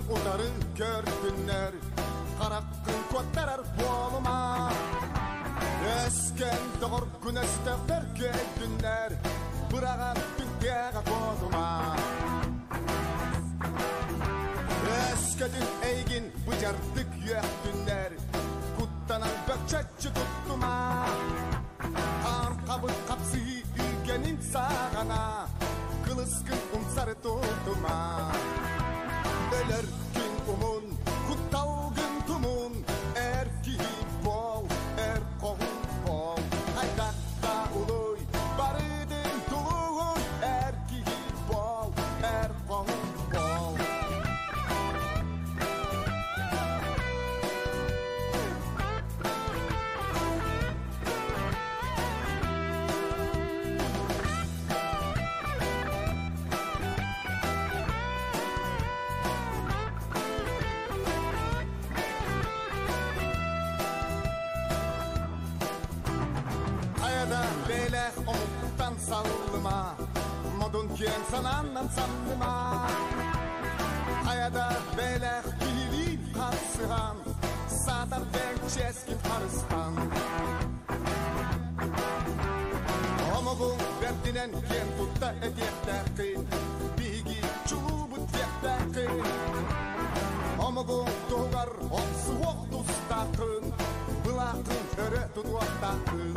Утары көрдүннэр, хараххын куоттарар буолума. Өскөн доҕоргун өстөөхтөр көйдүннэр, быраҕан түнтээҕэ куотума. Өскөтүн эйигин быдьардык үөхтүннэр, куттанан бөкчөччү туттума. Хаан хабыр хапсыһыы үүгэнин саҕана, кылыскын умсары тутума. Өлөр күн умун, кутталгын тумун, эр киһи буол, эр хоһун буол. Хайдахта улуй, барытын тулуй, эр киһи буол, эр хоһун буол. Хайада бэлэх омуктан саллыма, модун киэн санааннан самныма. Хайада бэлэх киһилиин харсыһан, саатар бэҥ чиэскин харыстан. Омугуҥ бэрдинэн киэн тутта этиэхтээххин, биһиги чулуубут диэхтээххин. Омугуҥ туһугар охсуһуох тустааххын, былааххын өрө тутуохтааххын.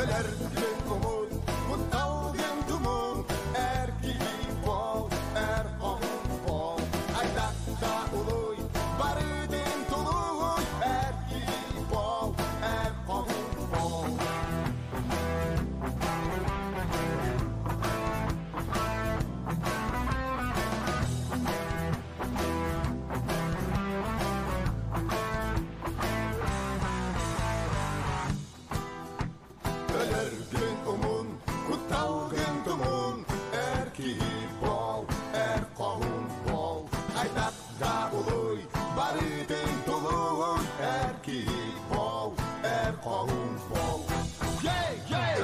Өлөргүн умун, кутталгын тумун, эр киһи буол, эр хоһун буол. Айдахта улуй, барытын тулуй, эр киһи буол, эр хоһун буол. Өлөргүн умун, кутталгын тумун, эр киһи буол, эр хоһун буол. Хайдах да улуй, барытын тулуй, эр киһи буол, эр хоһун буол.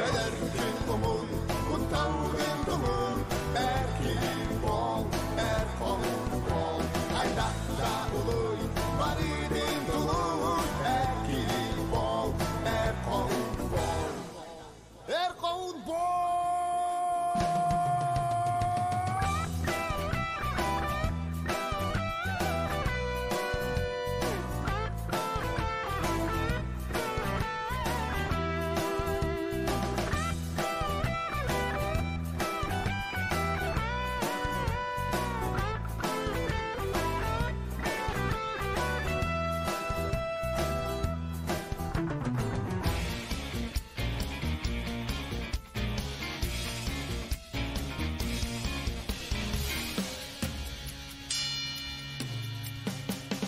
Өлөргүн умун, кутталгын тумун, эр киһи буол, эр хоһун буол. Хайдах да улуй, барытын тулуй, эр киһи буол, эр хоһун буол. Эр хоһун буол!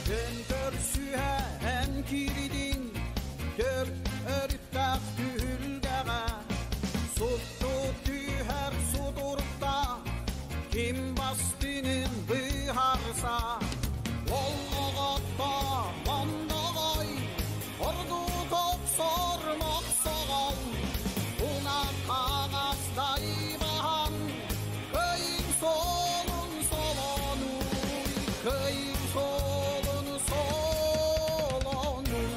Эн көрсүһэ эн киирдиҥ, төрт өрүттээх түһүлгэҕэ, супту түһэр сутурукта, ким бастыҥын быһаарса, ол оҕото мондоҕой, ордук охсор мохсоҕол, уна хаҥас дайбаһан, кыйын суолун солонуй, кыйын суолун солонуй.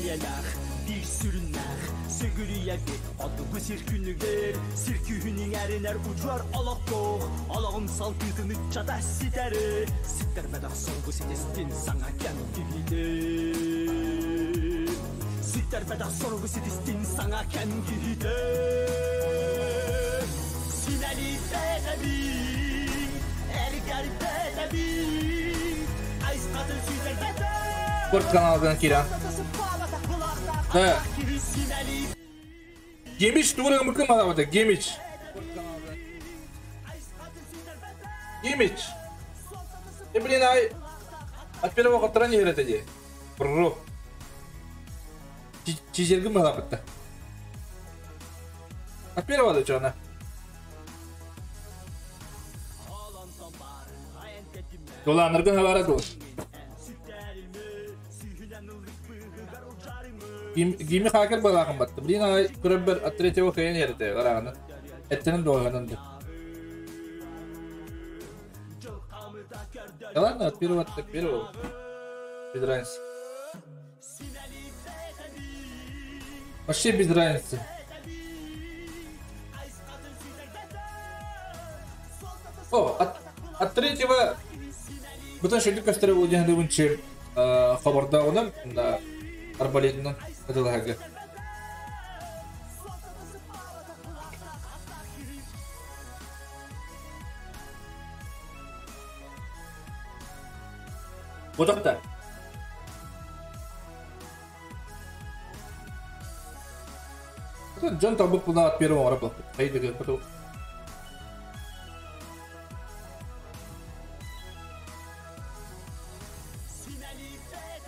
бэлиэлээх, биир сүрүннээх, сүгүрүйэбит хотугу сир күнүгэр, сир күүһүн иҥэринэр удьуор олохтоох, олоҕун салгыытын ыччата ситэри, ситтэрбэтэх соругу ситистин саҥа кэм киһитэ. Ситтэрбэтэх соругу ситистин саҥа кэм киһитэ. Симэлийбэтэбин, эргэрбэтэбин, айысхатын сүтэрбэтэ. Спорт каналынан киирэн. Да. Гемич тугу гыммыккын малаабыта, Гемич. Гемич. Ты, блин, ай... От первого хотора не это дии. Бро. Чизергин малаабытта. От первого да чона. Доланыргын хабара ду. Гими хакер балаахын батты. Блин, ай көрөбөр от третьего кыйын ерте барағаны. Эттенин дуоганын да. Да ладно, от первого от первого. Без разницы. Вообще без разницы. О, от третьего Бутан шөйдүк көстөрө бу диэн дыбынчы хобордооҕунан да арбалетынан ытылаһарга. Бутахта. Дьон талбыт була первого оҥоро буолбут. Хайдыгы потом.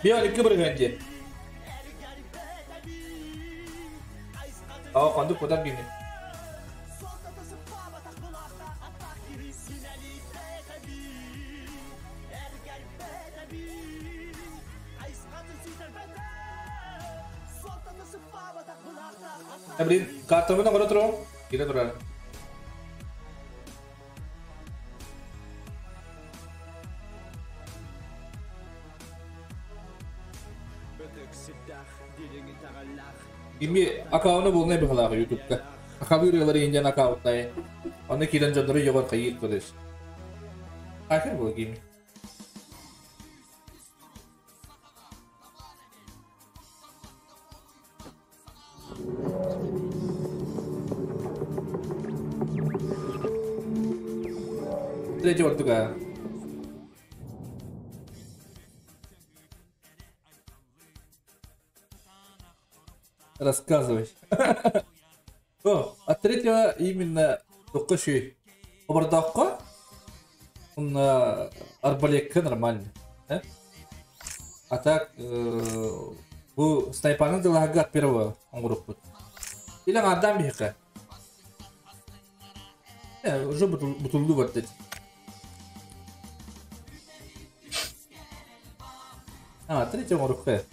Биир икки бырыһыан диэн. Оо, хандык кутар гини. Блин, картамын оҥоро туруом. Киирэ турар. Ими аккаунта буолнай быһалаах ютубка. Сахалыы ырыалары индиан аккаунтнай. Онно киирэн дьоннору йогор хайыыр кылыс. Хакер буол гими. Третий ордуга. Рассказывай. О, от третьего именно только шүй. Обордоққа он арбалекка нормально. Э? А так, бу снайпаны дылаһага от первого оҥорукпут. Или ардам биһиэхэ. Уже бутуллуу барда. А, третий оҥорукка.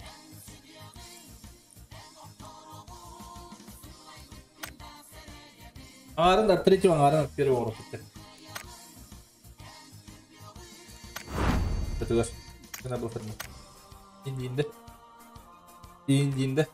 Аҥаарын от третьего, аҥаарын от первого оҥорукпут. Бытыгар. Гына былхырна. Индиинде. Индиинде.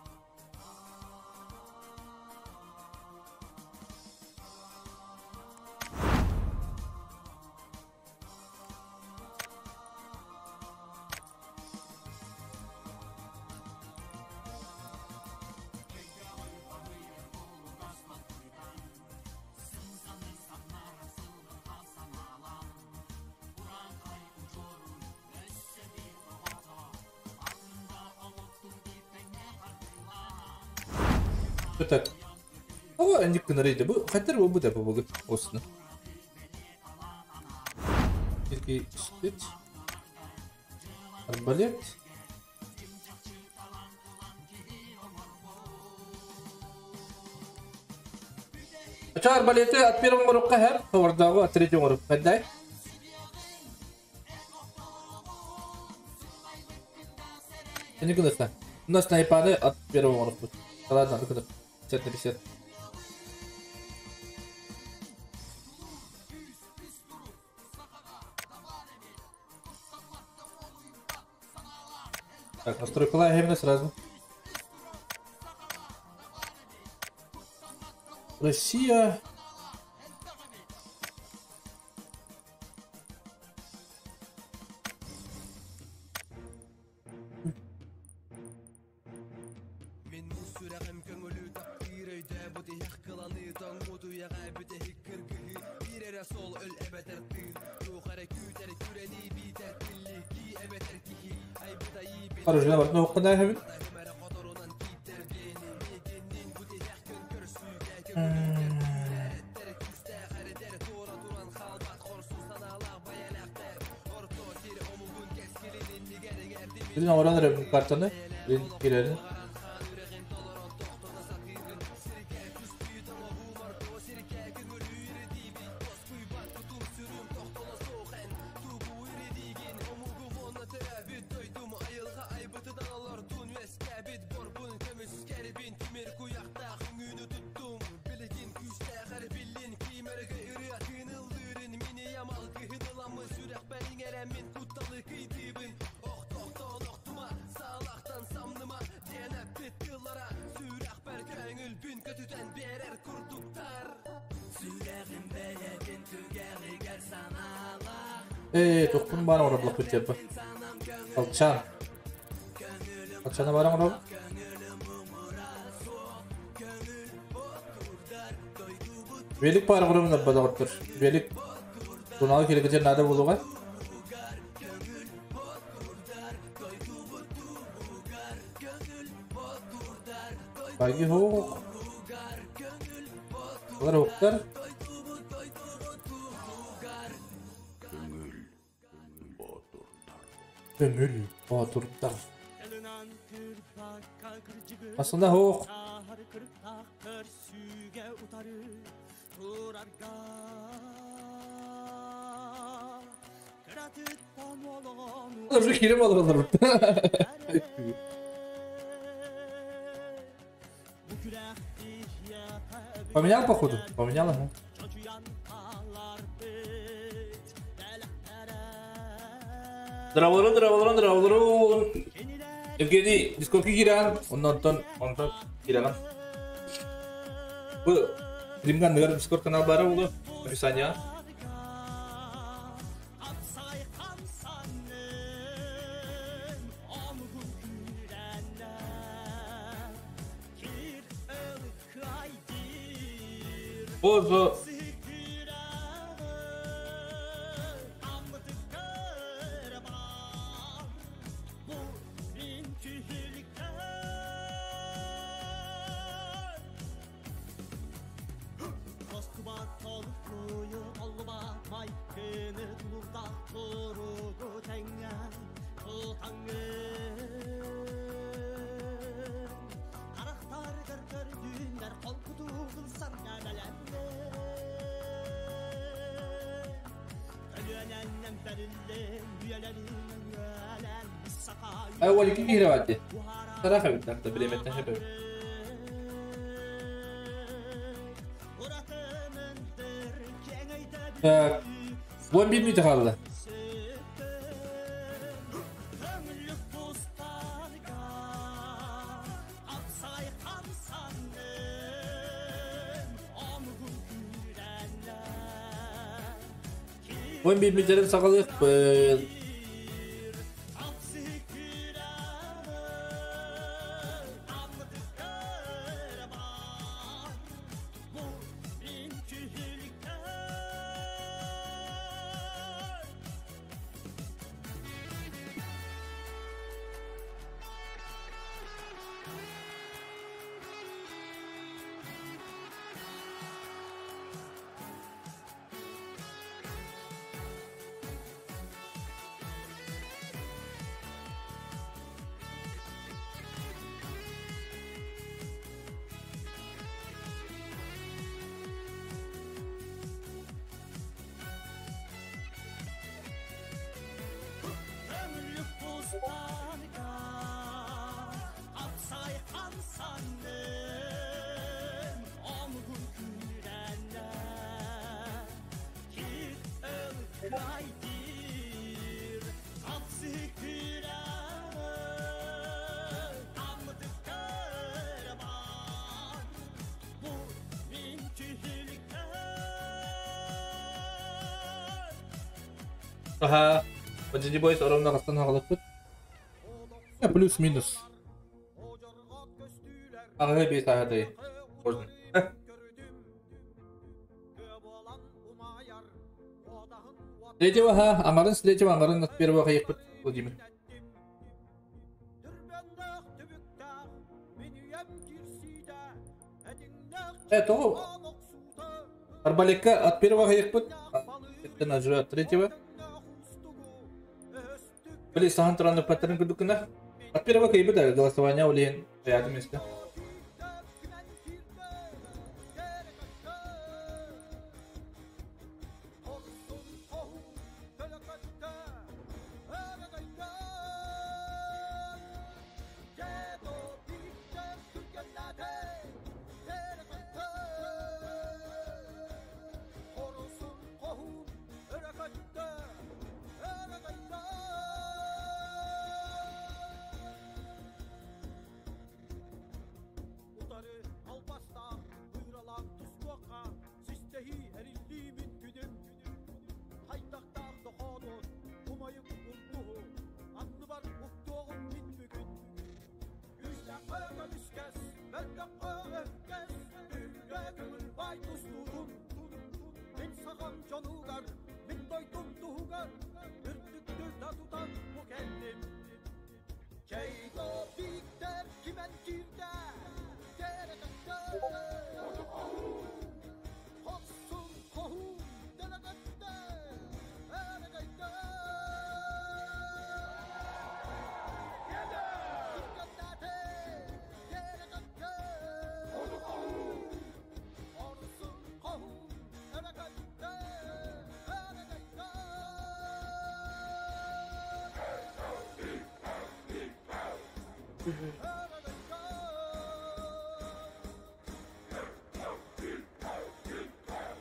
Так. Ого, анник кынарыйды. Бу хаттар бу бу бу осны. Ирки спит. Арбалет. Ача арбалеты от первого рукка хэр, ховардагы от третьего рукка дай. Не гынысна. У нас снайпаны от первого рукка. Ладно, ну-ка, 50 на 50. Так, настройка лагеря сразу. Россия. Оружие бар, ну куда хэбит? Билин оҥорон эрэбин картаны, билин киирэрин. Ээ, туохпун баар оҥоробулахпыт диэппэ. Алчаан. Алчаана баар оҥоробун. Велик баар оҥоробун арба доҕоттор. Велик тунаҕа киирэгитигэр наада буолуоҕа. Байги һуох. Олар уктар. Көҥүл боотурдар. Aslında һуох. Уже киирэн олороллор. Поменял походу? Поменял, ага. Здраволорун, здраволорун, здраволорун. Евгений, Дискордка киирэн, оннонтон, онтон киирэн. Бу Римган Нагар Дискорд канал бара буолу, описание. Бу Awal iki киирэ баати. Тараха бит билеметтен хэпэ. Так, 11 минут хаалла. 11 минутын саҕалыахпыт. Аха. Бадьыдьы бойс оромна хастан хаҕалаппыт. Плюс-минус. Аҕыһы биэс ааһатай. Можно. Третьего ха, аңарын с третьего аңарын от первого хайыппыт Владимир. Тоҕо Арбалекка от первого хайыппыт, это от третьего. Били сахан туран ыппаттарын курдук гына. От первого кыйбыт голосование улиен аятым месте.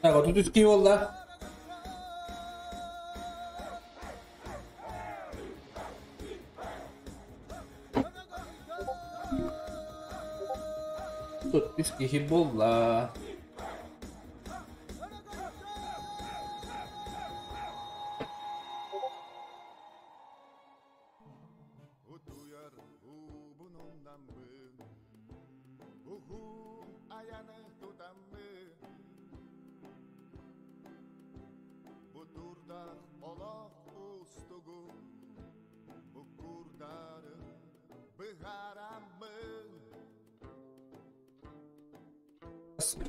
Так, 33 буолла. Тут үс киһи буолла.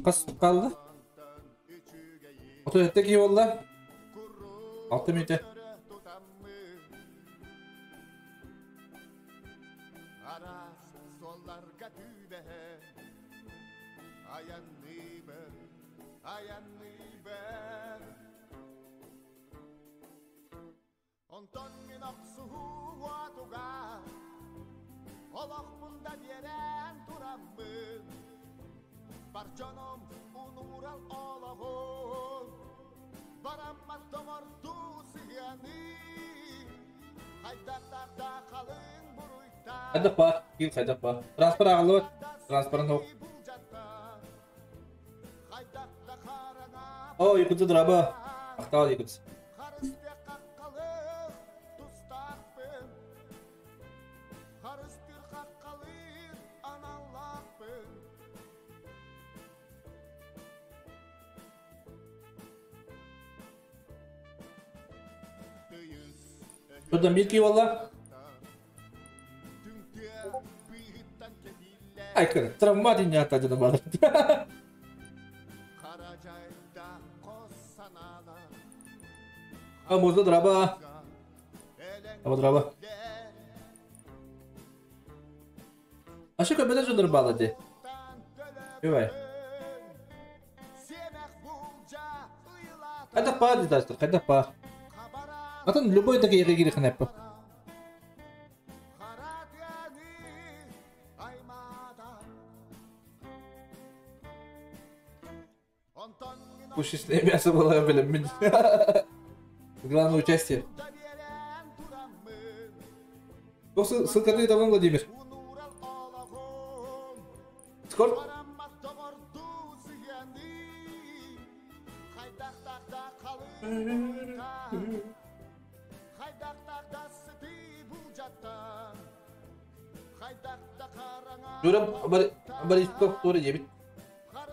Хас хаалла? 37 киһи буолла. 6 мүнүүтэ. Онтон мин охсуһуу уотугар олохпун да биэрэн тураммын бар дьонум унуурал олоҕун бараммат доҕордуу сыһыаны хайдахтаах да халыҥ буруйдаах Хайдах баар? Киил хайдах баар? Транспорт ааҕыллыбат. Транспорын суох. хайдах да хараҥа О, Якутса драба. Махтал, Якутс. Харыстыа хаххалыыр тустаахпын, харыстыыр хаххалыыр аналлаахпын. Тыйыс Турдан биир киһи буолла. түҥ тыа быыһыттан кэтиллэр Айкыр, травма динята дьоно баар. хара дьайда хос санаалар А, муза драба. Аба драба. Аша көбөдө дьоннор баала дии. Бывай. Сиэмэх булдьа ыйылаата Хайдах баар дии хайдах баар. хабара Атын любой да киһиэхэ киириэххин эппэ. хара тыаны аймаата Онтон мин Пушечное мясо было билэммин. Главное участие. да биэрэн тураммын Ссылканы ыытабын Владимир. унуурал олоҕум Скор? бараммат доҕордуу сыһыаны хайдахтаах да халыҥ буруйдаах Юра Борисков тоже 9.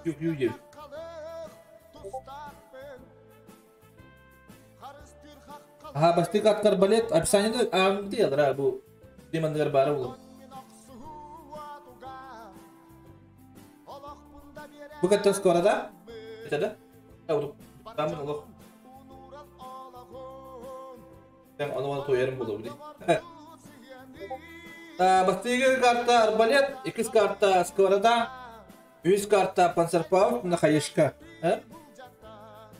Q 9. Ага, бастык аткар балет, описание аңды ядра бу демандыгар бары булу. Бу каттан скоро да? Это да? Да, там олох. Там оно тоярым болу били. Бастыгы карта арбалет, икс карта сковорода, үс карта панцерпауст на хаешка.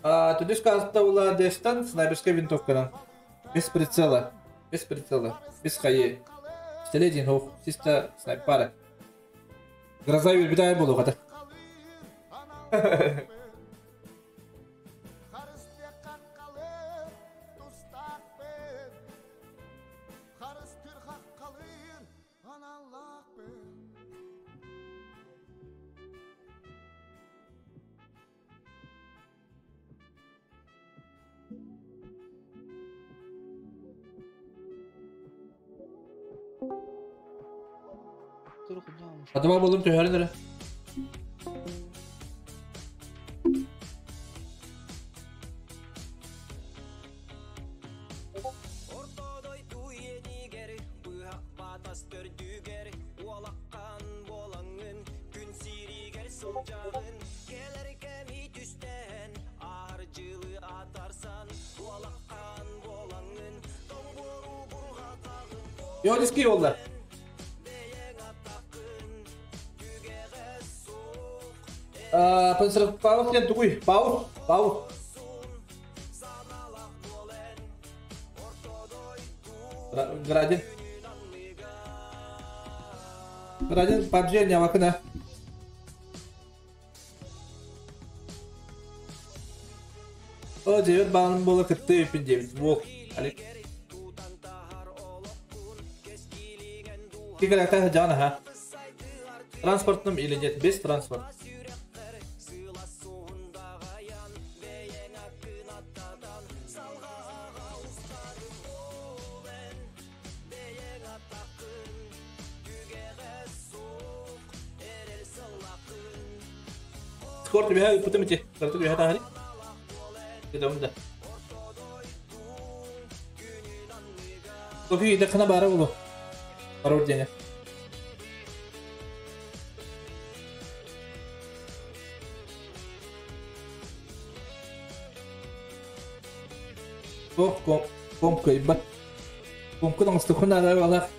Түдүс карта була дестан снайперская винтовка. Без прицела. Без прицела. Без хаe. Пистолет хох, чисто снайпара. Гроза юрбитая болу ката. Адыма болдum төһәрен эрэ. Yo diski yolda. Панцерпауст нет тугуй. Пау, пау. Градин. Градин PUBG не вакына. О, 9 баллым было кытты 9. Вох. Алик. Кикалякта жана ха. Транспортным или нет? Без транспорта. Скоро тебя потом идти. Скоро тебя это говори. Это да. Кофе это хана бара было. Пару дня. Ох, комп, ебать. Компка там стухна, да, вала.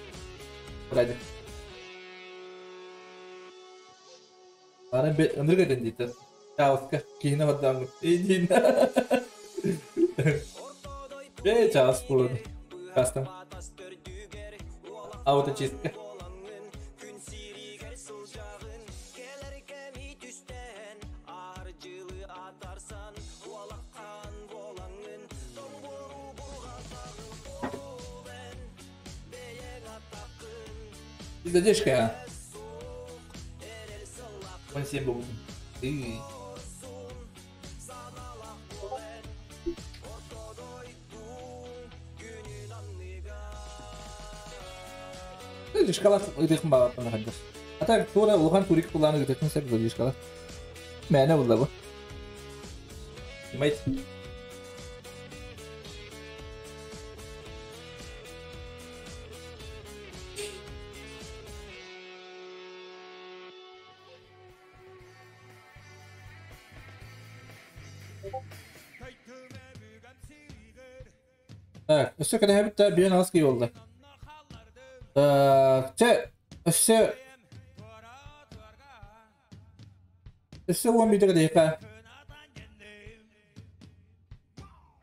Ради. Ара бе, андырга дендите. Чаоска, кийine баддам. Эйдин. Э, чаос булды. Кастом. Ауточистка. Задержка. Он 7 был. И. Задержкалар ыдыхын багаттан хаддыр. А так тура улахан турик куланы ыдыхын сеп задержкалар. Мәне булды бу. Понимаете? Так, все когда бит бен аски болду. Так, че, все. Все он бит дейка.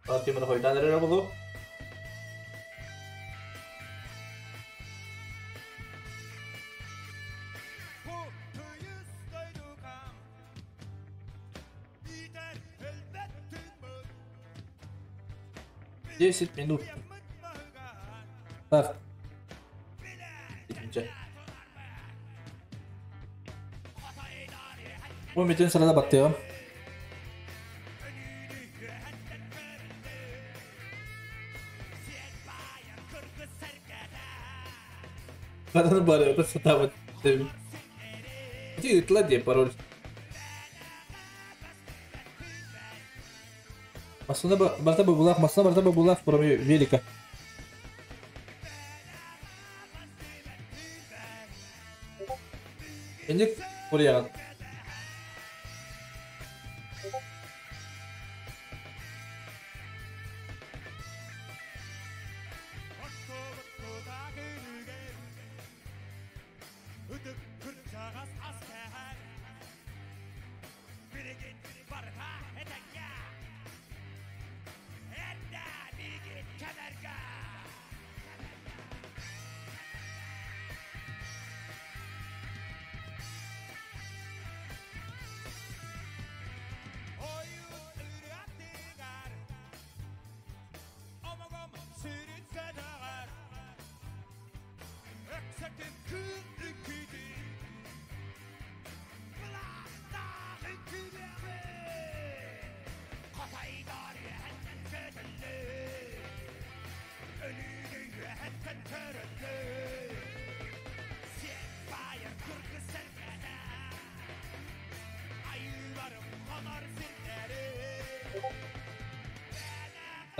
Атымын койдан эре болду. 10 минут. Так. Bu bütün sırada batıyorum. Ханан барыта сатаабат этим. Ити ыытла диye пароль. Массына барыта бобулаах, массына барыта бобулаах, кроме велика. Инник курьяҕын.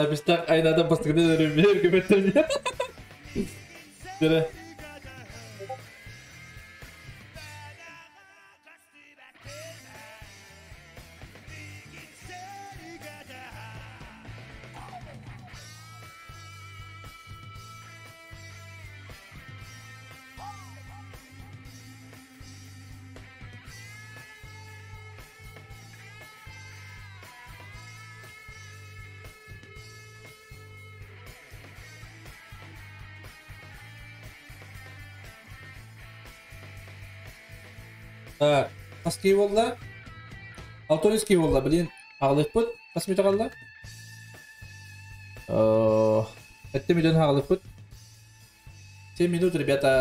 Абистак айнада бастыгына өрүмүөр көмөттөр. Дere. Так, хас киһи буолла? 6 киһи буолла, блин. Аҕалыахпыт. Хас мүтэ қалла? Эттэ мүтэн хаҕалыахпыт. 7 минут, ребята.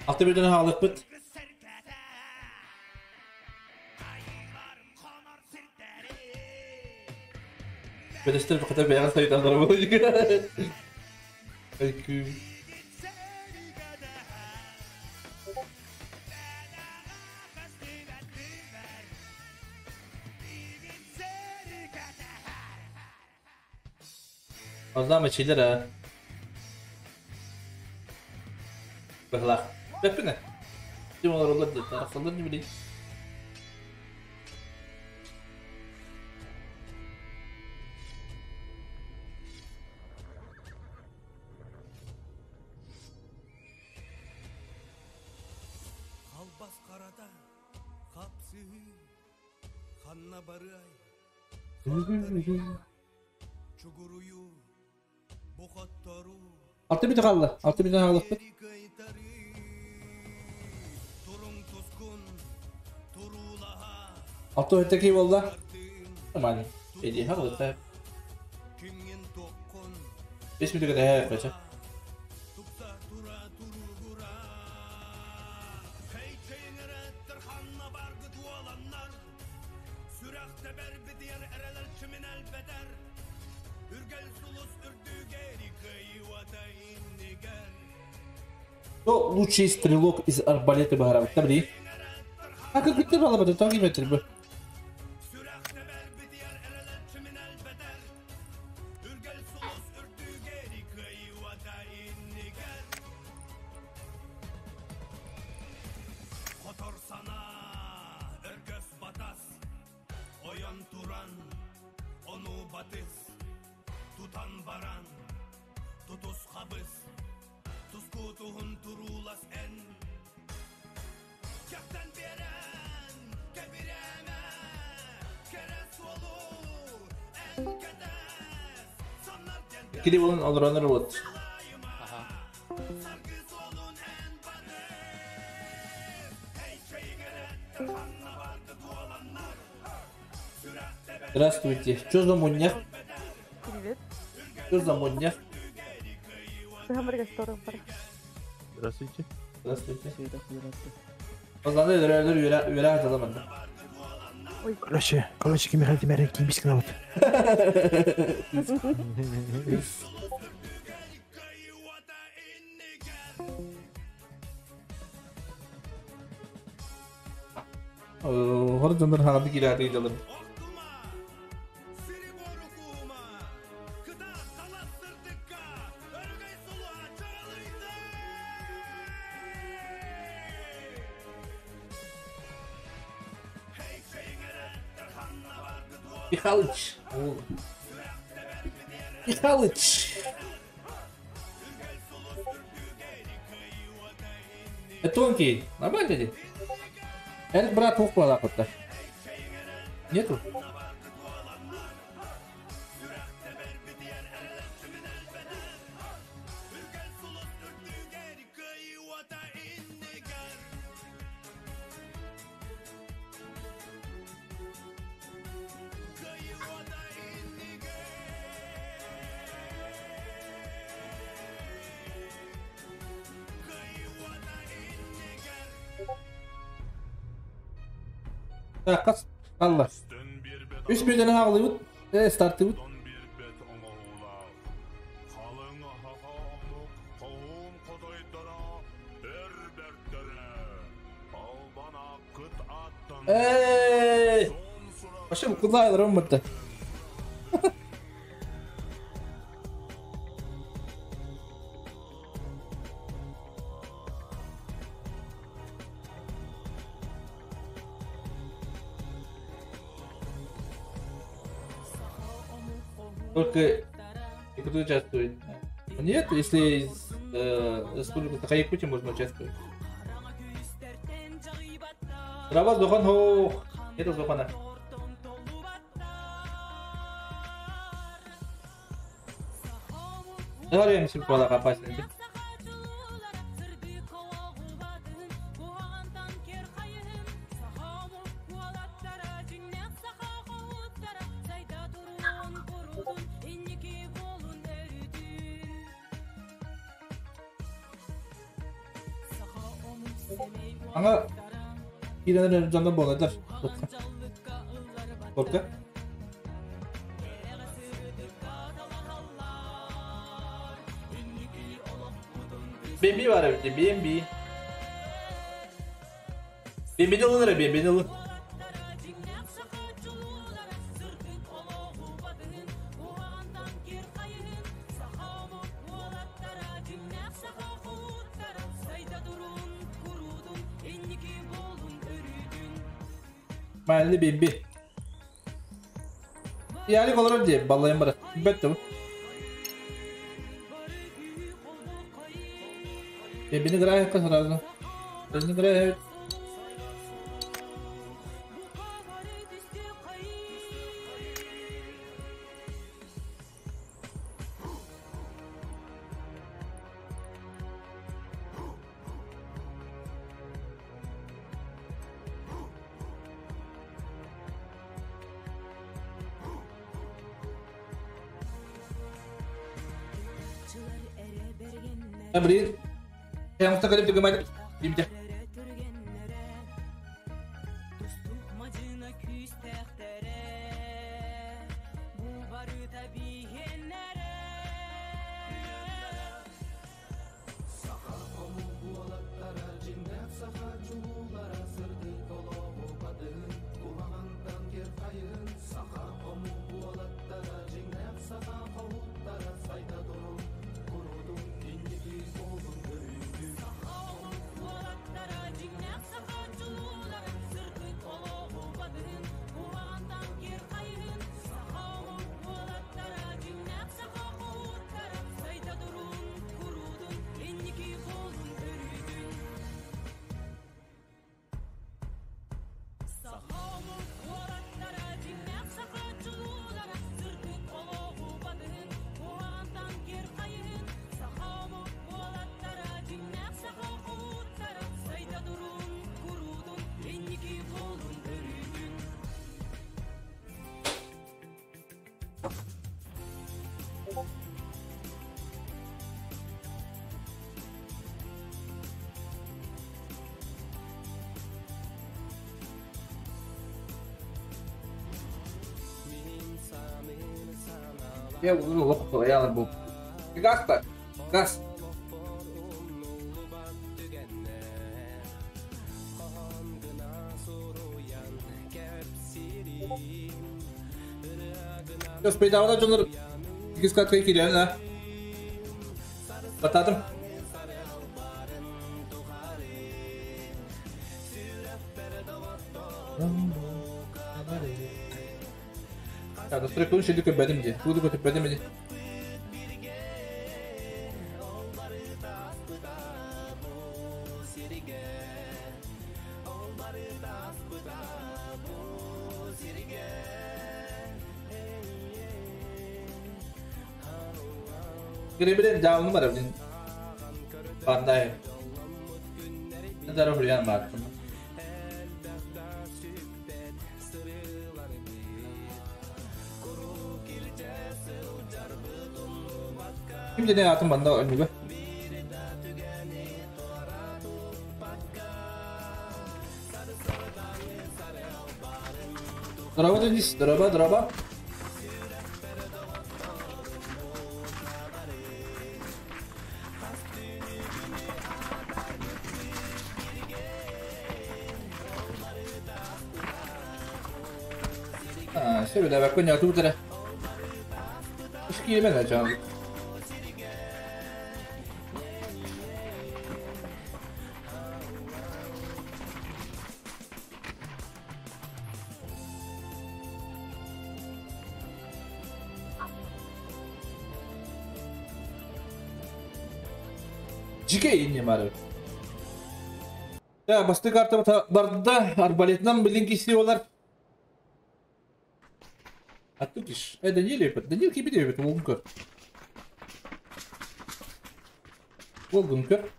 Алта мүтэн хаҕалыахпыт. Бөдөстөр бухата бэйэҕэ сайыталлара буолуо. Айкыы. Онно мөчилэр аа. Быһылаах. Бэппин ээ. Ким олороллор диэн арахсаллар не билей. Халбас харата, хапсыһыы, ханна барыай, хаттарыы, чугуруйуу, бухотторуу, Алты бүтэ хаалла. Алты бүтэ хааллахпыт. кыайтарыы, туруҥ тускун, туруулаһа, Алты өттө кии буолла. тартыын, Нормально. Иди хааллахта. күҥҥүн туоххун, Бес мүнүүтэ кэтэһэ көчө. тупса тура туругура. Хей чэйиҥэрэттэр ханна баргыт уоланнар, сүрэх тэбэр битийэр эрэлэр чимин элбэтэр, үргэл сулус үрдүгэр кыайыата иннигэр. Кто лучший стрелок из арбалета баһарабыт били? А как ты балабыт, тоҕо киметир бу? Сүрэх тэбэр битийэр эрэлэр чимин элбэтэр, үргэл сулус үрдүгэр кыайыата иннигэр. Хотор санаа, өргөс батас, ойон туран, ону батыс, тутан баран, тутус хабыс, тускутуһун туруулас эн. Кэхтэн биэрэн, кэбирээмэ, кэрэ суолу эн кэтэс, саннар диэн Кили болон олоронор вот. Аха. саргы суолун эн барыс. Эй, чэйиҥэрэттэр ханна Здравствуйте. Что за мунньах? Привет. Что за мунньах? Здравствуйте. Здравствуйте. Позвони, үөрэ аталаманна. Короче, Михаил Тимирин кимбис кынабыт. Хор дьоннор хаҕанды киирээти дьалым. Михалыч. Михалыч. Тонкий. Нормально ли? Этот брат ухвала вот Нету? Так, Allah. 3 milyon ağlayıp startı. Эй! Пошел куда я ромб-то? Только кто участвует? Нет, если из Республики Саха-Якутия можно участвовать. Раваз Зохан хо. Это Зохана. Давай я симпала опасен. Ана киренер жандан болайдар. Korka. BNB var evet, BNB. BNB'ni alın abi, BNB'ni alın. Mahalle BNB. Yani olarak diye ballayın bana. Bet de bu. BNB'ni grah kasar. BNB'ni grah. Блин. Я мог так говорить. Бибде. Я лох ялар бу. Газ-то, газ. Сейчас пейдавда жонор кискатка кирен, а. Бататым. Ya настройка şeydi köpedim diye. Bu da köpedim diye. Girebilirim daha onu var abinin. Bandai. Ne tarafı yan baktım. Şimdi ne atım banda önüme. Draba deniz, draba draba. Ha, şöyle bak konya tuğdere. Işık yemeden canım. Жике инне мары. Ya басты карта барда арбалетнан билин киси олар. А тут иш. Даниил епет. Даниил кибиде епет волгункер. Волгункер.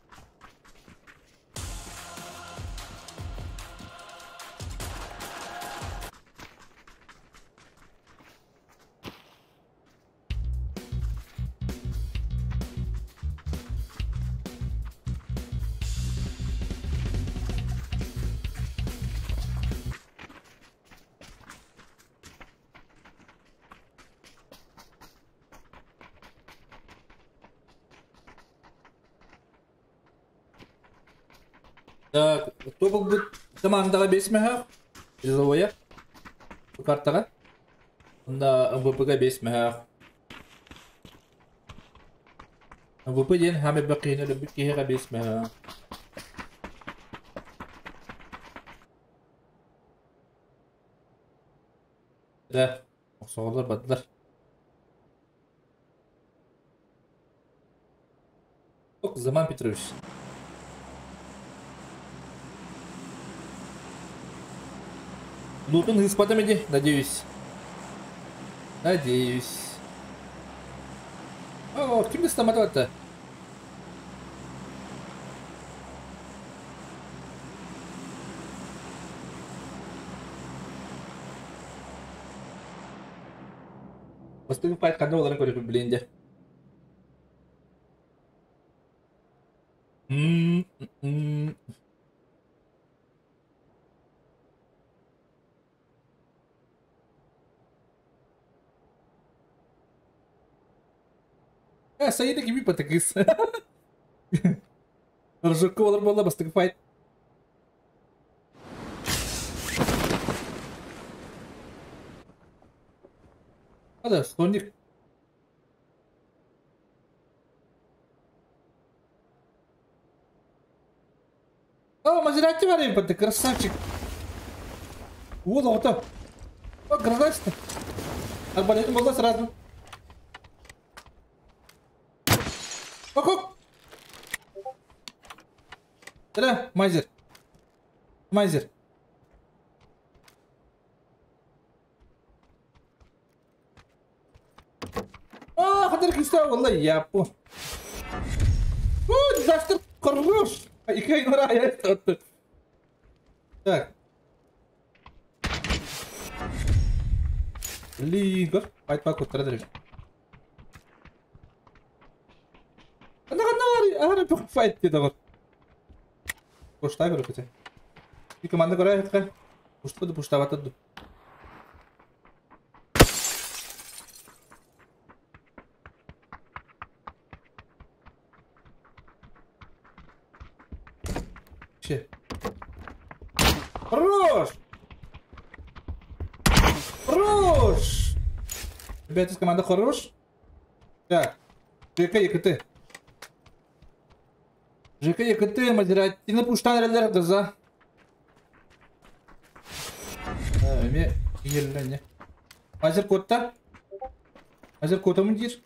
Так, кто был командаға 5 мәһәр, призовая картаға. Онда МВП-га 5 мәһәр. МВП ден хаме бақиына лөбік кеһеға 5 мәһәр. Да, соғылар бадылар. Ок, Заман Петрович. Лутон господами, надеюсь. Надеюсь. О, кем ты стоматолог-то? Бастыгы файт қандай оларын көріп білейін. Саида кими патакыс. Ржака олар бола бастыгы файт. Да, слоник. О, Мазерати варим, ты красавчик. Вот, вот там. О, красавчик. Арбалет можно сразу. Оп, Да, мазер. Мазер. والله يا بو. О, дизастер хорош. Так. Блин, көр, файт бак куттара дэрэ. Ана ханна баар, аһара бөх файт диye доҕор. Пуштай көрө көтө. И команда көрө хэтхэ. Пушта да пуштабата ду. Че? Хорош! Хорош! Ребята из команды хорош. Так. ЖК ЕКТ. ЖК ЕКТ, Мазератины пуштан эрэллэр газа. Эме киеллене. Мазер кодта. Мазер кодамын диир.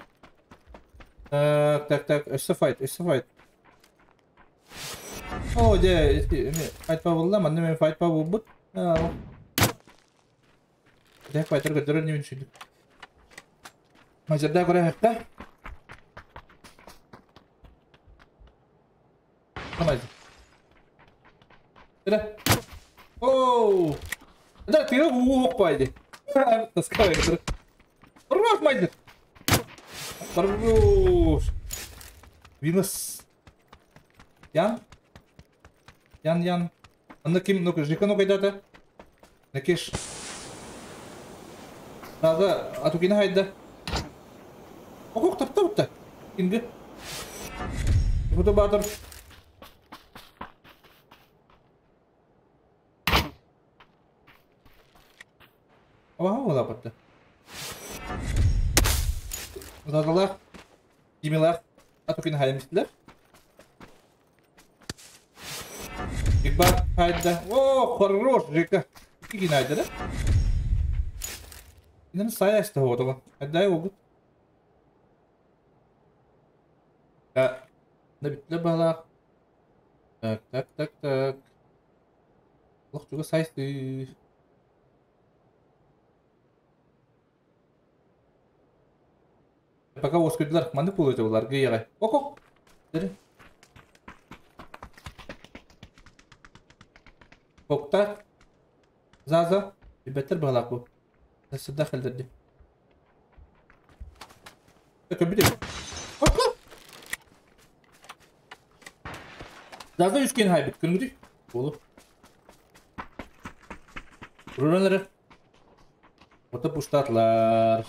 Так, так, так, өссө файт, өссө файт. Оо, дьэ, ити эми файт буолла, манна мен файт буолбут. Дэ файтер көрдөрөр ньүн сүдүк. Мазерда көрө хэккэ. Мазер. Эрэ. Оу! Да, ты уу пойди. Таскай, Хорош, мазер! Хорош! Винос. Ян? Ян, Ян. Анна ким, ну-ка, жика, ну-ка, дата. Накиш. Надо, а тукина хайда. Ок, тапта бутта. Инге. Буду батыр. Ага, ола батта. Задалар. Димилар. А тукина хаймистилер. Игбар хайда. О, хорош, Жека. Кигин да? Инен сайаста хоотола. Айда огут. Да битле бала. Так, так, так, так. Лох чуга сайсты. Пока оскөдүлөр маннык буолуо булар гыяга. Ок, ок. Окта. Заза. Беттер балак бу. Сыда хәлдерди. Көбүдө. Ок. Заза үскен хайбит күнгүдү. Болу. Руранары. Ота пуштатлар.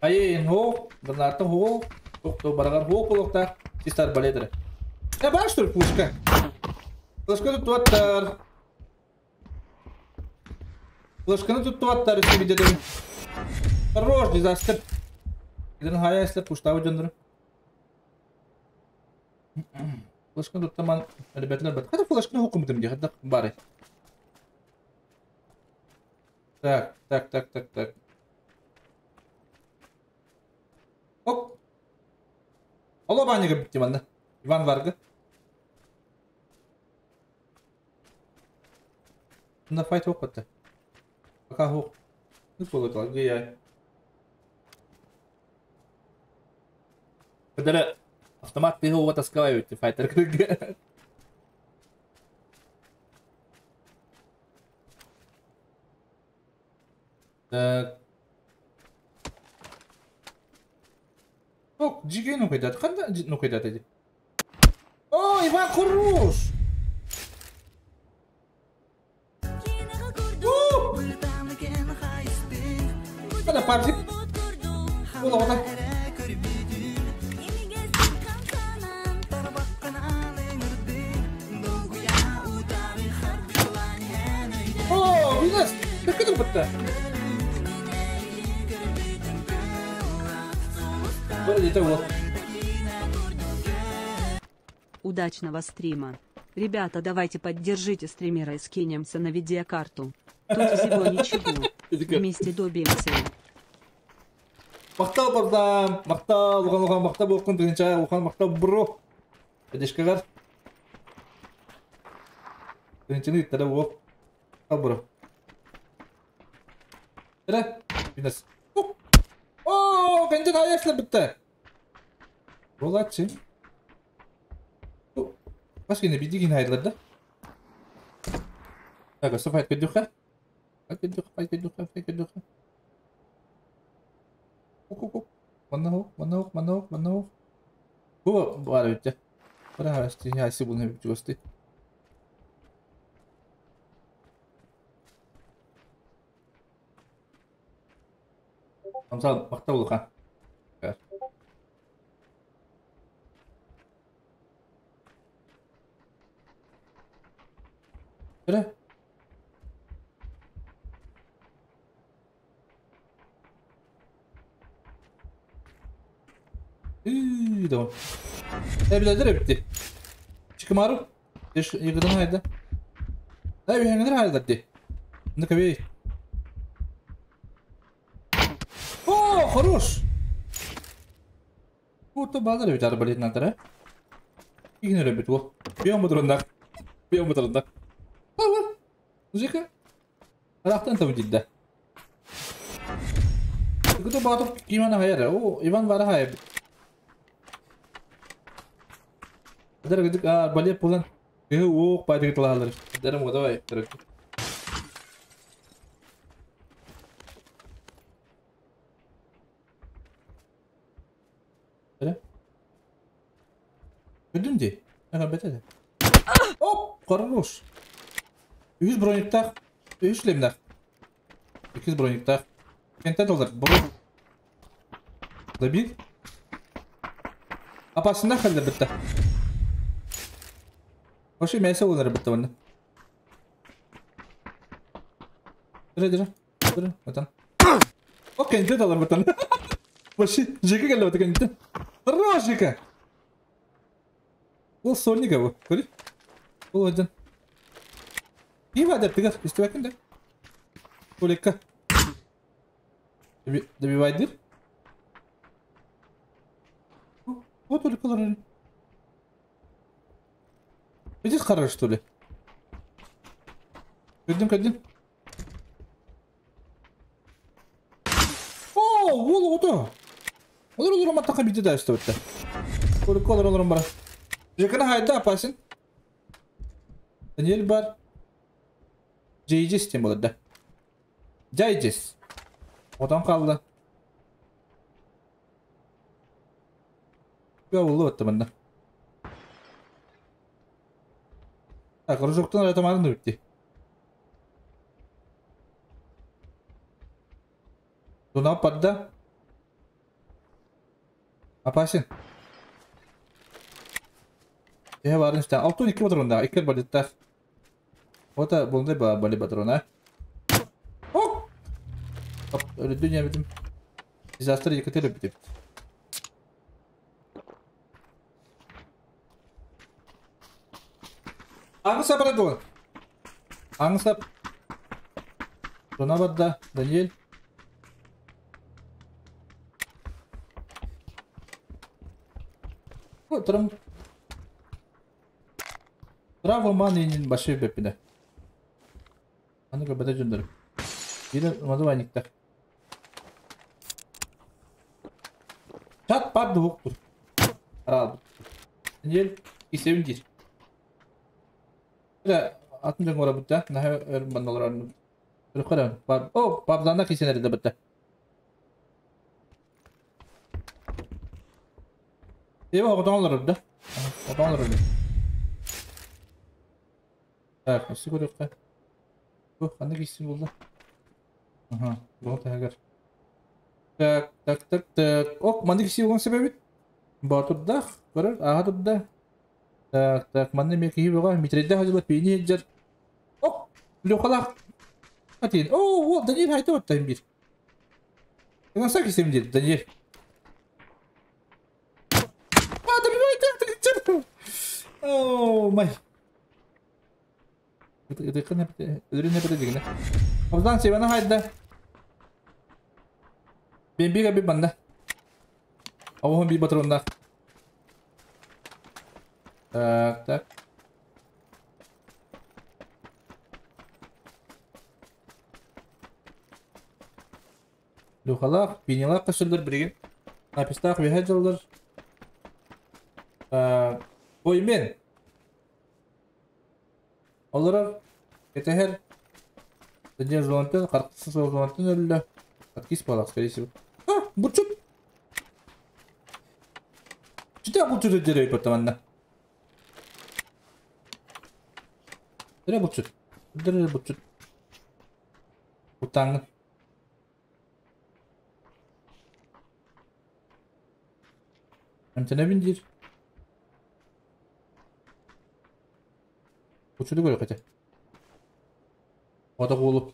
Айын хо, бынарты хо, тохто барагар хо болукта. Систар баледер. Э баш тур пушка. Флешканы туаттар. Флешканы тут туаттар үстü видеоден. Хорош дизастер. Иден хая эсле пуштабы жөндүрү. Флешканы туттаман ребятлар бат. Хата флешканы хукумдум ди, хата бары. Так, так, так, так, так. Оп. Алло баняга битти манда. Иван Варга. На файт опыта. Пока хо. Ну полутал, где я? Когда автомат ты его таскают, файтер. Так. О, жиге ну кайдат. Канда ну кайдат эди? О, Иван хорош! Када папсик? Ола, ола. О, Винес! Как это бутта? Удачного стрима. Ребята, давайте поддержите стримера и скинемся на видеокарту. Тут всего ничего. Вместе добьемся. Мактал бардам, мактал, ухан ухан мактал болкун дегенче, ухан мактал бро. Эдешкагар. Дегенчени иттере бу. Мактал бро. Эре, бинес. О, кенжен аяшлы битте. Болатчы. Башкене бидигин хайдылар да. Так, осы файт көдүхэ. Хай көрдөххө. Оп, оп, оп. Манна хоп, манна хоп, манна хоп, манна хоп. Бу баар эбит дьэ. Бара хасти, хаси булна эбит чугасты. Хамсал, махтал улахан. Эрэ. Üü, tamam. Evlerdir bitti. Çıkımarım. Yıkıdan hayda. Ne bir hangileri hayda di. Ne kabi. О, хорош. Вот балдар бит арбалет надо. Игнер бит во. Биом батронда. Биом батронда. Ава. Жека. Рахтан там дидда. Куда бату кимана хайра. О, Иван вара хай. Дар гидик арбалет пулан. Э, о, пайдык талалар. Дарым давай. Көрдүм дии. Ага, бэтэ. Оп, хорош. Үс брониктах, үс шлемнах. Иккис брониктах. Кентен доллар. Бро. Добил. Апасында халлар битте. Вообще мясо олар битте онда. Дыра, дыра. Дыра, отан. О, кентен доллар битте. Вообще, жеке келді бітті кентен. Хорош, жеке. Ол сольника bu. Көрі? Ол один. İyi var derdi gel. İşte bakın da. Толика. Добивайдыр. Вот только Иди хорош, что ли? Көрдім, көрдім. О, ол ото. Олар олар маттақа бүйді да үсті өтті. Только олар олар бара. Жекана хайда апасин. Даниэль бар. Джейджис тем болады да. Джайджис. Отан қалды. Улы өтті мында. Так, рожоктан айтамарын өтті. Дуна падда. Апасин. Е барын işte. Алтын iki patronda. İki baletta. O da bunda bali patrona. Hop. Hop, öyle dünya bitim. Disaster yıkatır bitip. Аңсап барады. Аңсап. Жона бадда, Даниэль. Трам. Травманин башы беппине. Аны көбөтө жөндөр. Бири мадыбайниктер. Чат пат двух тур. Арал. Даниэль исебин дир. Атын жөн ора бутта. Наха өр бандалар арын. Көрө Баб. О, бабзанда кисенер де бутта. Ева огдон да. Огдон олар. Так, осы көрөккө. Бу кандай кисин болду? Аха, бу тагыр. Так, так, так, так. Ок, мындай киси болгон себеби? Батурдах, көрөр, ага турда. Так, так, мындай мен киһи бага, митрейде хажыла пейни жер. Ок, лёхалах. Атин. О, о, Даниэль хайта оттайм бир. Насак кисем дейт, Даниэль. А, добивай, О, май. Абдан себена хайда. Бембига би банда. Абон би патронда. Так, так. Лухалар, пинилар кашылдыр бирген. Напистах вехаджалдар. Ой, мен. Олар Этехер. Дня зонтен, картасы зонтен өллө. Откис балак, скорее всего. А, бучут! Чита бучут дерей потом анна. Дere бучут. Дere бучут. Утаңын. Эмтене бин дир. Бучуду көрө кете. Ода кулу.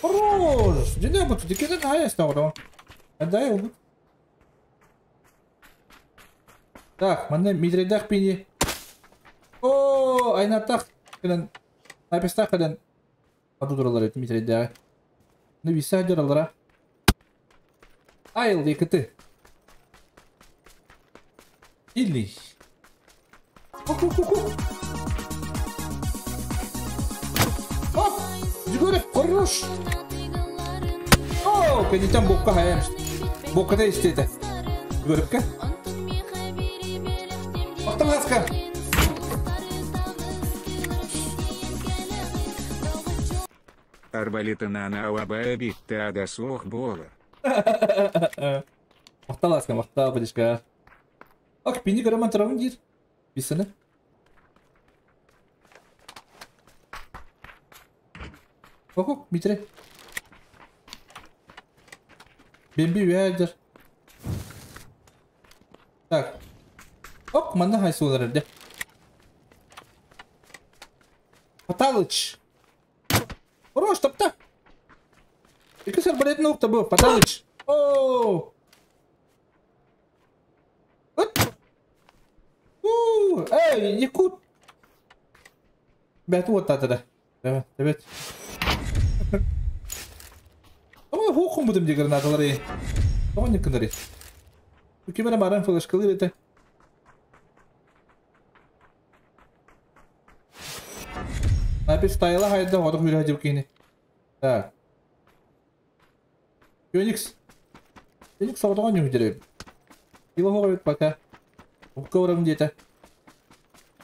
Хорош! Дine бучут. Дикеден хаяс тагы. Дай ол. Так, манна мидредах пини. О, айнатах кэлэн Айпестах кэлэн Адудуралар эт митредах. Ну виса дералара. Айл дикеты. Или. Оп! Жигорев, хорош! О, кенитен бокка хаямш. Бокка да истеді. Жигоревка. Ақталаска. Арбалетына на битта да сох бола. Мақталаска, мақтал, подишка. Ак, пини көрөмөн турабын дир. Бисene. Ок, митре. Бемби вәдер. Так. Ок, манна хайсулар эрде. Паталыч. Хорош, топта. Икки арбалетин укта бу, Паталыч. О! От! У, эй, якут. Бәт вот тата. Давай, давай. Ой, хухум будем де гранаталары. Тоҕо не кынары. Кимere баран флешкалыр ете. Напис тайла хайда hoduk хүрэ хадып кини. Так. Феникс. Феникс саҕатаҕан нүһүдэрэ. Ила хоҕойут пока. Укка барам диэтэ.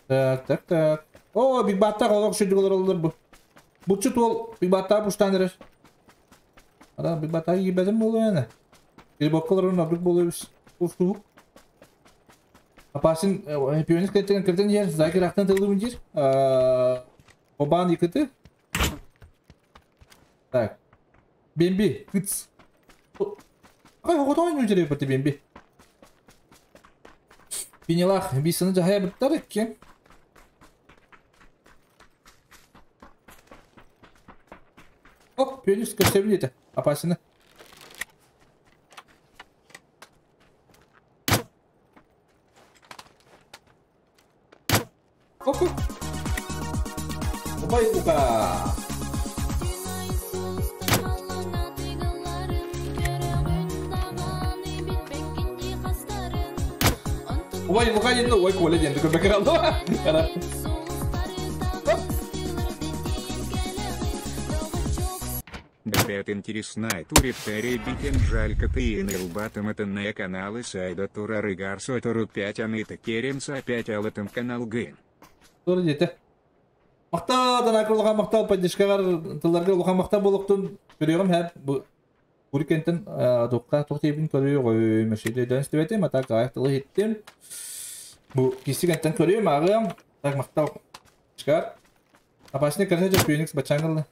Так, так, так. О, Биг Баттах олох шүдүгөлөр олор бу. Бутчут ол Биг Баттах буштан эрэр. Ара Биг Баттах киибэтим буолуо Грибоккалар ордук буолуо устуһук. Апасын пионер кертен кертен жер закир ахтан тылы жер. Обан yıkıtı. Так. Бемби, кыц. Ай, хотон нүжере бити бемби. Бинелах бисini жахая биттар икки. Оп, пионер көстөбүл Апасыны. Оп. Обай ука. Ой, лука не ой, Коля, ден, такой бэкграунд. Опять интересна туриптери битен жалька ты и нелбатом это на каналы сайда тура рыгарсо туру 5 аныта керемса опять алатым канал гын. Тура дете. Мактадан акылга мактал поддержкалар тылларга улахан мактал болуктун көрүгөм хэп бу Бурикентен тукка тохтейбин көрүгөм мэшиде дөнстүбетим ата кайыктылы хиттим. Бу кисигентен көрүгөм агым. Так мактал. Чыгар. Апасыны көрсө жок Феникс бачаңгылы.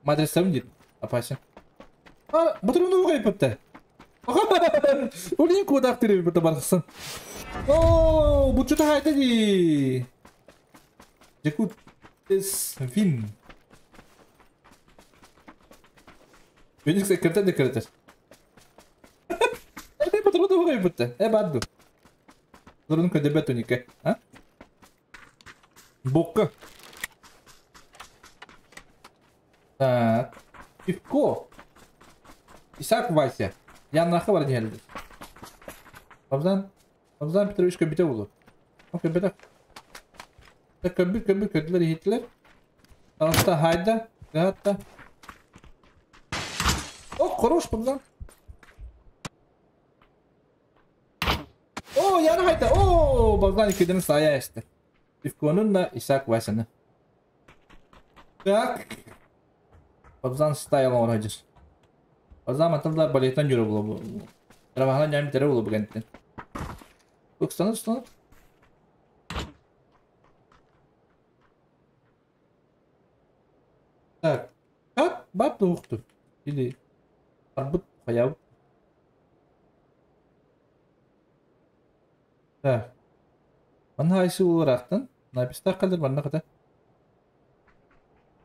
Мадресам дейт апасы. А, батыруну угай бітті. Улин кодак тире бітті барқысын. О, бу что-то хайда ди. Жекут эс вин. Феникс кертен де кертер. Э, батыруну угай бітті. Э, бадду. Батыруну көдөбөт унике. А? Бокка. Так. Пивко. Исаак Вася. Яннахы бар дихелдир. Абзан. Абзан Петрович көбүтэ болу. Көбүтэ. Көбүт көбүт көдүлөр ихиттилер. Алыста хайда. Гатта. О, хорош, Богдан. О, яна хайда. О, Богдан икиден сая эсти. Ивконун Исаак Васяны. Так. Бабзан стайл оҥоро Базан матыллар балетан жүрө булу. Равахана ням тере булу бугенттен. Укстаны станы. Так. Так, бат укту. Или арбут хаяв. Так. Манна айсы уларактан. Напистак калыр манна ката.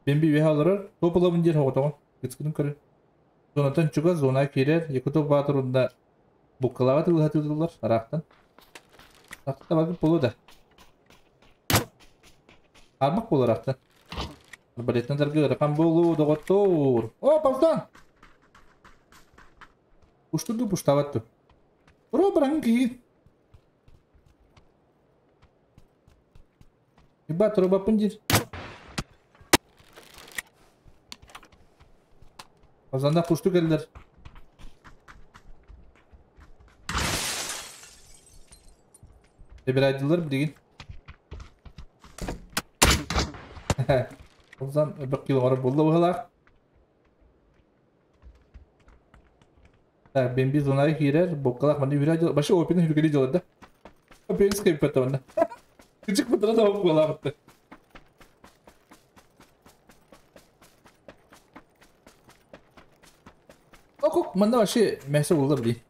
Бемби үөһэ олорор, туох булабын диэн соҕотоҕун, кыцкытын көрөр. Зонаттан чугас зона киирэр, Якутов Баатыр уонна Буккалаҕа тылыһа тыытыллар араахтан. Тахта барбыт буолуо да. Арбах буолар ахтан. Арбалеттан даргы ыарахан буолуо, доҕоттоор. О, Богдан! Уштурду пуштабат ту. Ура, бараҥын киһи. Ебать, рубапын диир. Казанда кушту кэллэр. Эбирайдылар билигин. Казан өбөк килоҕор булла быһалаах. Так, бемби зонага киирэр, боккалаах манна үүрэ дьыл, башы опины хүргели дьылар да. Опин скайп манна. Кычык бытыра да буолаабытты. Окок, манна вообще мясо булла били.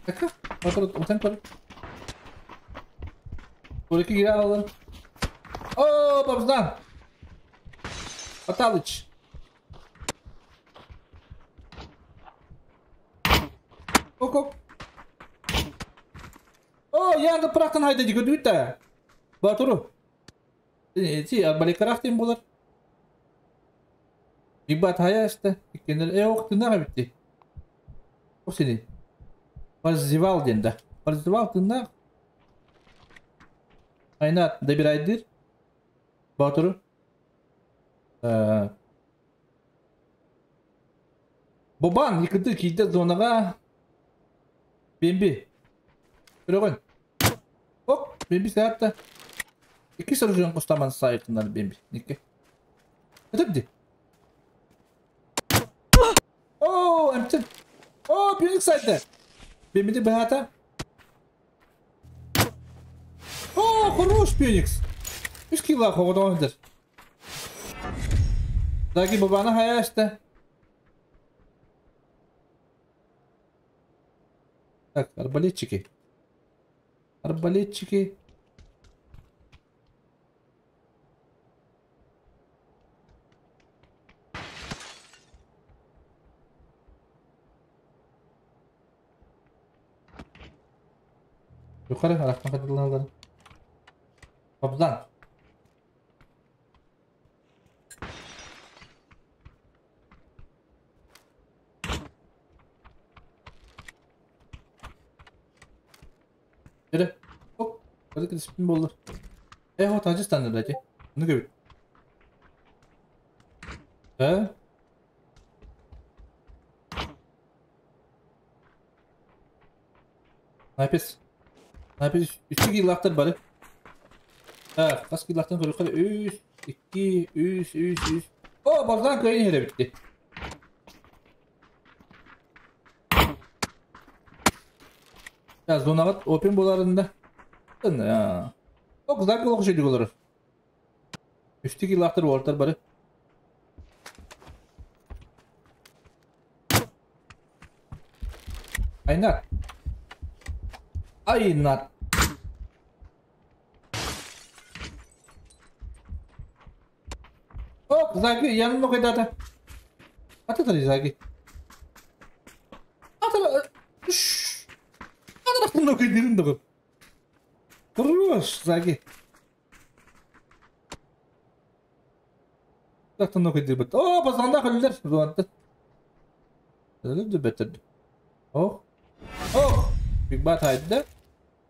Така, отыр, отан көр. Орики кире алар. О, бабздан. Аталыч. Ок, О, яанда пырахтан хайда дии көрдүгүт да. Батуру. Ти арбалеккараах диэн буолар. Ибат хайа эстэ. Иккиэннэр э ох тыыннаах эбит дии. Ох сини. Парзивал диэн да. Парзивал тыыннаах. Айнаат добирайдыыр. Боотуру. Бобан иккитэ киирдэ зонаҕа. Бимби. Көрөҕүн. Оп, Бимби саатта. Икки соружуон кустаман сайтынар Бимби. Никке. Это где? О, эмтин. О, Пюник сайты. Бимби быһаата. О, хорош Пюникс. Үс килла хоҕотоҕон Даги бабана хаяшта. Так, арбалетчики. Арбалетчики. Yukarı arasına katılmaları. Kaptan. Yürü. Hop. Hadi disiplin bolur. E ho tacı standart ki. Bunu gör. He? Napis. Napis 3 yıllardır bari. Ha, kaç yıllardan sonra 3 2 3 3 3. O, bazen köyün yere bitti. Ya zonagat open bolarında. Ya. O güzel bir okşaydı olur. 3 yıllardır ortar bari. Aynat. Aynat. О, Заги, я много дата. А ты Заги. А ты А ты много дирин Хорош, Заги. Так много дирбет. О, базанда хөллөр. Зуанты. Өлүп О. О, Big Bad haydi.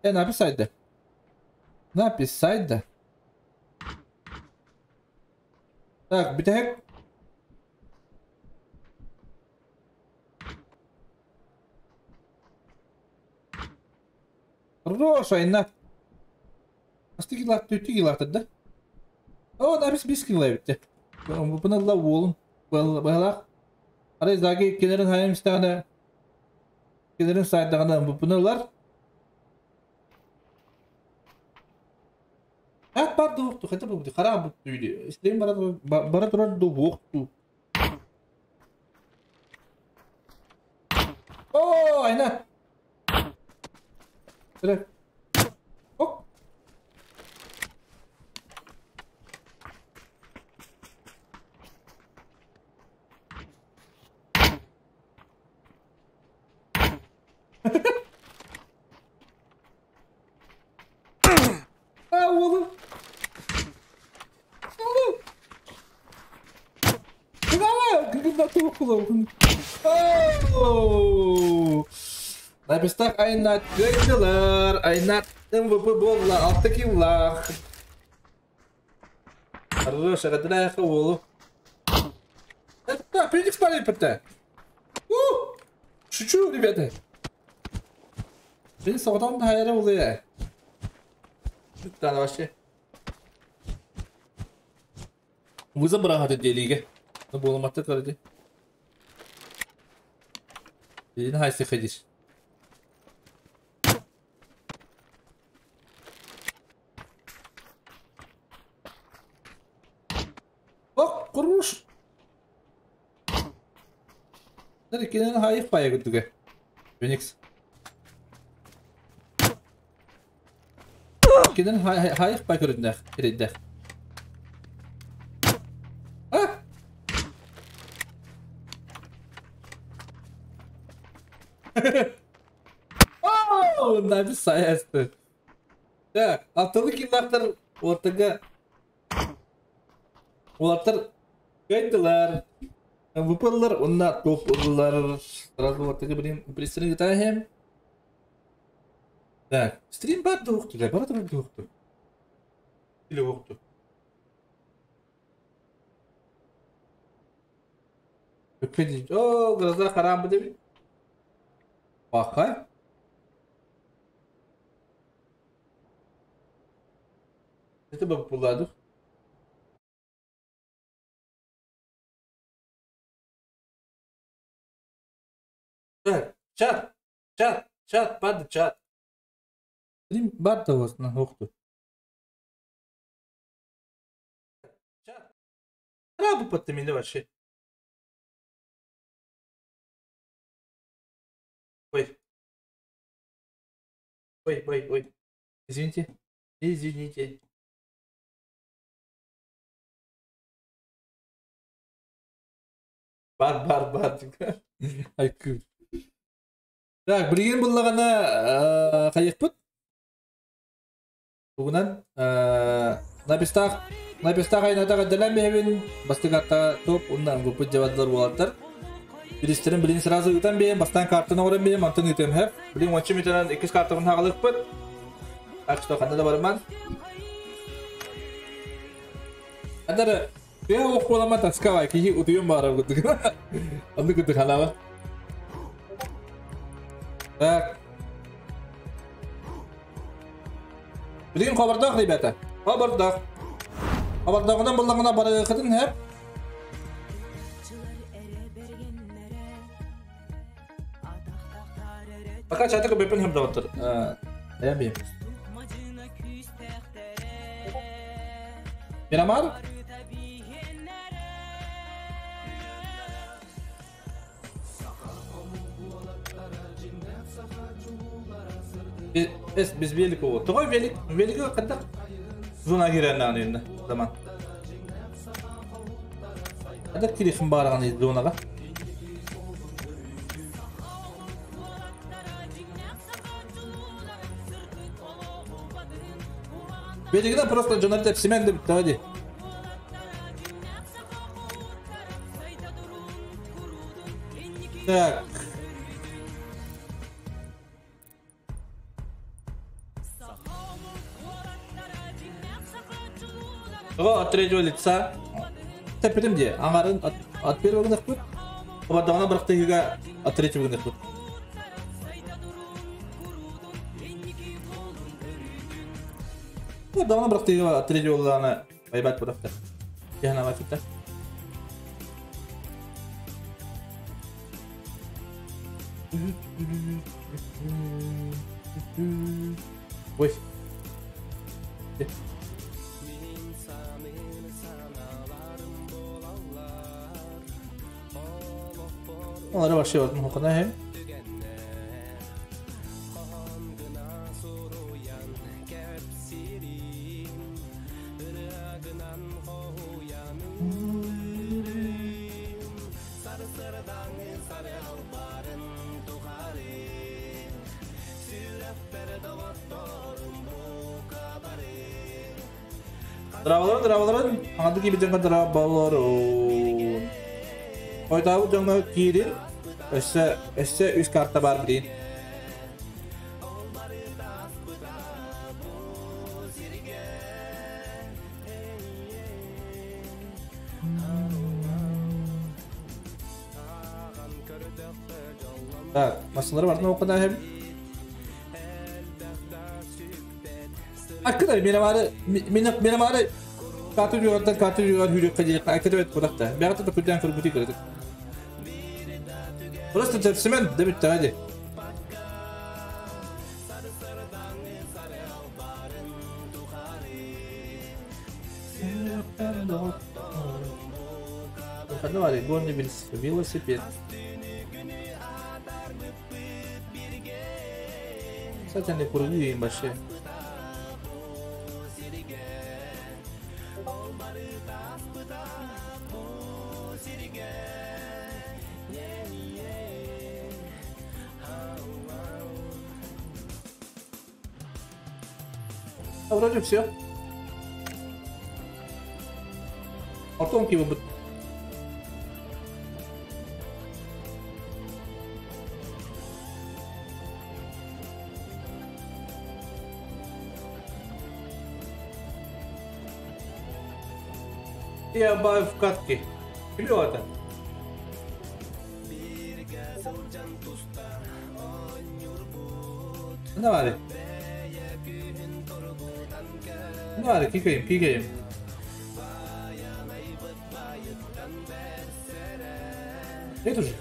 E написать Написать Так, бүтэһик. Хорош, айна. Хасты килла, түттү килла да. О, да бис бис килла битте. Бу ла уолун. Балах. Арай заги кенерин хайым истәгәнә. Кенерин сайдагына бу лар. Хат бар дукту, хотя бы харам бу түйдү. Истем бара бара турар ду букту. О, айна. Тирek. Оп. А, oğlum. Oğlum. Давай, когда тухло. Напистах айнат кыйдылар, айнат МВП болла, алты киллах. Хорош, агадына оğlum. Это Феникс парень пытта. Шучу, ребята. Феникс одан да хайра oluyor. Tane вообще. Вызов бырахаты делиге. Ну, болматты көрді. Един хайсы ходишь. Ок, куруш. Кенен хайық пая күттіге. Феникс. Кенен хайық пай көрдінәқ, кереддәқ. А? О, набис саясты. Так, алтылы киллақтар ортаға Олаттар кайдылар. МВПлар, онна топ ұрылар. Сразу ортаға бірін пристрин гитахем. Так, стрим бар да уқту, бар да уқту. Или уқту. О, глаза харам деп. Бақа. Это бы буладык. Так, чат, чат, чат, пады чат. Стрим бар да осына уқту. Чат. Рабы подтемили вообще. Ой. Ой, ой, ой. Извините. Извините. Бар, бар, бар. Айкы. Так, билген буллагана кайыкпыт. Бугунан напистах напистах айната гадалан бэбин бастыгатта топ ундан гупут жабаддар болаттар. Билистерин билин сразу ытан бэйм бастан картаны оран бэйм антын ытым хэп. Билин ончы метанан икис картын хагалыкпыт. Так что канда да барман. Андар я околама таскава ки утуюм барып кыттык. Анды кыттык ханаба. Так. Билин хабардах, ребята. Хабардах. Хабардагынан буллагына бара кытын хэп. Пока чатык бепен хэм даваттыр. Я бим. Мирамар? Biz biz velik o. Toy velik velik kadar zona giren önünde zaman. Kadar kirişim barağını zonaga. Velik'den просто жонар деп семен деп hadi. Так. От третьего лица. Тепетим де. Аңарын от первого гынах пут. Обадағына бір тегіге от третьего гынах пут. Давно бырахтыыга третий буоллаҕына байбат бырахта. Киһи фита. Ой. Onlara başlayalım. Hokana hem. Драbalарын, драbalарын, аңады gibi дьоҥҥо драbalарын. Ойдаабыт дьоҥҥо киирин, өссө, өссө үс карта бар билин. Так, масалары бартын оқына хем. Аккыдар, мене бары каты жуғардан каты жуғар хүрек қадиқ, аккыдар бет қудақта. Бәғаты да күрден күр бүті кірдік. Просто тепсімен дебит hadi. Давай, горный велосипед. Кстати, они круги большие. А вроде все. Потом его бы. Я в катке. Клёво. Давай. Давай, кикаем, кикаем. Нет уже?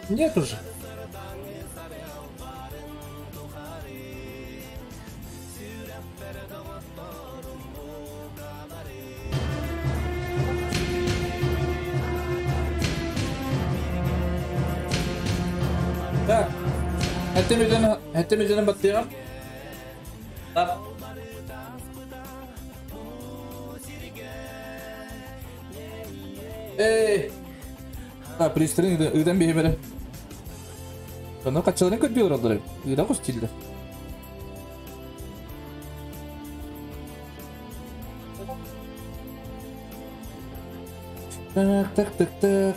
Нет уже. Так. Хәттем үзенен баттыгам. Так. Эй! Так, пристрын ыдан бейбере. Аны качаларын көтбей оралдыр. Ыда костилді. Так, так, так, так.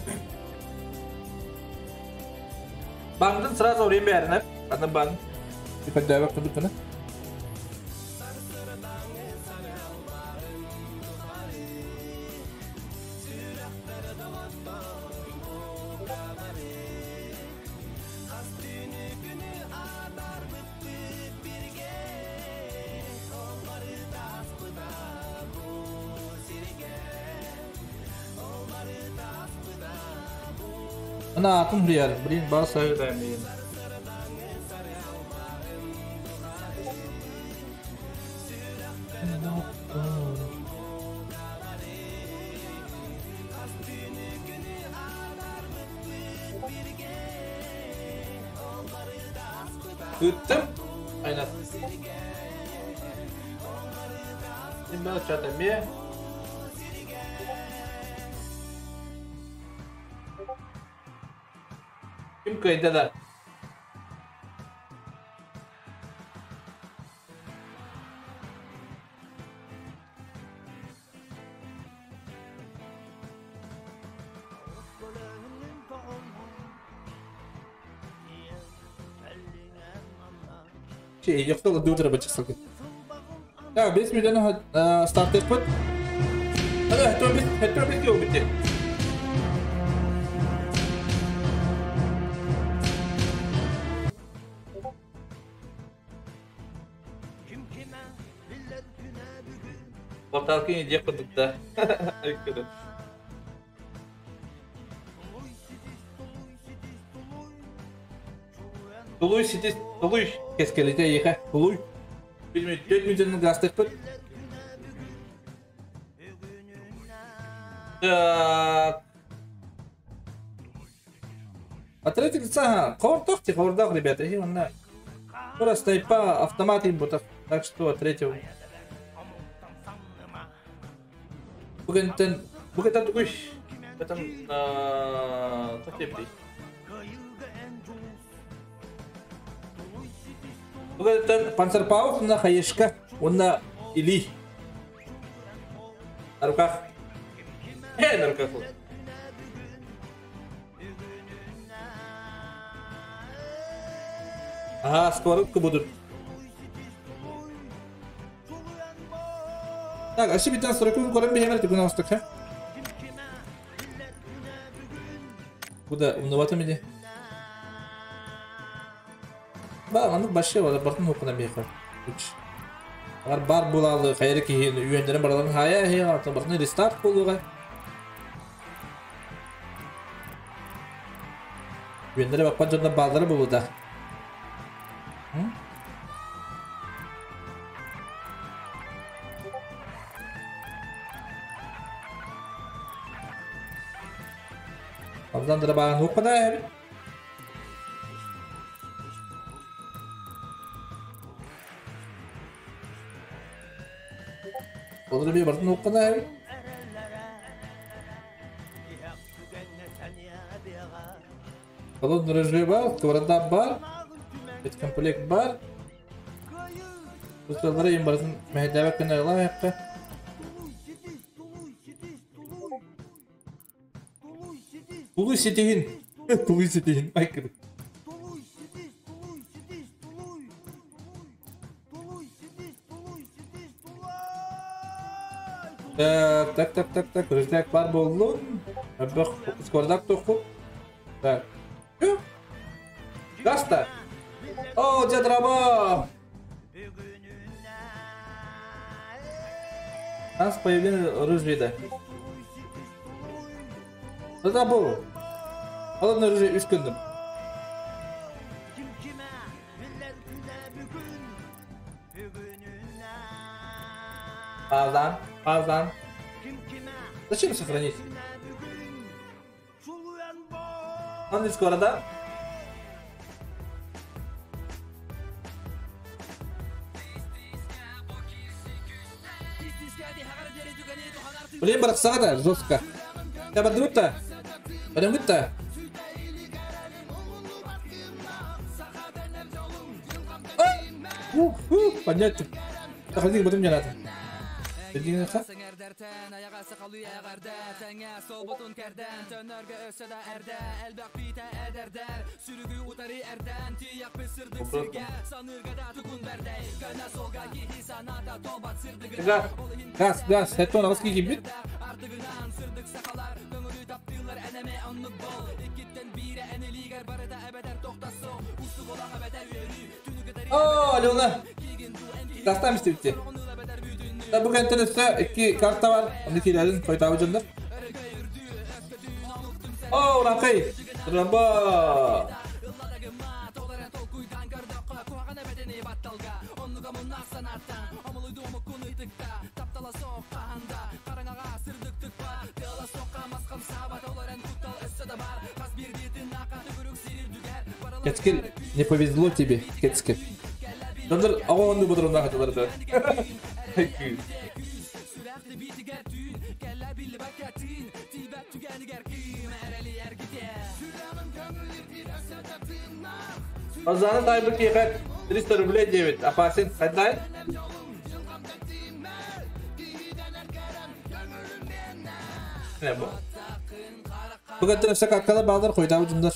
Бандын сразу время беріне. Аны бан. Bir bak dur bana. Ana atım hıyar. Блин, бас айдайм. Ыттым. Aynen. Şimdi çatemi. Kim köyde de? Şey, yoksa da durdura bacak Так, 5 миллион старт etpet. Hadi, hadi, hadi, yok bitti. Порталкин идея курдук да. Айкыры. Тулуй ситис, тулуй кескелите ехе, тулуй. Bilmiyorum, 4 milyonun gazete Так. А третий лица, ховардах ти, ховардах, ребята, и он на. Просто по автомат им бутов. Так что третьего. Бүгінтен, бүгінтен тугуш. Бүтін, тоқтай Бүгінтен Панцерпауф на хаешка, он на Или. На руках. На руках. Ага, сковородку будут. Так, а себе 40 көрін беймер түгін ауыстық, ха? Куда, умновато мене? Ба, аны башы бар, бартын оқына бейхар. Бар бар булалы, хайры кихин, үйендерін бараларын хая, хая, артын бартын рестарт болуға. Үйендері бақпан жонда балдары болуда. Алдан бағын оқына әбі. Олар bir бартын оқына әбі. Холодный режим бар, сковорода бар, комплект бар. Ustaları им бартын мәһдәбә кенә ала яққа. Тулуй сетигин. Тулуй сетигин. Айкыр. Так, так, так, так, так. Рюкзак бар болду. Бөх скордак тоқып. Так. Гаста. О, дед Раба! Нас появление ружья. Да был. Холодное оружие үш күндім. Пазан, пазан. Зачем сохранить? Он не скоро, да? Блин, брат, жестко. Я подруг-то. Подруг-то. Ух, ух, понятно. Заходи, потом не надо. Газ, газ, газ, это он русский гибрид. О, Алена! Тастамыз депте. Да бүгін интернетте iki карта бар. Оны келерін қойтабы жөндөр. О, Ранқай! Рамба! Кетскел, не повезло тебе, Кетскел. Жондар, ағуанды бұдырында қайталарды. Азаны тайбы кейхет 300 рублей 9. Апасин, қайдай? Не бұл? Бүгін түніпсек аккала бағдар қойдауы жындар.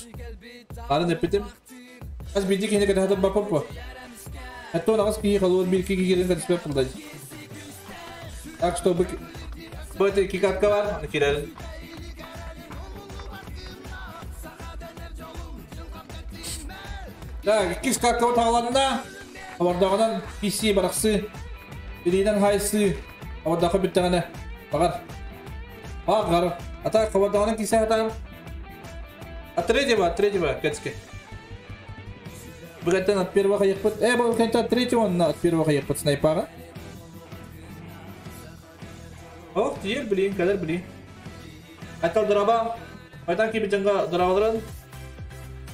Арын эпитим. Аз биди кehine kadar бапап по. Это у нас кии холод бир кии келен кадыспеп кылдай. Так что бы bu iki katka var. Kirelim. Так, iki katka tağlarında Avardağından PC барақсы, Илиден хайсы. Хабардаха бүттэҕинэ баҕар. Баҕар. Ата хабардаҕына кисе хатаан. От третьего, кэцке. Бүгеттен от первого хайықпыт. Бұл кенте от третьего, от первого хайықпыт снайпаға. Ох, тиер блин, кадar блин. Айтал драба. Айтан киби жаңга драбаларын.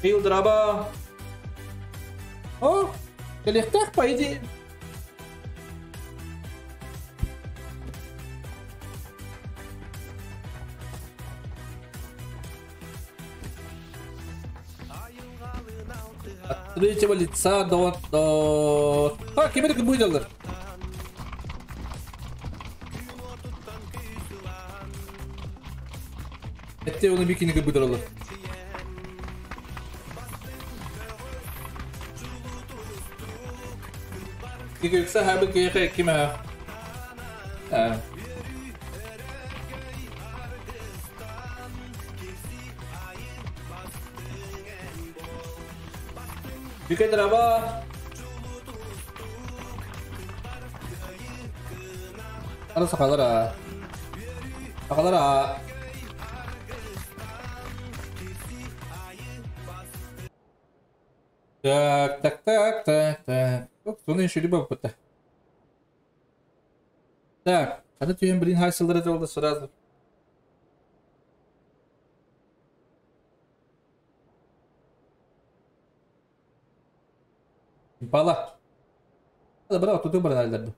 Хил драба. Ох, келехтах, по идее. От третьего лица до... А, кемерик будет. Это он бикини выдрал. Икса хабы кеха кима. Бикедраба. Ара сахалара. Сахалара. Так. Соны еще любопытно. Так, а тут я, блин, хасил это сразу. Импала. Браво, тут выбор надо.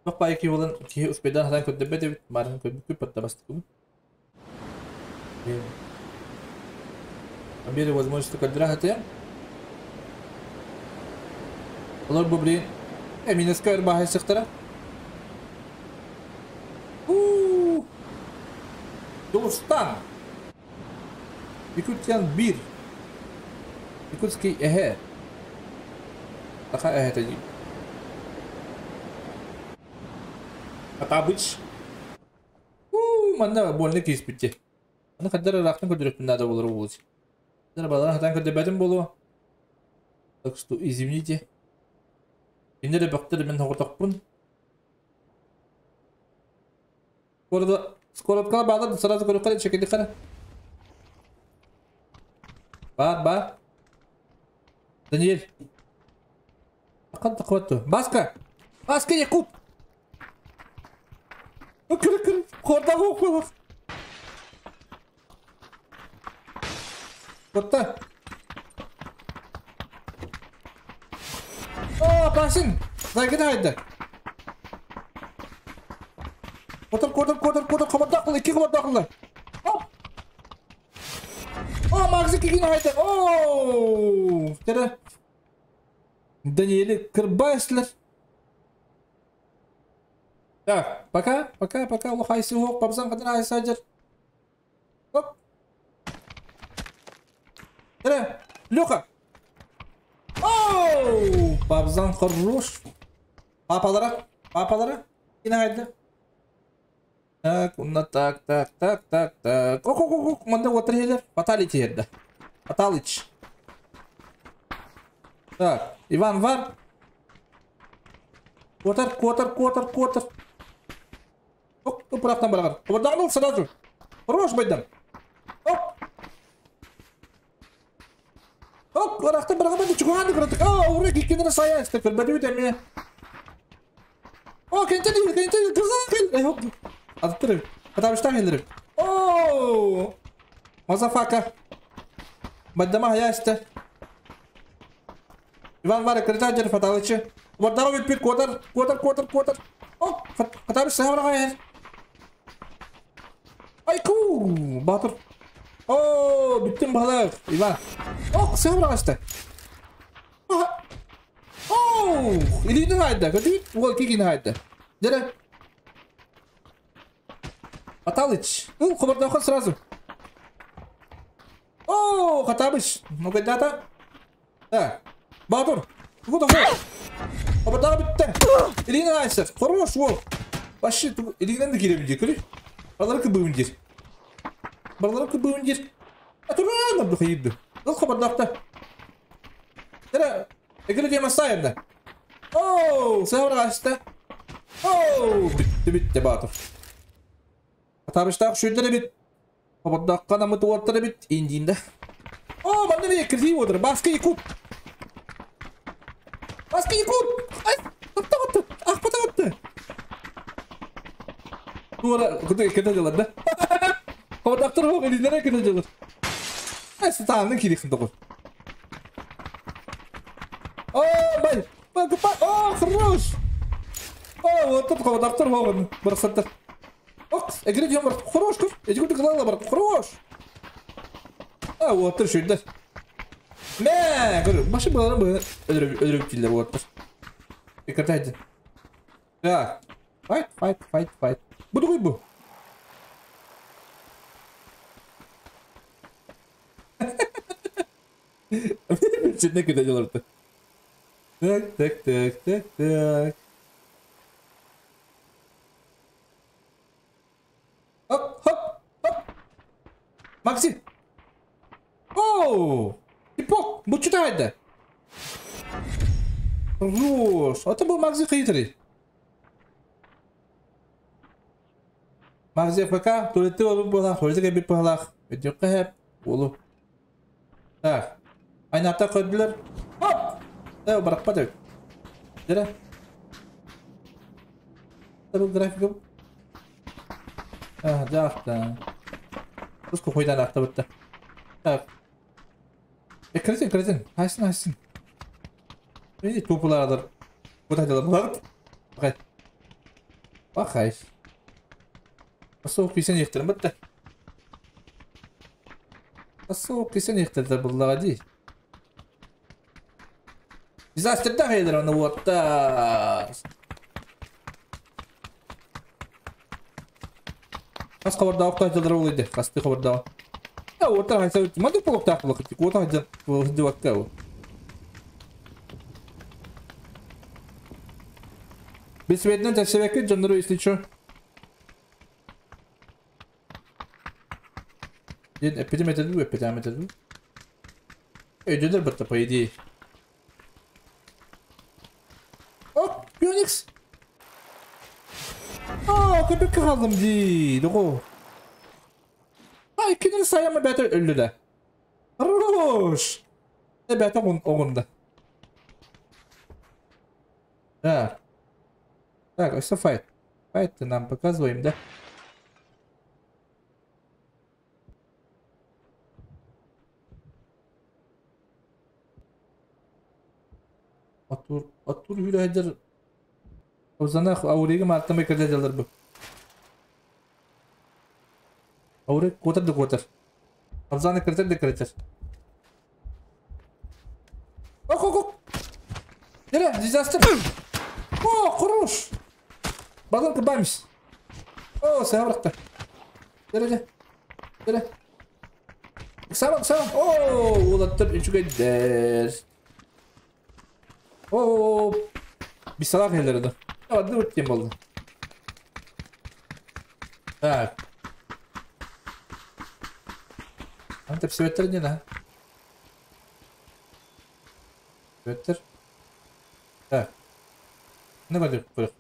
Тоқпай ки болан ки успедан хатан көддөбөт барын көбүк патта бастыкым. По мере возможности көддүрэ хатыям. Олар бу блин минуска ырбаһай сыктара. Дулстан. Якутян бир. Якутский эхе. Таха эхе тади. Атабыч. Манна больно киспитте. Аны каддар рахтан көдүрөппүн надо болор болот. Дар балар хатан көдөбөтүм болу. Так что извините. Инде бактыр мен хоготокпун. Скоро скоро балар сразу көрүп калып чекеди кара. Ба. Даниэль. Акан такватты. Баска. Баска Якуб. Кыр. Хорда окулук. Котта. О, басын. Зайгын haydi. Котор. Командакылы, iki командакылы. Оп. О, Максы кигин haydi. О! Тере. Даниэль кырбайсылар. Так, пока, улахайсы хоқ, бабзан қадыр айсаджыр. Оп. Тере, Леха. Оу! Бабзан хорош. Папалара. Кина haydi. Так, унна так. Ок, манда отыр хелер. Фаталити ерді. Фаталич. Так, Иван var. Котор. Оп, тупырақтан барағар. Қобырдағын ол сразу. Хорош байдан. Оп. Оп, орақтан барағар байды. Чуғанды көрдік. О, урек иккенері сая. Істеп көрбәді өте ме. О, кентен, кызыл кел. Оп. Атып Атабыштан келдіріп. О! Мазафака. Баддама хаясты. Иван Варя, критаджер, фаталычы. Вардаров бит котор. Оп, Атабыш сахабра хаяс. Айку, батыр. О, биттим балык, Иван. Ок, сахабра хаясты. О, илинин haydi. Gördün mü? Кикин haydi. Дere. Аталыч. Ну, хабардан сразу. О, Хатабыч. Ну, когда-то. Так. Батур. Куда ход? Хабардан битти. Илинин haydi. Хорош, вот. Вообще, илинин de girebilecek, öyle. Балары кыбы үндер. А то рано бы хайды. Ыл хобордоохто. Тера, эгри диэм астайында. Оу, сабыр аста. Оу, бүттү бүттү Баатыр. Атабыштаах шүйдер эбит. Хобордоохха намыт уоттар эбит индиинде. О, манна бие кирдии уотар. Баска якут. Баска якут. Ай, таптаҕытты. Ахпатаҕытты. Туора, кута кете дьалар да. Хобордоохтор хоқ илиилere кете дьалар. Ай, сатаанын киирихин тоҕор. О, бай! Бай, бай! О, хорош! О, вот тут хобордоохтор хоҕун. Барсаттар. Ок, эгри диэн бар. Хорош, көр. Эти курдук кылаала бар. Хорош! А, уоттар шүйдер. Мэ, көр, башы баланы быһы өлөрүп өлөрүп киллер уоттар. Иккатайдын. Так. Fight, fight, fight, fight. Бу тугуй бу? Синне кете дьаларты. Так, так, так, так, так. Хоп, хоп, хоп. Максим. Оу! Типок, бу читайды. Хорош. Это был Макси хитрый. Макси ФК, туалетте ол буолах, туалетте кэлбит быһалаах. Өтүөххэ хэп, уолу. Так. Айната көрдүлэр. Хоп! Э, барахпат эбит. Дere. Бу графика. А, жаахта. Туску хойдан ахта. Так. Э, киресин, киресин. Хайсын, хайсын. Эй, тупулардар. Куда дела булар? Бакай. Бакай. Асоо кисен ихтерим битте. Асоо кисен ихтердер буллага ди. Дизастерда хейлер аны уотта. Хас хабарда окта жылдыр ол иде. Хасты хабарда. Я уоттар хайса мады полоктаах булак. Уота хайда хиддибакка. Бесветнен тәсебекке жоннору если чё. Ден эпидемия эпидемия Өйдөдөр бітті, по идее. Оп, Пионикс. Аа, көпөккө қалдым дии, дого. Ай, кинер саяма бәтер өлді да. Хорош. Э, бәтер оғында. Так. Так, все файт. Файт ты нам показываем, да? Атур, атур хүрәдер. Озана ауреге мартамай кірде жалар бу. Аурек котыр да котыр. Абзаны кіртер де кіртер. Ок, ок, ок. Дере, дизастер. О, хорош. Балын кыбамис. О, сабырықта. Дере, де. Дере. Сабыр, сабыр. О, олаттыр үчүгөйдер. О, bir salak ellerdi. Ya dur bakayım oldu. Так. Антеп светтер не да? Светтер. Так. Не барды көрөк.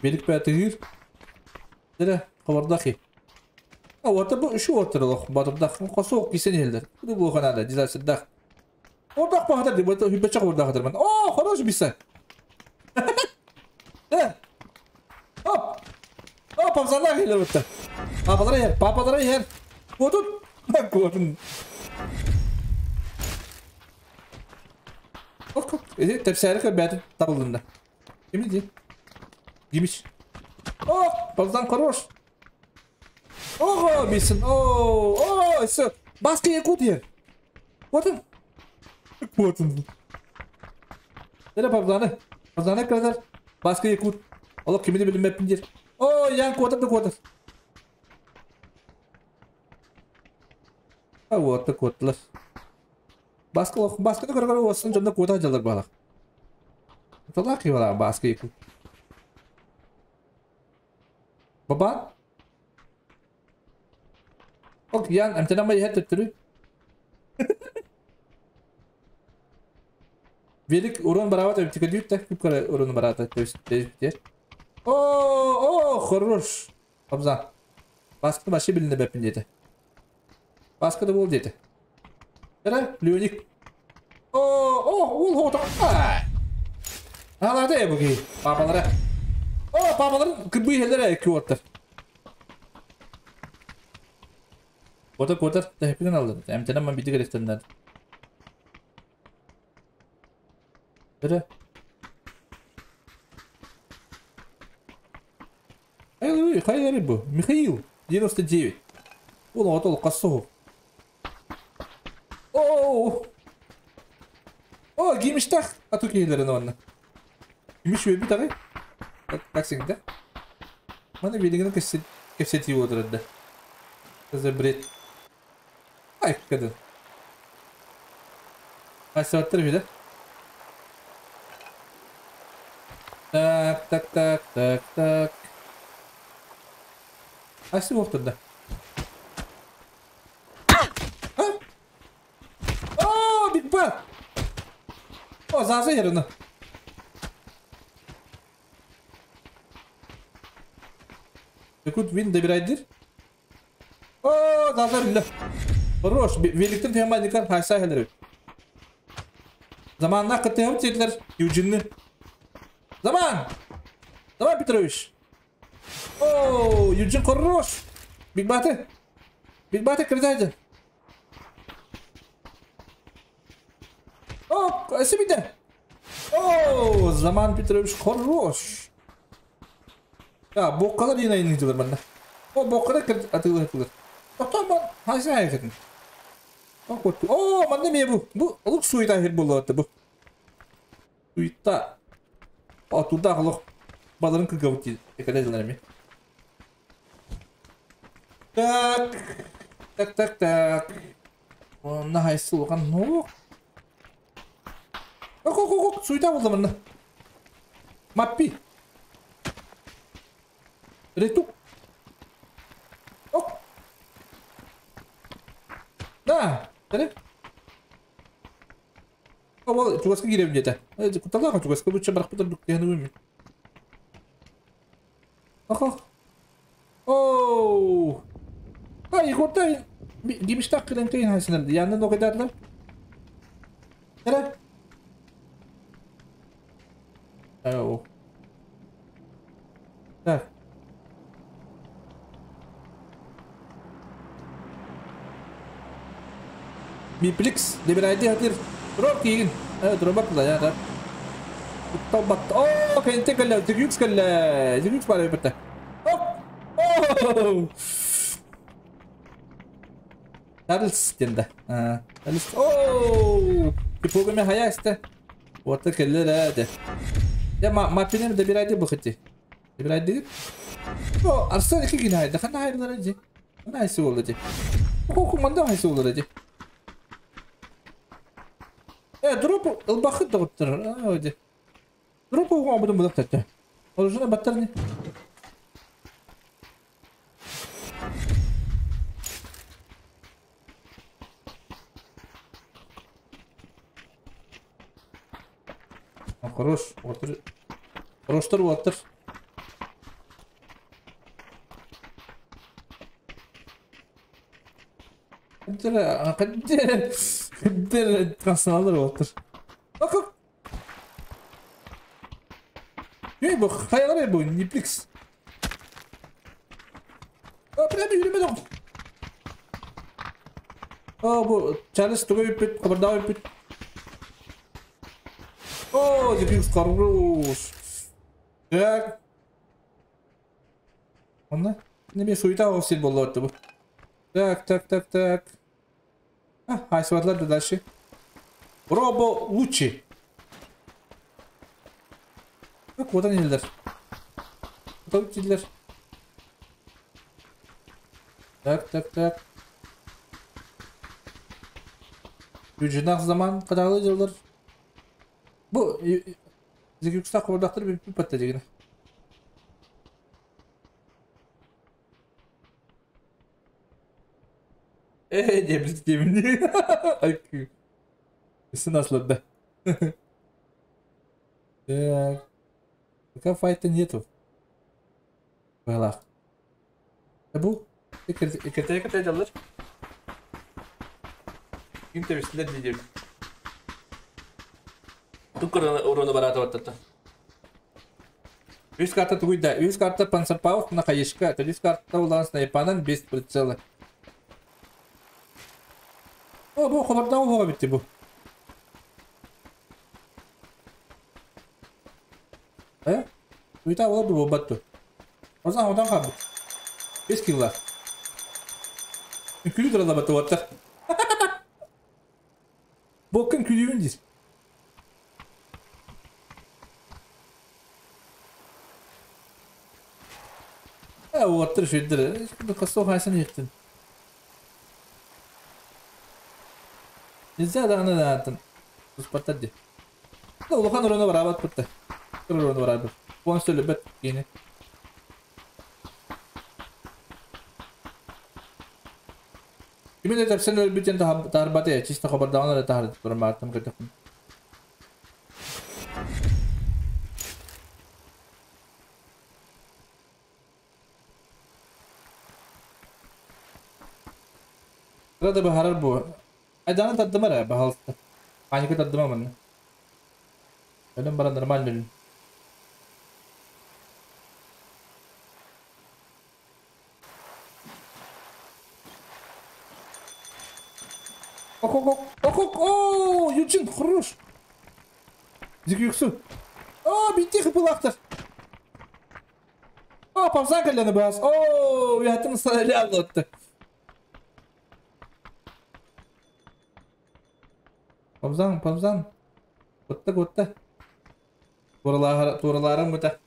Белик бәтигир. Дере, кабардахи. А вот бу үш отыр бадырдах. Косок кисен елдер. Бу бу ханада дизасырдах. Ордах бахатыр деп, это хүбәчак ордах хатыр. О, хорош биса. Э. Оп. Оп, абзалар келер бітті. Папалар ер, папалар ер. Отun. Отun. Ок, ок. Эзи тепсәрі бәті табылдында. Ким ди? Гимиш. О, паздан хорош. Ого, бисин. О, о, все. Баска якут ер. Отun. Отun. Нere пазаны? Пазаны kadar. Баска якут. Алып кимini билинмеппин О, ян куотар да куотар. А вот так куоттылар. Баска баска да көргөр осын жонда куота жалар балак. Талак ибала баска якут. Баба? Ок, Ян, эмтэнэн иһэр төттөрү. Велик урон бараабат эбит да күп урон бараата төс. О, о, хорош. Абзан. Баскы вообще билинде бэппин диэтэ. Баскы да бол диэтэ. Эра, Леоник. О, о, ол хоото. Аалаата бу ки. Папалара. О, папалар кырбый хеллere куоттар. Кота кота тэппин алды. Эмтенен мен бити керектеннер. Эра. Ай, хай бу. Михаил, 99. Ол отол кассу. О! О, гимиштах. А тут кейлерин онна. Гимиш бит агай. Так всегда. Мана билигин кесети отырды. За бред. Ай, кадын. Ай, саваттыр бит. Так, так, так, так, так. Ай, отырды. А? О, Биг Бат! О, Заза yerine. Якут вин добирайдыр. О, Заза билля. Хорош, великтен темадикар хайса хелер. Заманна кытыгым титлер Юджинни. Заман! Заман Петрович. О, Юджин хорош. Биг Баты. Биг Баты кредайды. О, себите. О, Заман Петрович хорош. Ya bokkalar yine yayınlayıcılar bende. O bokkalar atılır atılır. Tamam, haysa hayır. Bak О, манна ме бу. Бу олук суйта хер болот бу. Суйта. О, туда олук баларын кыргабыт экадайлар Так. Так, так, так. Онна хайсы улган ну. Ок, ок, ок, суйта болду манна. Маппи. Ретук. Ок. Да, Тәрі? Ол чугаска кирем деді. Куталаға чугаска лучше бірақ бұтыр бүктені өмін. Ах, ах. Оу. Ай, Егорда гимиштак кырын кыйын хайсыныр. Янын оқайдадылар. Тәрі? Оу. Так. Мипликс, добирайте хатыр. Дроп кийин. Дроп да я да. Топ О, кенте кэллэ, Зигюкс кэллэ. Зигюкс бар битте. Оп. О! Чарльз денде. Чарльз. О! Типогами хаясты. Вот кэллэ да. Я ма мапинем добирайте бухати. Добирайте. О, Арсен iki gün haydi. Хана hayırlar acı. Хана haysı oldu acı. Koku manda haysı oldu acı. Дроп ылбахыт доғыттыр. Өде. Дроп оған бұдым бұдақ тәтті. Оружына баттар не? Хорош, отыр. Хороштыр, отыр. Қадыр, қадыр. Қадыр трансналар отыр. Bak bak. Ne bu? Kayalar bu. Niplix. Aa, прямо yürüme de. Aa bu Charles тугай үппит, кабарда үппит. О, Зигюкс хорош. Так. Онна? Неме суета офсет болду бу. Так, так, так, так. А, хайсватлар да дальше. Робо Лучи. Bak oradan inirler. Buradan inirler. Так, так, так. Gücünden zaman kadarlı diyorlar. Bu Zigüks'ten kıvırdaktır bir patlayacak yine. Ээ диэбит диэбин. Ай Сын асларда. Так. Пока файта нету. Быһалаах. Бу иккитэ кытта дьаллар. Ким тэбистилэр диир. Тук уруну бараата баттата. Үс карта тугуйда. Үс карта Панцерпауф на хаешка. Үс карта улаан снайпанан без прицела. О, бу хобардаах уһуга битти бу. Э? Уйта олорду буолбат дуо? Озан одан хаалбыт. Бес килла. Күлүү тураллабат уоттар. Боккун күлүүбүн диир. Э, уоттар үчүгдэр. Косоо хайсан иһиттин. Нельзя даҕаны даҕантан туспаттар дии. Улахан уруну бараабат бутта. Кыра уруну бараабыт. Полностью өлөрбөт киһини. Кими да тэпсэн өлбүт диэн таһарбат ээ, чисто хабардаҕын эрэ таһар туран баартым көрдөхпүн. Кыра да быһаарар буо. Айдааны тардыма эрэ, баһаалыста. Паника тардыма манна. Өлөн баран нормально өлүн. Ок, ок, ок, ок, ок, о, Юджин, хорош. Зикюксу. О, битти хыпылахтар. О, павзан кэллэни баас. О, уятын салялотты. Павзан, павзан. Кутта, кутта. Тууралаарым бута.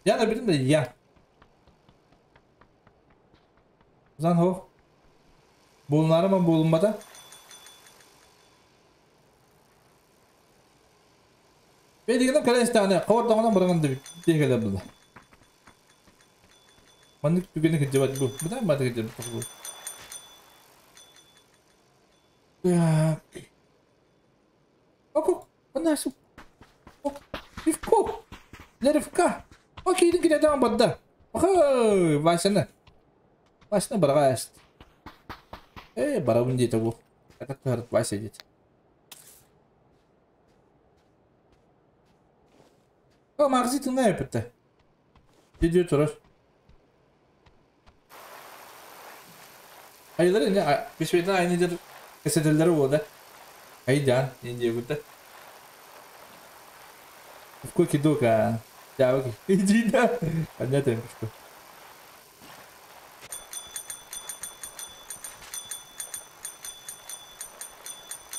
Я да билим да я. Павзан хо. Булунарым булунбата. Бэйдигинэн кэлэн истэҕинэ, хабардаҕынан бараҕын да диэн кэлэр буолла. Маннык түгэни кырдьыбат бу. Бытаан баата кырдьыбат бу. Так. Ок, ок, Ок, Ривко! Для рывка! Окей, кириэтэҕин барда. Охой, Васяны. Васяны бараҕа ааст. Ээ, барабын диэтэ бу. Это Вася диэт. О, Марзи тына эппитэ. Видео турар. Айылар ини бисвейтен айны дер кэсэтэллэрэ буолда. Айдaan диэбитэ. Какой кидок, а? Дявок. Иди, да. Понятно, что.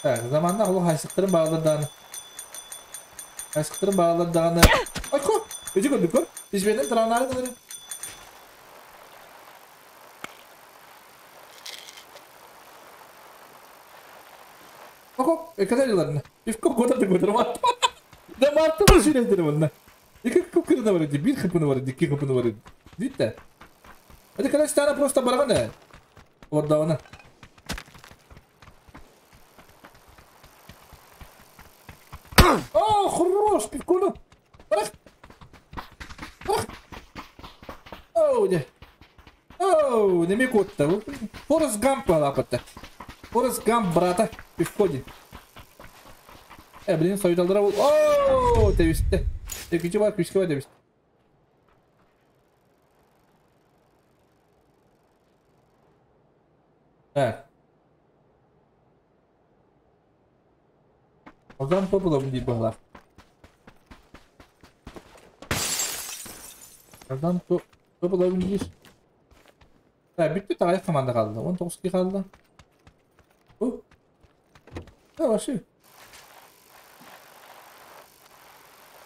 Так, заманна олох хайсыктарын баалар даҕаны. Хайсыктарын баалар даҕаны. Айко! Ити көрдүк көр. Бисвейтен тыранаары гынары. Ок, экаталиларна. Пивко кода ты көтөр Да марты бу сүрәдер манна. Екі көккіріне бар еді, бір хпны бар еді, екі хпны бар еді. Дейді. Это когда стана просто баргана. Ордауна. О, хорош, пивкону. Барах. Барах. Оу, не. Оу, неме котта. Форест Гамп лапатта. Форест Гамп, брата, пивкоди. Блин, сойталдыра бол. Оу, тебисте. Күчі бар, күшке бар тебисте. Так. Озан популабын дейді бағалар. Озан популабын дейді. Так, бүттү тағайық команда қалды. 19 қалды. О. Да, вообще.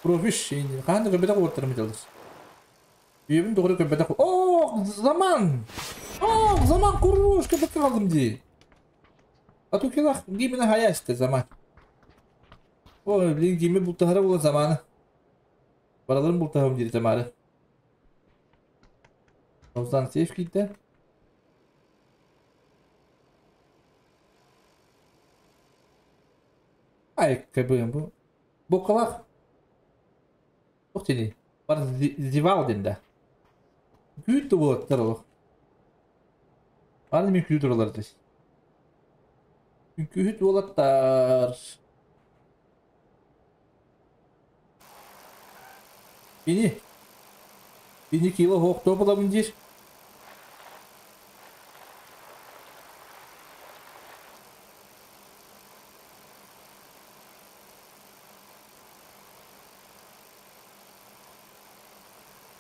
Профиш енді. Қандай көбетек отырым жалдыр. Үйімін доғыры көбетек. О, заман! О, заман куруш көбетек қалдым дей. А то келах гимені хаясты заман. Ой, блин, гиме бұлтахара бола заманы. Бараларым бұлтахым дейді тамары. Оздан сейф киирдэ. Айка быым бу. Букалах. Туох диний? Бар зивал диэн да. Күүт да буолаттар олох. Аны мен күүт туралар дес. Үҥкүүһүт уолаттар. Бини. Бини кило хоохтоо булабын диир.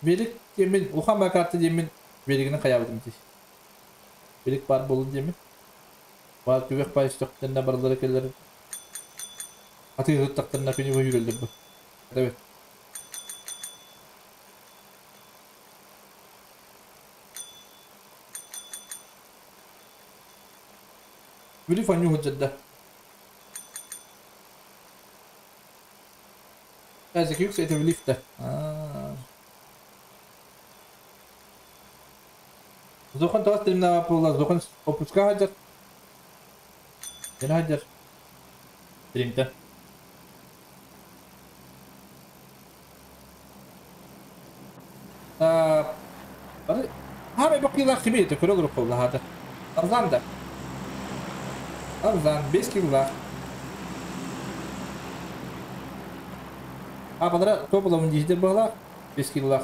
Велик диэммин, улахан бакарта диэммин велигинэн хайаабытым дии. Велик баар буолун диэммин. Баар түгэх баай өстөхтөрүнэ барылара кэлэр атыыһыттахтарына күнү быһа үүрэллэр бу. Эбит. Били фаню сылдьарда. Эзекюкс это лифта. Зохан таас тимна буолла, Зохан опуска хадьар. Дена хадьар. Тримте. Хаамай бакыылаах кими это көрө олорук буолла хаата. Арзан да. Арзан 5 килолаах. Апалара топ оламын диһдер баһылаах 5 килолаах.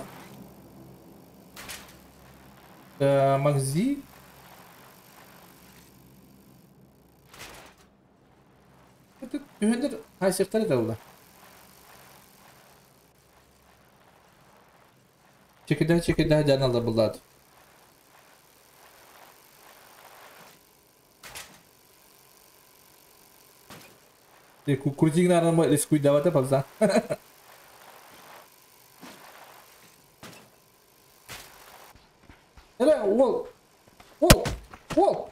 Магзи. Түһендер хайсыктар эталла. Чекиде чекиде жаналар буллады. Кукурузигин арнама рискуй давата палза. Эре, ол, ол, ол.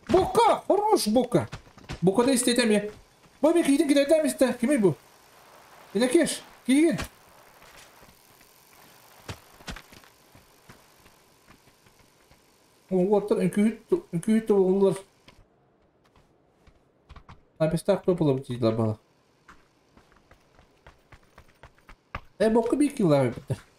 Бока, хорош бока. Бока да истетем я. Бу мен кийдин кидайдам исте. Кимей бу? Инекеш, кийгин. Уолаттар үҥкүүһүт тобуллар. Напистаах тобулабыт дииллэр бала. Э, бокка биир килолаах эбиттэр.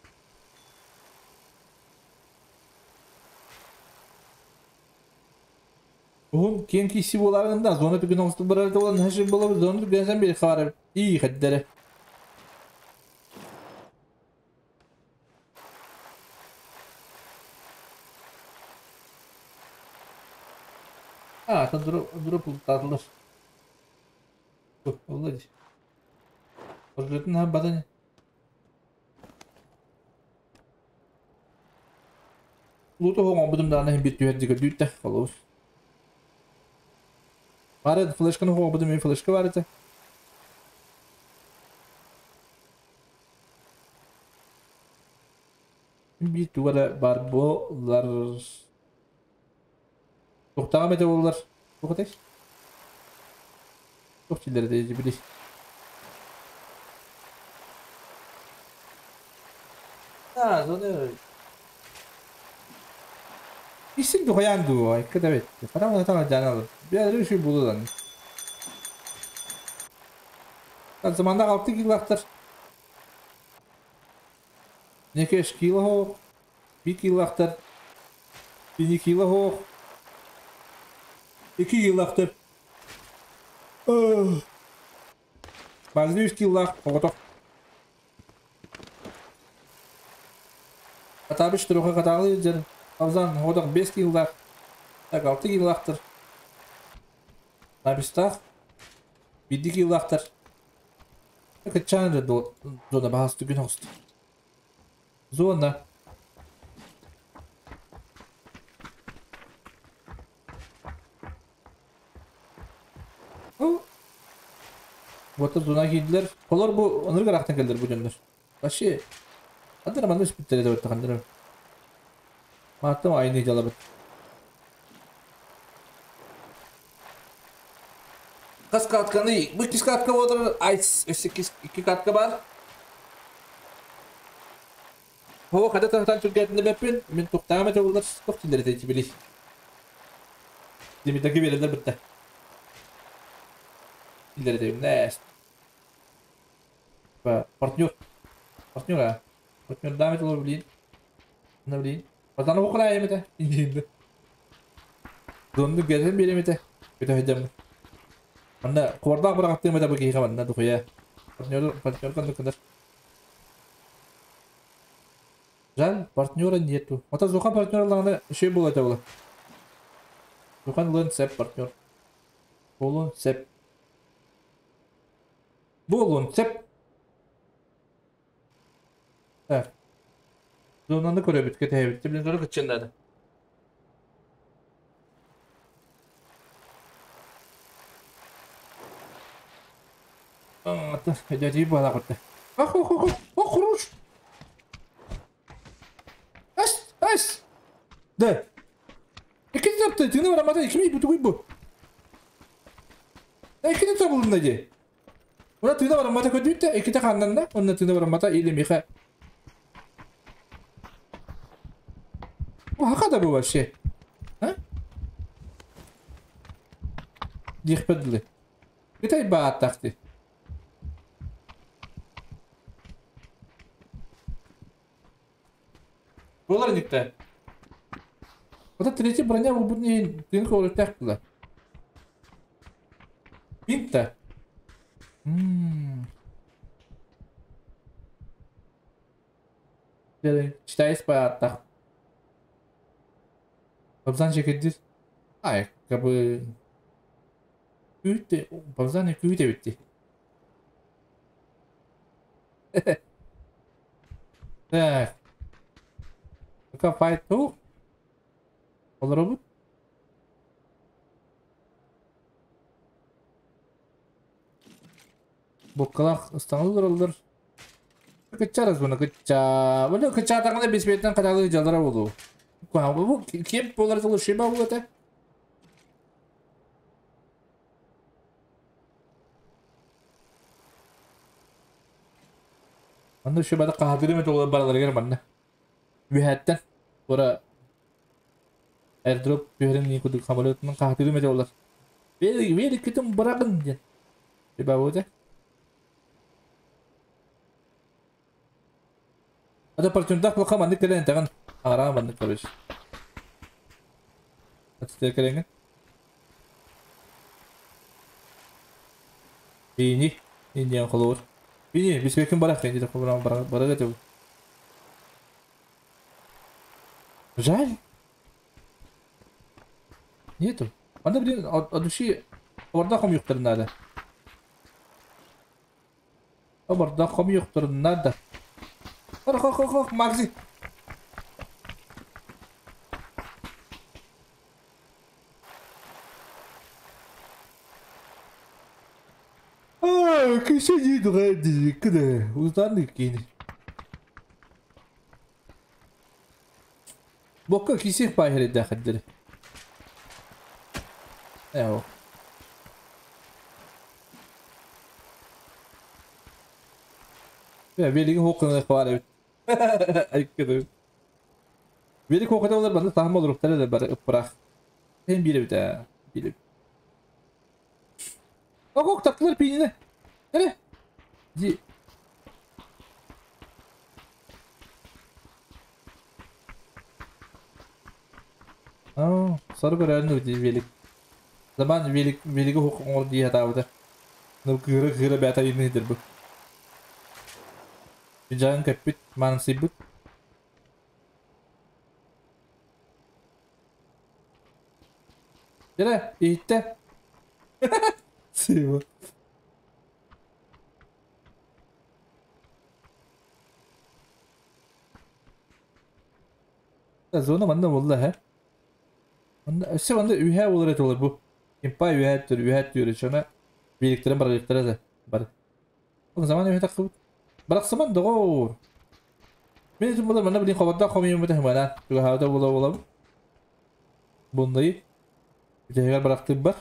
Уһун киэҥ киисси буолаарыгын да, зона түгэн оҥостон барар буолан наһаа буолабыт, зона түгэн сэн биэри хаалар ии хэддэрэ. А, это дроп лутатылар. Олла дии. Ордутун наһаа бадан. Луту хоҥорбутум даҕаны иһин биир түһэр көрдүүттэ холобур. Бары флешканы хоҥорбутум мин флешка бар этэ. Биир туга эрэ баар буолар. Туохтааҕым этэ буоллар. Туох этэй? Туох дииллэр этэй били. А, зона. Исин духаян дуу, айка да бит. Хатан хатан жаналар. Биэр үчүгэй буолудан. Заманда 6 килолаахтар. Некеш кило хоох, 1 килолаахтар, 1 кило хоох, 2 килолаахтар. Базы 3 килолаах, оҕотох. Хатабыш туруха хатаалыы дьэр. Абзан оҕотох 5 килолаах. Так 6 килолаахтар. Табистаах 1 килолаахтар. Кыччаан эрэ зона баһаас түгүн оҕуста. Зона. Вот зона киирдилэр. Олор бу оннук ыраахтан кэллэр бу дьоннор. Вообще, ханна манна түспүттэрэ да ханна Мааттым айны дьалабыт. Хас катканы, бу иккис катка буолар, айс, өссө икки катка бар. О, когда тахтан түргэтинде бэппин, мин туктаам этэ улар тух тиллер эти били. Димитаки берелер битте. Тиллер эти нэс. Партнер. Партнер а. Партнер дам эти блин. На блин. Патаны окулай эмете. Инде. Донду гезен беремете. Бите хедем. Анда куарда бырагаттым эте бу киһи манна духуя. Партнер партнер кандай кындар. Жаль, партнера нету. Ата Зухан партнер ланы şey була это было. Зухан лын сеп партнер. Болун сеп. Болун сеп. Так. Зонаны көрөбүт кетебит. Билин зора кытчындады. Ата, дяди бала кытты. Ах, ох, ох, ох, хорош. Ас, ас. Да. Икки тапты, тыны барамата, икки бу тугуй бу. Икки табылын ди. Уна тыны барамата көдүттэ, икки ханнан да, онна тыны барамата или миха. Хака да бу вообще. А? Дихпедле. Китай бааттахты. Болар никте. Вот третья броня бу не тын көрөттәк була. Бинта. Читайс бааттах. Бабзан чекедир. Ай, как бы күйте, бабзан күйте битти. Так. Пока файт ту. Олоробут. Буккалах ыстаңылыр олар. Кычарыз буну кыча. Буну кыча тагында бесбеттен кадалы жалдыра болду. Бу кем болар жолу шеба болот э? Анда шебада кахадыры мет олар баралар гер манна. Үһәттен бора airdrop түһәрен ни кудук самолетның кахадыры мет олар. Бери бери китим барагын ден. Шеба болот. Ада партнердах булка маннык келен тагын ара маннык короче. Атыстер келенген. Бини, индиан колор. Бини, бисбекин барак енді барак барак барак этеп. Жаль. Нету. Анда блин, от души бардаком юктыр надо. Бардаком юктыр надо. Ох, ох, ох, ох, Макси. Бокка кисих байхери дахаддыр. Эо. Я велиги хокканы хвалып. Айкыды. Велик хоккада олар банда тахым olur тәле бар ыппырах. Hem biri bir biri. Ок ок таптылар пейнini. Нere? Ди. Аа, сары көрәлін өте велик. Заман велик велиги хоккан ол дия табыда. Ну кыры кыры бәта инедир бу. Жан кеппит, мансибит. Жere, иитте. Сыва. Зона манна болла хэ. Манна өссө манна үһэ болар эт олар бу. Импай үһэ түр, үһэ түр чона бириктирен барыктара да бар. Ол заман үһэ такып. Барак саман догор. Мен үчүн болар манна билин кабатта комуйум бу хымана. Туга хавда бола бола. Бундай Бүтәгәр барактып бар.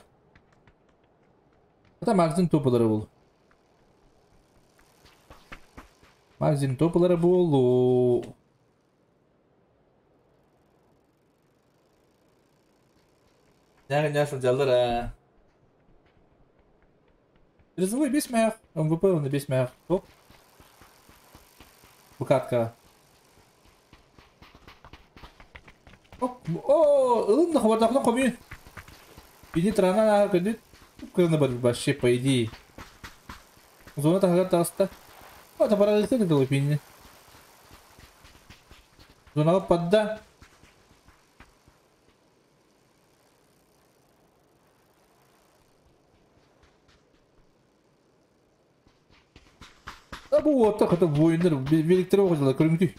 Ата магазин топалары бул. Магазин топалары болу. Няга-няга сылдьаллар аа. Призовой 5 мэх, МВП он 5 мэх. Оп. Букатка. Оп. О, ылын да хабардахна комью. Бини трана көндүт. Кырны бар вообще по идее. Зона тахагар таста. Это пора дылы пини. Зона подда. А бу уоттар хата воиннар великтер оҕодьулар көрүҥүтүй.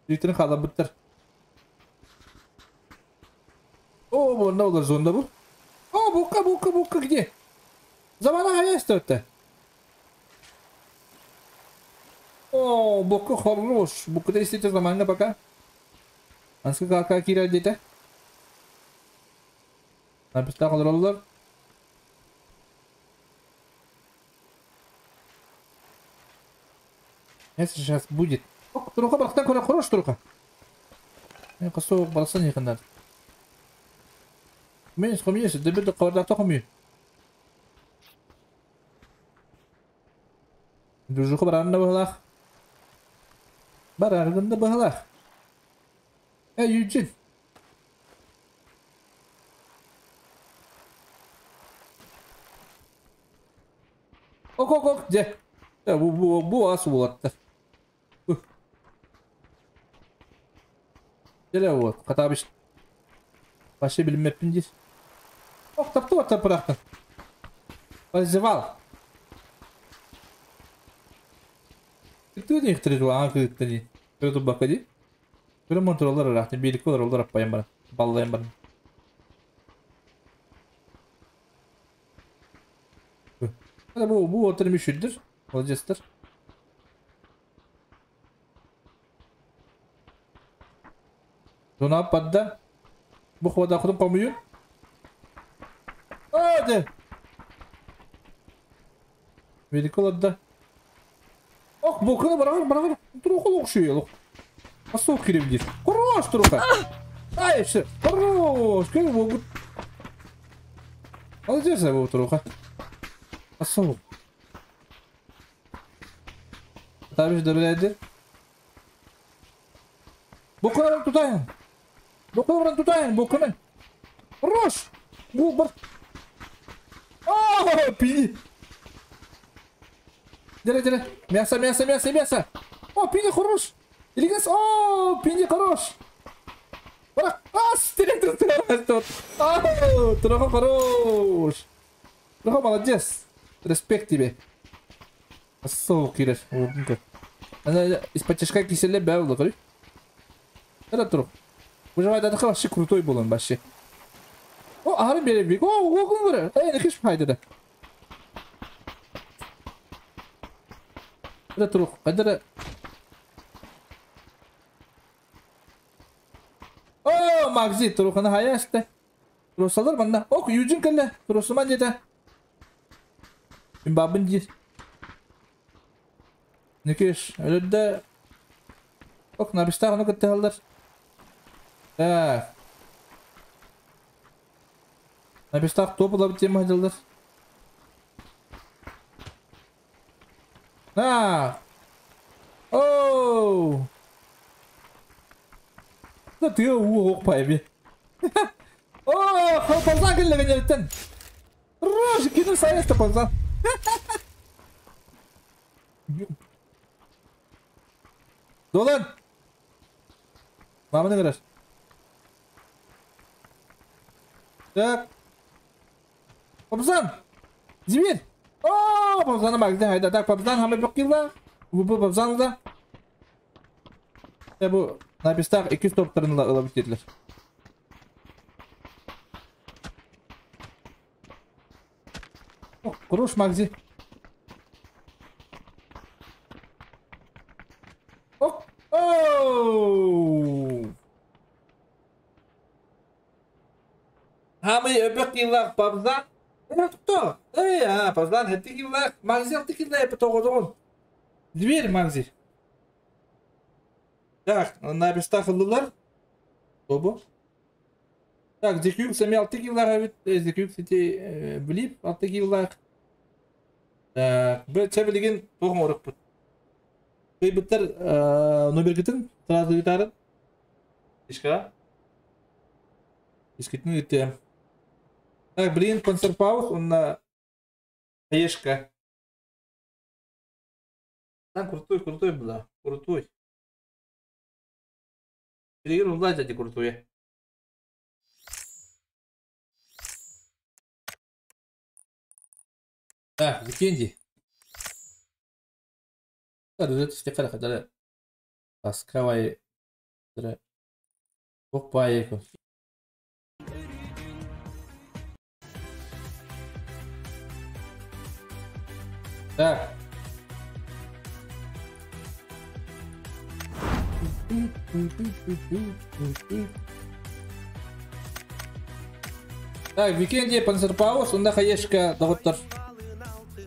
Великтерин хаалабыттар. О, бу олар зонда бу. О, бука, бука, бука где? Замана хаястı. О, бука хорош. Бука действительно замана пока. Анска кака кира где-то. Написал роллер. Это сейчас будет. Ок, туруха барахтан көрө хорош туруха. Мен косо барасан якындар. Мен хомьес, дебет кабардакта хомью. Дружуха баранна бахлах. Бараргында бахлах. Эй, Юджин. Ок, ок, ок, де. Бу бу бу ас булатты. Деле вот, катабыш. Башы билмеппин дир. Ок, тапты вот пырактын. Позывал. Ты не ихтирил, а кыттыни. Көрө бакади. Көрө монтроллар рахты, билик олар олар аппайым бар. Баллайым бар. Бу бу отырым үшүдүр. Молодецтер. Зона падда. Бу хвада кудум комуюн. Hadi. Велик да. Ох, бокunu bırak bırak. Туруха окшуyor. Асок кире Хорош туруха. Ай, все. Хорош. Кем могут. Молодец, бу туруха. Асок. Tabii de Bokunu tutayım. Bokunu tutayım, bokunu. Хорош. Bu bir. О, пини. Делай, делай. Мясо, мясо, мясо, мясо. О, пини хорош. Илигас, о, пини хорош. Бара, а, стрелять, стрелять. О, Троха хорош. Троха молодец. Респект тебе. Асыл киреш. Ана из-под тяжка киселе бәулы, көрі. Это трух. Выживает это вообще крутой был он вообще. О, ары бере О, о, о, Эй, не киш пайда. Это трух. Кадыр. О, Магзи, труханы хаясты. Трусалар манда. Ок, Юджин кэллэ. Трусуман деді. Бабын дир. Никеш, өлөдө. Ок, набистагы ну кытты Так. Набистаг топ улап тема жылдар. На. Оу. Да ты уу окпайби. О, ползан келген ертен. Рож, кину сайыста ползан. Долан. Маманы көрөр. Так. Папзан. Зимир. О, Папзана магда хайда. Так, Папзан хамы бакилла. Бу Папзан да. Бу напистак 200 топтарын ылап кетилер. Хорош Магзи. Оу! Хамы өбөк киллах Папзан. Кто? Эй, а, Папзан, это киллах. Магзи, ты киллах, это того Дверь, Магзи. Так, на местах ылылар. Тобу. Так, Зекюк сами 6 киллах эбит. Зекюк сити билип 6 киллах. Так, бу чэ билигин туох оҥоруохпут? Кыйбыттар номергытын сразу ыытаарын. Ишка. Искитин ыытыам. Так, блин, консервпаус уонна хаешка. Там крутой, крутой была. Крутой. Билигин уллаа дьэ крутой. Так, Викенди. Таскавай. Опа, Так. Так, Викенди Панцерпаус, онда хаешка доҕоттор.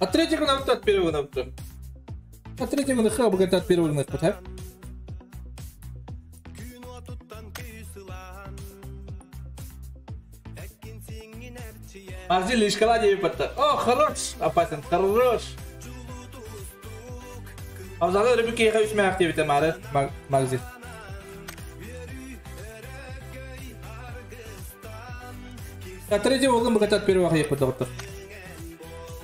От третьего нам от первого нам От третьего на хаб от первого на так? Мазили школа не выпадта. О, хорош! Опасен, хорош! Абзалы рыбыки ехай үсмә активите мары магазин. От третьего углом бы от первого ехать доктор.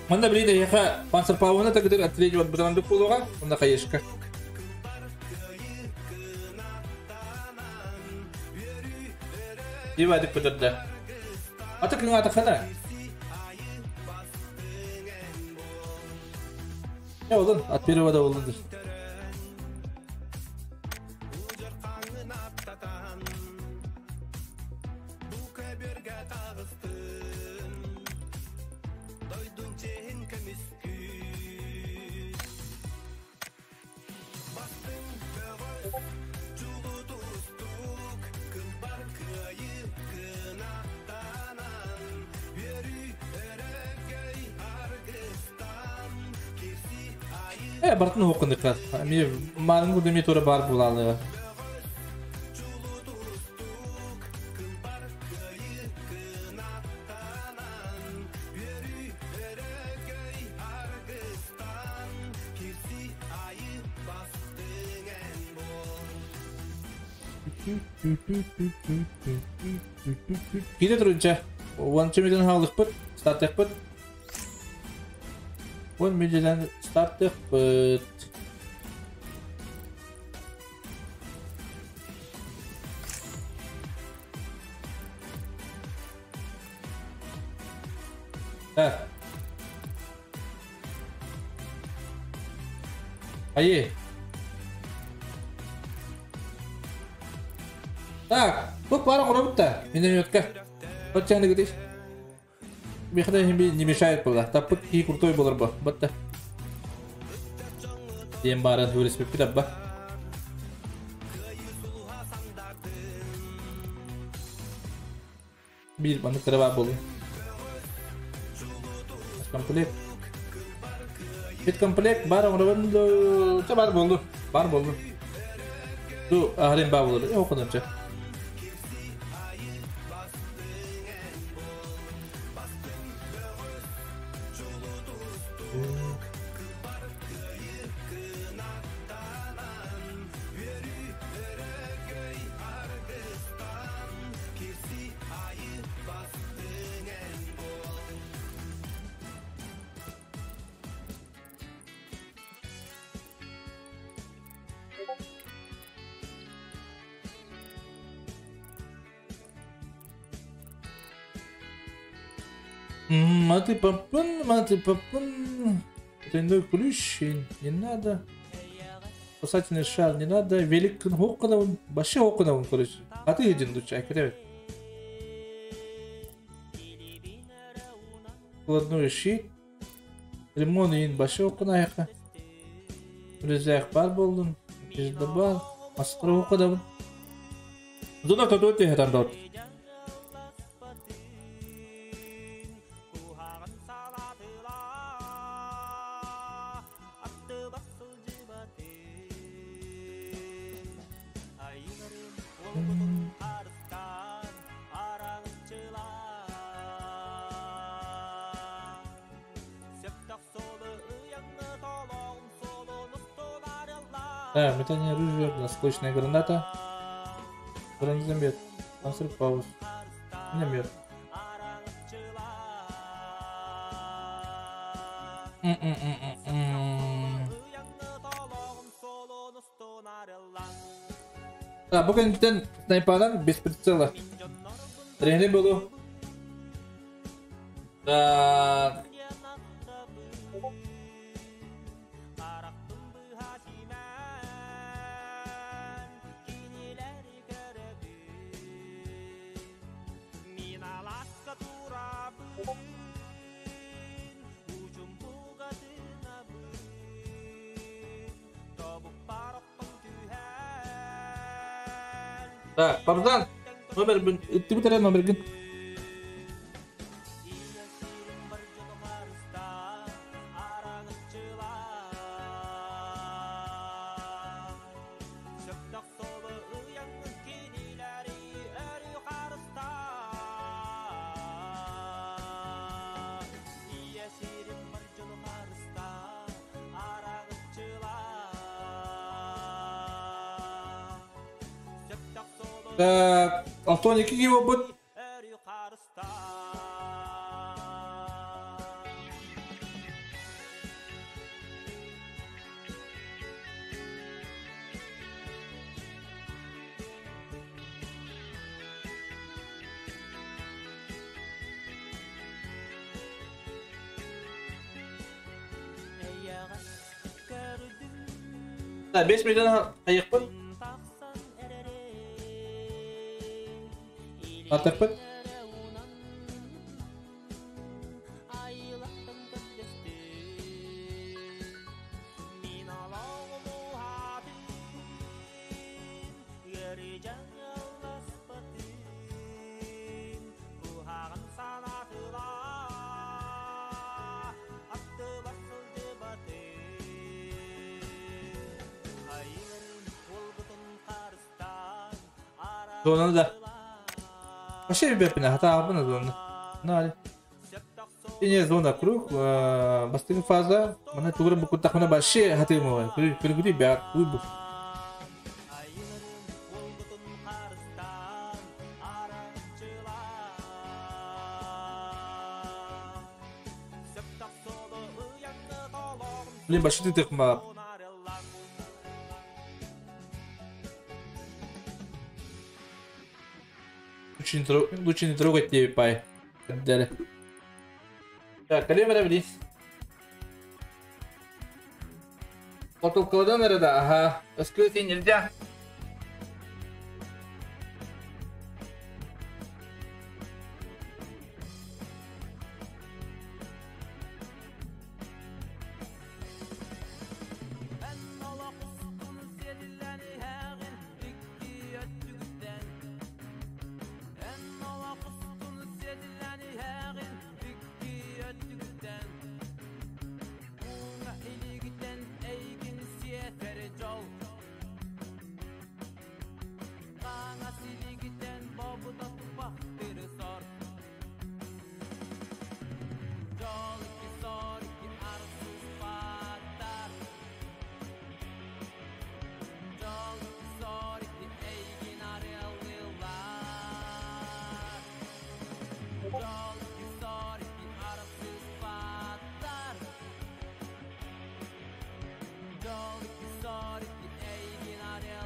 Манда блида еха панцер пауна так от третьего бутанды полуга, он на хаешка. Дива дик бутырда. А так не атахана. Не olun, от первого да olundur. Бартын оқындыққа. Мен марын күдеме тура бар булалы. Киде турунча. Уанча миллион хаалықпыт, стартықпыт. 10 миллион стартықпыт. Так. Ае. Так, тут пара құрабытта. Минометка. Вот тяны говоришь. Механа не мешает было. Тапыт и крутой был бы. Батта. Дем барын вырез питабба. Бир баны крыва был. Комплект. Бит комплект бар оңрабын бар болды. Бар болды. Ду ахрин бар болды. Оқыдымча. Маты папын, маты папын. Тройной ключ не надо. Спасательный шар не надо. Велик хоккана, вообще хоккана, короче. А ты един лучше, а Складной щит. Лимон ин башы оккана яка. Рюкзак бар болдун. Пизда бар. Маскара оккана. Зона тату те хатан. Да, метание оружия, осколочная граната. Бронезамет. Конструкт пауз. Миномет. М-м-м-м-м. Да, бу кэнниттэн снайпанан без прицела. Тренер болу. Так. Так, Парзан, номер ыттыбыт эрэ номергын. Так, 62 киһи буолбут. Так, 5 миллион хайыахпыт. Атыахпыт. Зонаны да. Вообще ребят, хатаабын зона. На, Синяя зона круг, бастыҥ фаза, мана тугурын букуттахмына вообще хатыым Күргүтүй баар, уйбу. Блин, башты тыкма. Лучше не трогать тебе, пай. Дали. Так, калем вниз. Потолкадан да, ага. Раскрыть нельзя.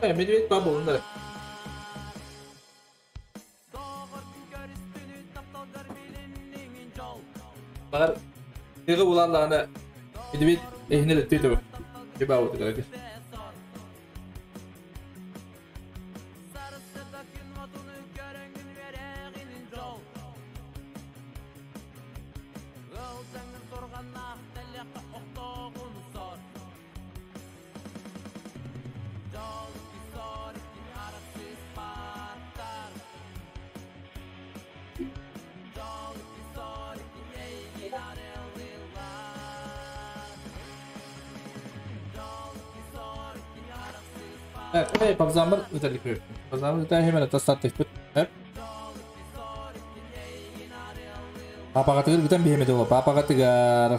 Медведь бабул, да. Бар, тыгы буланлағына медведь эхинел өттөйтө. Деба вот короче. Так, пабзамыр өтәлік Пабзамыр өтә hemen тастаттык. Папаға тыгыр бүтән беймеді ол. Папаға тыгар.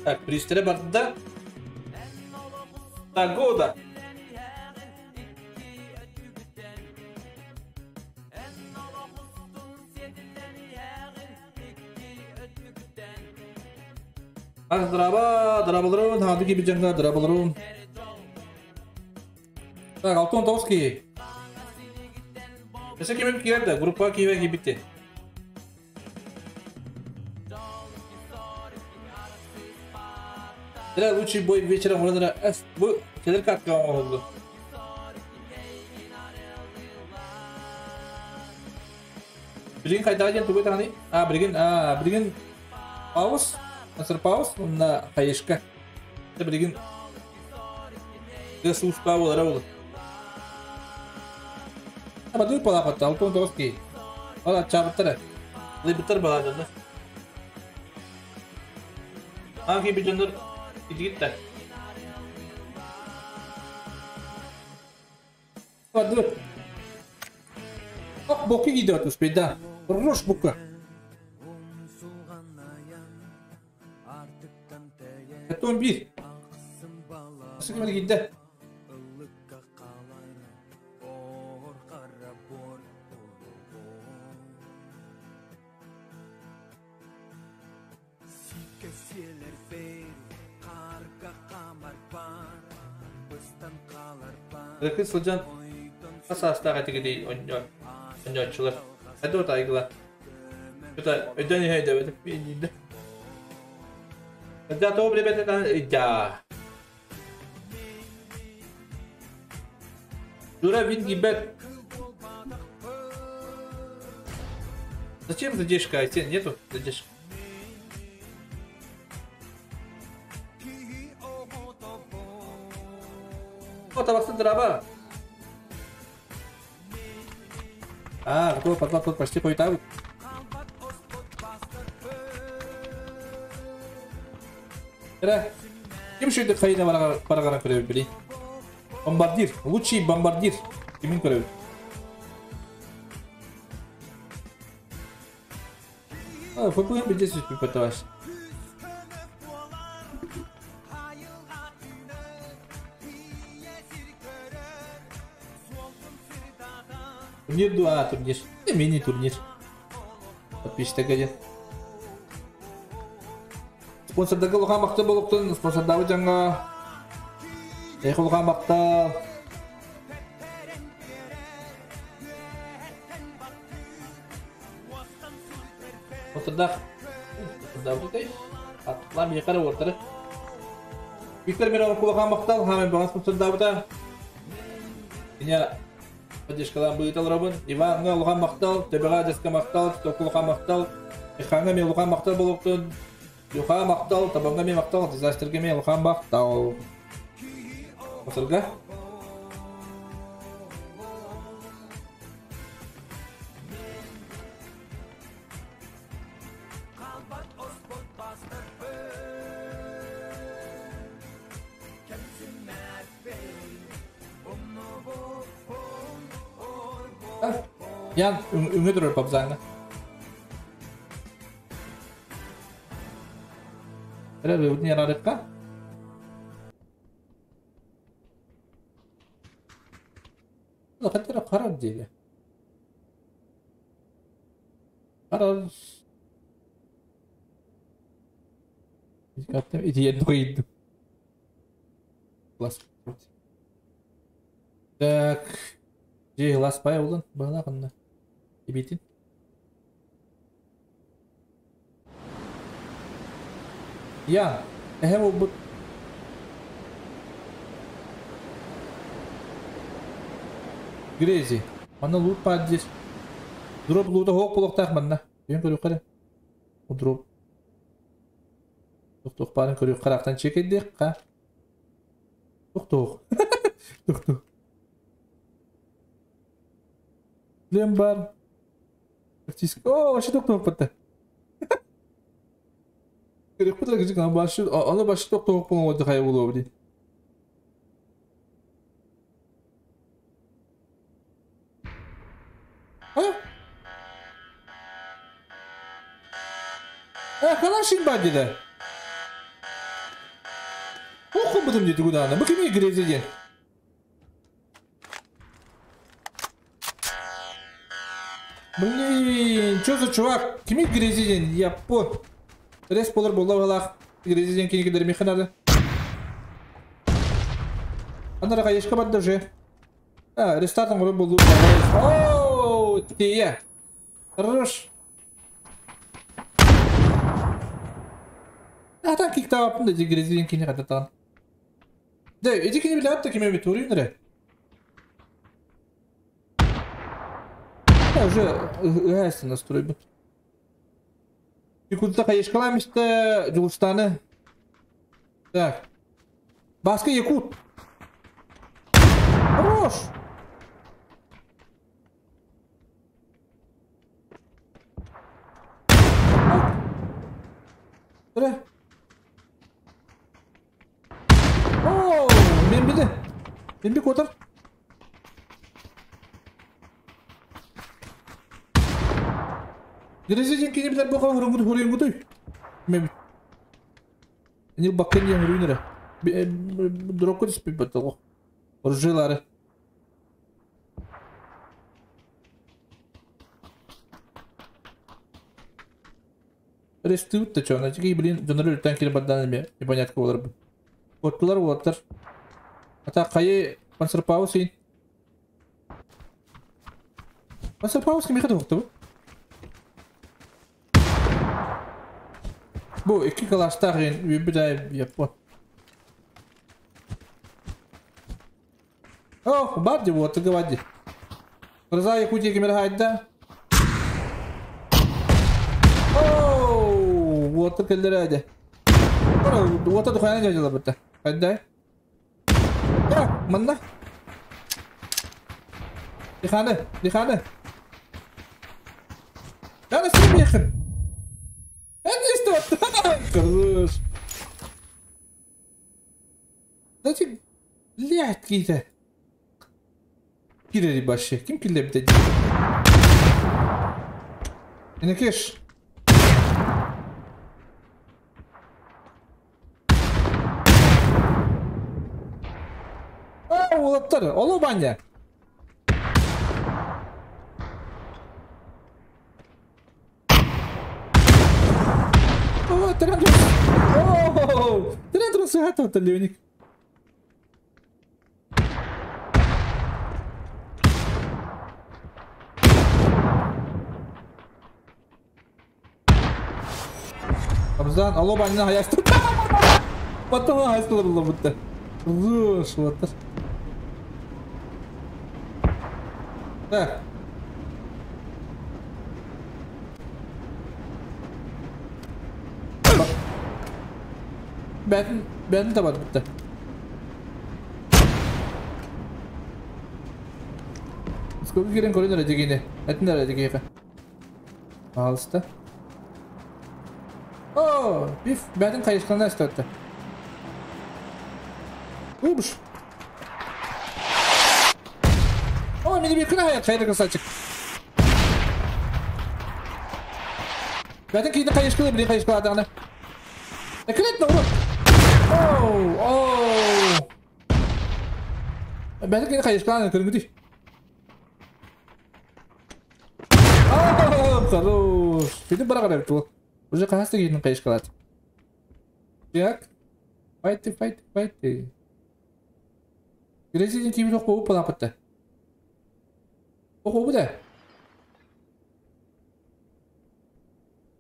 Так, пристері барда. Погода. Здраво, здраволорун, хадыки бичанга, здраволорун. Так, Алтон Товский. Өсө кимим киирдэ, группа киирэ киирбитти. Дра лучший бой вечера мурандара эс бу келер картка оҥоһуллу. Билигин хайдаа диэн тугу даҕаны? А, билигин, а, билигин пауз, асыр пауз, уонна хаешка. Билигин тыас ууспаа буолара буолар. Бадыр палаапатта, 69 киһи. Ол аччаабыттар Лыйбыттар балаадьаннар. Аан киирбит дьоннор итигит да. Бадыр. Ох, боки идет успеть, да. Хорош бука. Это он бир. Сыкымыр киирдэ. Ыркын сылдьан хас саастаах этигитий оонньооччулар? Хайдах таайгыла? Это өйдөөн иһэ өйдөөбөтүм диирдэ. Да тоҕо билбэтэ да. Дура вин гибет. Зачем задержка? Айсен, нету задержки. О, табаксы драба. А, какой подвал тут почти хуета. Эрэ, ким шүйдік хайына барағаран көрөбүт били? Бомбардир, лучший бомбардир. Кимин көрөбүт? А, ФПМ здесь пыталась. Турнир 2, турнир. Мини-турнир. Подписчик один. Спонсордагы улахан махтал болуктун, спонсордабы жаңа. Эх, улахан махтал. Спонсордах. Спонсордабы дей. Атлам якары ортары. Виктор Миронов улахан махтал, хамен баган спонсордабыта. Меня поддержкалан быытал робын. Иванга улахан махтал, Төбөҕө адреска махтал, Титокку улахан махтал, Иханга мен улахан махтал болуктун. Юха махтал, Табанга мен махтал, Дизастерге мен улахан махтал. Осырга. Ян үҥү турар папзаҥҥа. Эрэ рыбытын ярарыкка. Хаттара харар диэри. Харар. Итиен тойдум. Класс. Так. Же ласпай олын. Бағына қында. Ибитин. Я. Эхе ол Грези. Манна лут паддир. Дроп лута хоқ болуқтақ манна. Бен көрі қара. О дроп. Тоқ-тоқ барын көрі қарақтан чекеддік қа. Тоқ-тоқ. Тоқ-тоқ. Лем бар. О, вообще тоқ-тоқ бітті. Керек бұтыр кежік, ана башы, ана башы тоқ-тоқ болған қай болуы білейін. А? А, қалашин бар деді. Оқы бұдым дейді күданы. Бұл кеме грезиден? Блин, что за чувак? Кими грезиден? Я по. Рес болар бола балах. Грезиден кенекелер механады. Анара каешка барды уже. А, рестартом вроде был. Оу, ты я. Хорош. А там киктап, да грезиден кене кататан. Да, эти кене билет, так кеме битурин Уже ыһасын настрой бут. Якутта кайышкаламышты Жулстаны. Так. Баска Якут. Хорош. О, мен биде. Мен би котар. Грезиден кене билер боқа хұрыңгуды хұрыңгуды. Мен не баккан дем хұрыңгуды. Дропка түспей баттығы. Оржилары. Рестыбыт та чё, тики, блин, жонор үлтен келе баддан эме, непонятка болар бу. Оттулар болаттар. Ата кайы пансырпауы сейін. Пансырпауы кім еқеді оқты бу? Бу iki калаштар bir daha yapma. О, бадди вот, ты говори. Рза Якутия кемер хайда. О, вот ты келдер Вот это хайна жажала бітті. Хайда. Я, манна. Диханы, диханы. Я не Хорош. Зачем? Блядь, какие-то. Киллери вообще. Ким киллер, блядь? Инакеш. А, улаттар. Олу баня. Трендрус Леоник. Хамзан, алло, банина хаясты. Потом хаястылар было будто. Слушай, вот. Так. Ben de var bitti. Сколько кирен көрін әрі Әтін әрі дегені. Алысты. О, биф, бәтін қайышқанна істетті. Убыш. О, мені бір күн аяқ қайыр красавчик. Бәтін кейді қайышқылы, біле қайышқылы адағына. Әкілет, урод. Оу, оу. Бәтін кейді қайышқылы, көрінгідей. Хорош. Сөйтіп бара қарай бітті ол. Уже қасты кейдің қайыш қалады. Так. Файты, файты, файты. Грезиден кейбір оқы болып балапытты. Оқы да.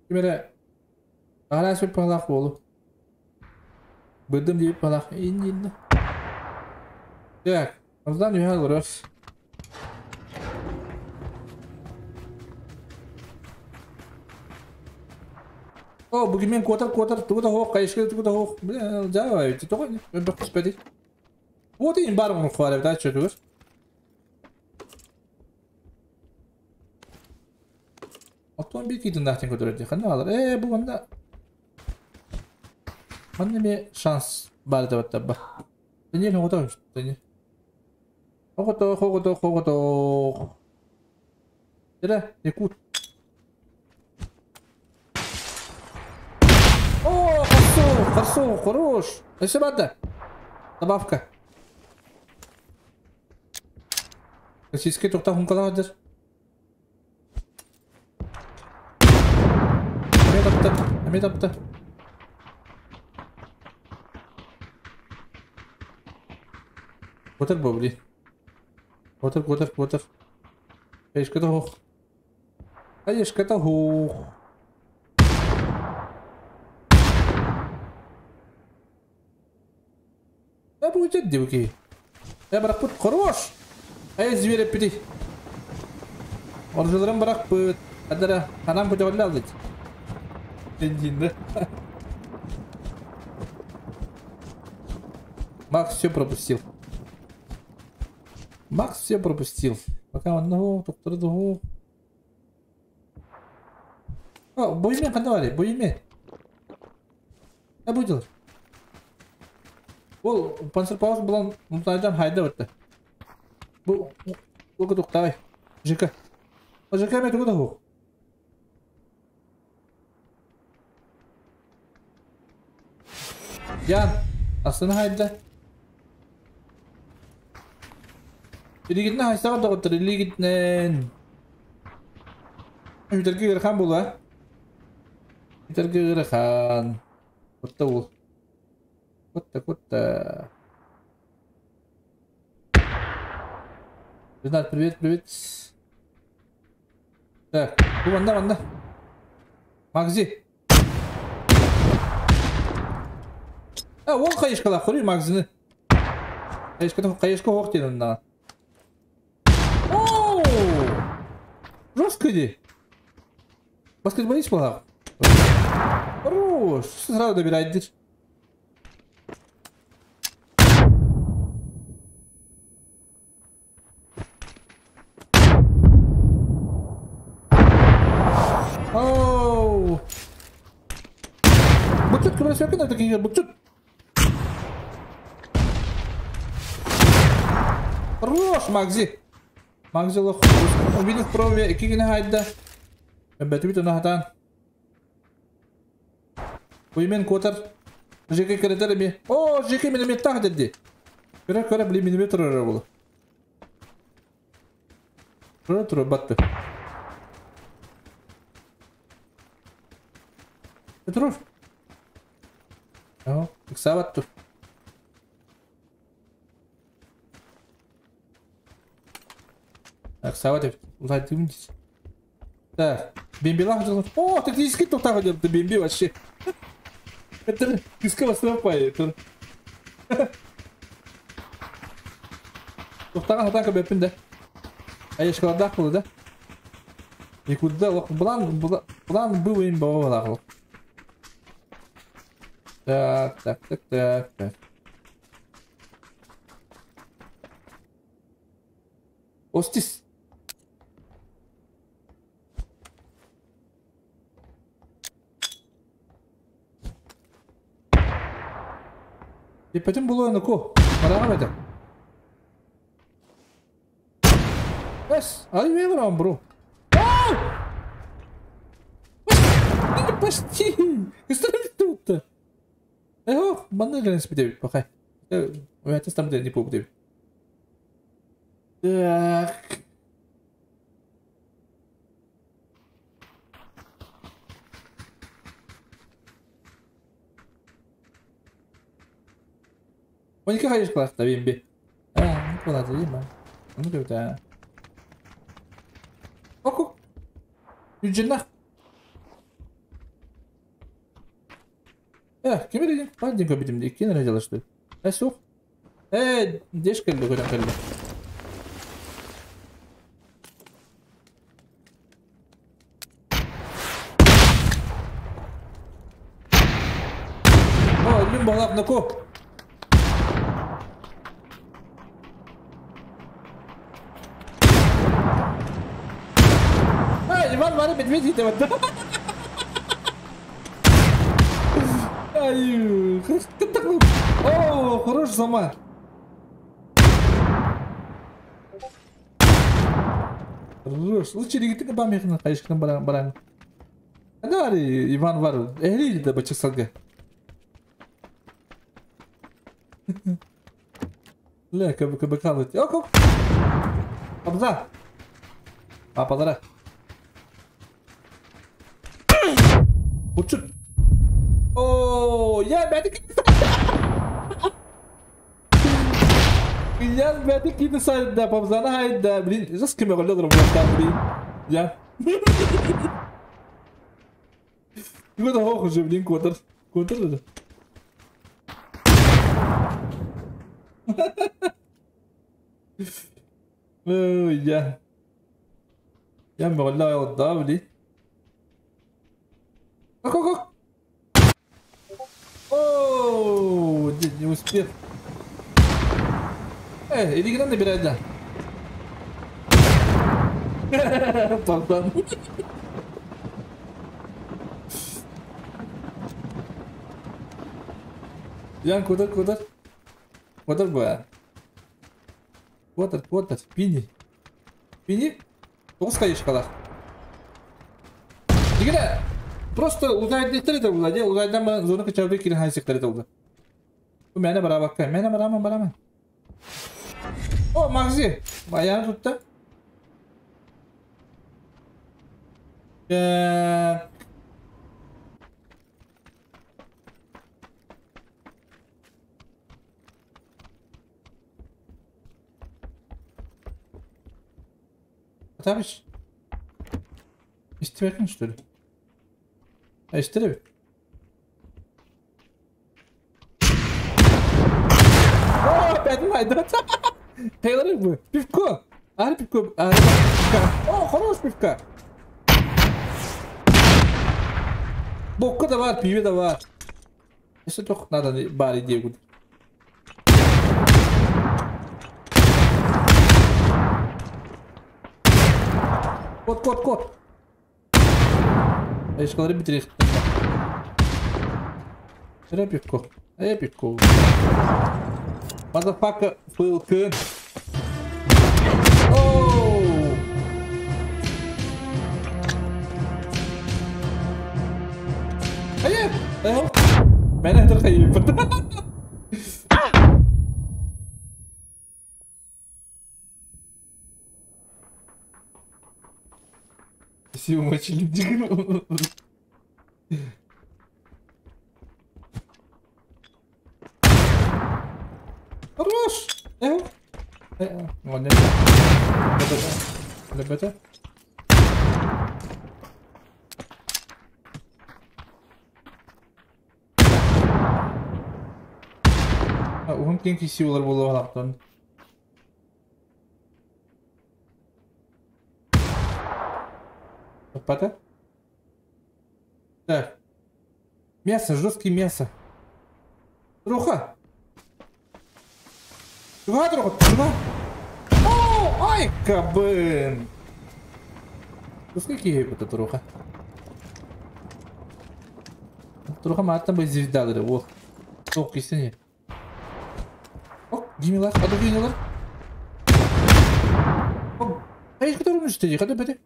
Кемері арасы палақ болу. Бұдым деп палақ. Енді. Так. Амздан үйе алырыз. О, бүгін мен котар, тугута хоқ, қайышкы тугута хоқ. Бля, жава, ведь тоғы, мен бір құспеді. Вот и бар оны қуар, да, чё түгір. Автомобиль кейдің нақтен көтереді, қандай алыр. Бұл онда... Мында ме шанс бар деп атта ба. Дүние хоғыта, дүние. Хоғыта, хоғыта, хоғыта. Дәрі, якут. О, хорошо, хорош. Еще бада. Добавка. Российский тоқтақ хумкалағадыр. Әме тапты, әме тапты. Отыр бұл, блин. Отыр, отыр, отыр. Ешкіді хоқ. Ешкіді хоқ. Да будет девки. Я бірақ бұт, хорош! Ай, зверь піти. Оржылырым бірақ бұт. Адара, анам көте алды алды. Бензин, да? Макс все пропустил. Макс все пропустил. Пока он ну, доктор. О, боймен қанда боймен. А будет. Ол панцерпауз булан мутайдан хайда өтті. Бу ол тоқтай. ЖК. ЖК мен тугуда ху. Ян, астына хайда. Илигитне хайсага доктор, илигитнен. Үтерге гырхан була. Үтерге гырхан. Кутта ул. Кутта, кутта. Ренат, привет, привет. Так, бу манда, манда. Магзи. А, ол қайышқала, қори магзини. Қайышқа, қайышқа оқ дедім мына. Оу! Жестко иди. Баскетболист была. Хорош, сразу добирает дичь. Оу! Бутчут, куда все такие, бутчут. Хорош, Магзи. Магзи лох. Увидел в прове, кигина хайда. Бәтүбит онахатан. Уймен котар. ЖК керетер ми. О, ЖК миномет тах деді. Көрө көрө били миномет турар болу. Турар турар батты. Турар. О, икса тур. Так, сават улайтым дейсің. Так, бембилах жазған. О, тактический тоқтағы депті бемби вообще. Это киска бастырмай, это. Тоқтаған атака беппін да. Аяшқалардақ болды да. Никуда бұлан бұлан был им бабалақ. Так, так, так, так, так. Остис. И потом было на ко. Марага это. Эс, ай веграм, бро. Почти. Что тут-то? Эх, манна глянь спидеви, пока. У меня там не побудеви. Так. Он не ходишь класс, бимби. А, ну куда ты, Дима? Ну куда? Оку. Юджина. Кем или парень кабидим, кем родила что ли? Сух. Дешка или куда калли? О, люмба лап на коп. Иван Ваня медведь это вот. Ай, о, хорош сама. Хорош. Лучше не ты бамих на кайшкан баран баран. Да, Иван Вар, эри да бачасалга. Бля, КБК лыт. Ок, ок. Абза. Апалара. Учут. О, я бәті Я бәті киді сайда, пабзана хайда. Блин, жас кеме голлер блин. Я. Куда хох уже, блин, котер. Котер же. Я. Я مغلا يا Ок, ок, ок. О, не успел. Эй, иди к нам набирать, да. Пардон. Ян, куда, куда? Куда бы? Куда, куда? Пини. Пини? Тоғыз ешқалақ. Дегене, просто uzayda это было, де uzaydan bana zorunu kaçırdığı kirin haysikleri oldu. Bu mene beraber, mene beraber beraber. O Magzi, ayağını tuttu. Tabii. İstiyorsun что ли? Иштеребит. О, опять майдат. Тейлор бы. Пивко. Ар пивко. Ар пивка. О, хорош пивка. Бокка да бар, пиво да бар. Если только надо бар идею. Кот, кот, кот. Ешкалары bitirdik. Пивко. Пивко. Motherfucker, Falcon. Оу! Hayır! Ben de hayır. Все умочили. Хорош! Ладно. Ребята. Уһун кин киси олар болуға лақтан. Пата? Так. Мясо, жесткое мясо. Труха! Два, труха, два. О, ай, кабын! Ну сколько это труха? Труха матом бы звезда, вот. Ох, кисени. О, гимилар, а то гимилар. Ай, который мечты, когда беде?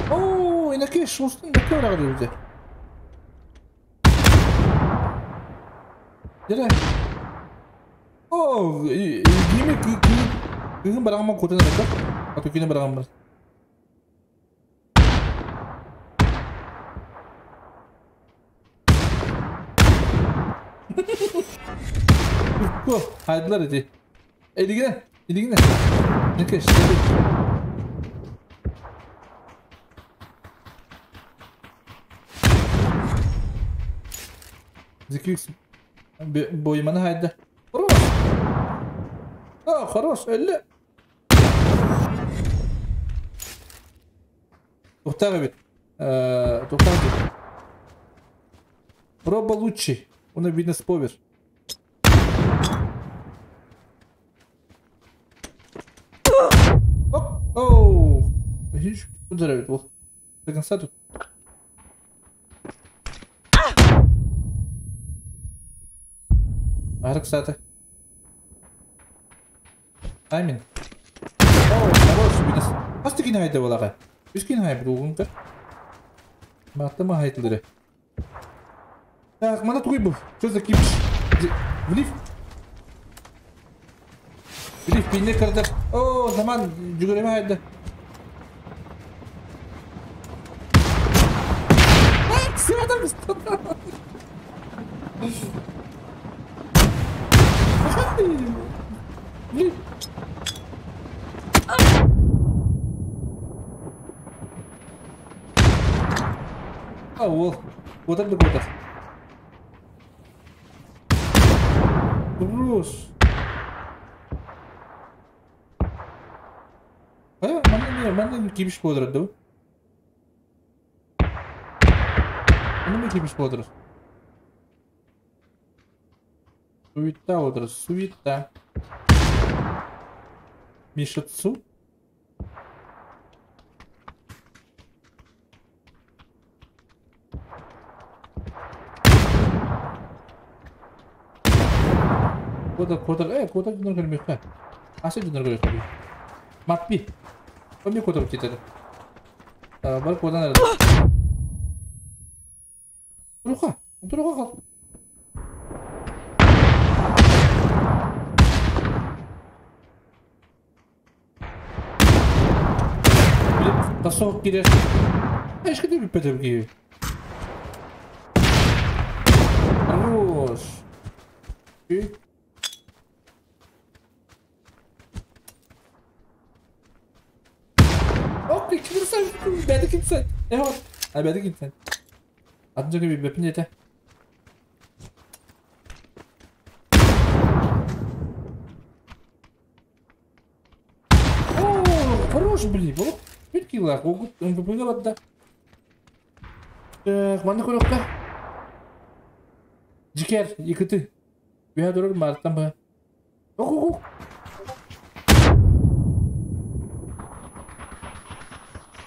О, инакеш, устun такой рады. Дere. О, гими кыгын бараган котун это. А то кине бараган бар. Го, haydılar hadi. Eligine, eligine. Инакеш, Зикюкс боймана хайда. Хорош. А, хорош, элли. Тухтагы бит. Тухтагы. Проба лучше. Он видно сповер. Оп, оу. Видишь, ударит вот. До конца тут. Арксата. Амин. О, хорош, видно. Астыкин хайда балаға. Үскин хай бұлғын. Маттама хайтылдыры. Так, мана тугой был. Что за кипиш? В лифт. Били пинне кырдыр. О, zaman жүгүрөмө haydi. Sıradan Блин. А, ол. Отыр да отыр. Рус. А, манна не кибиш бодыр да? Манна не кибиш бодыр. Суета бодыр, суета. Мишацу. Кода, кода, кода дünür көрмөккө. Асы дünür көрмөккө. Маппи. Көмө кода кетеді. Бар кодан арады. Руха, руха кал. Тасоқ келер. Ешкіде біппеді бізге. Хорош. Ок, кимсен? Бәді кимсен? Evet. Ay бәді кимсен? Atınca gibi бепин ете. О, хорош, блин. Вот. Бит килла, огут МВП барда. Так, маны көрөккө. Жикер, икити. Бия дурар мартан ба. Ок, ок, ок.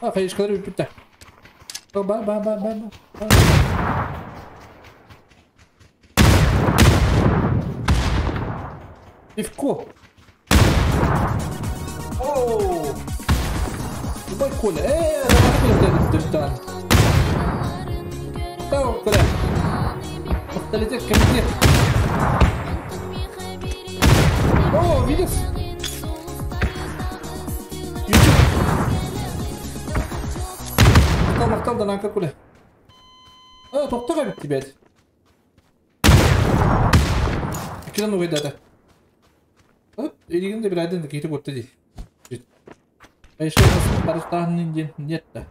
А, хайышкалар бүттү. Ба ба ба ба ба. Легко. Оу. Дубай Коля. Давай Коля. Коля. Авторитет комитет. О, видишь? Мақтал да нанка Коля. А, тоқтаға бітті бәді. Екіден оғайдады. Елігінде бір айдан кетіп өтті дейді. Ешкім нет да.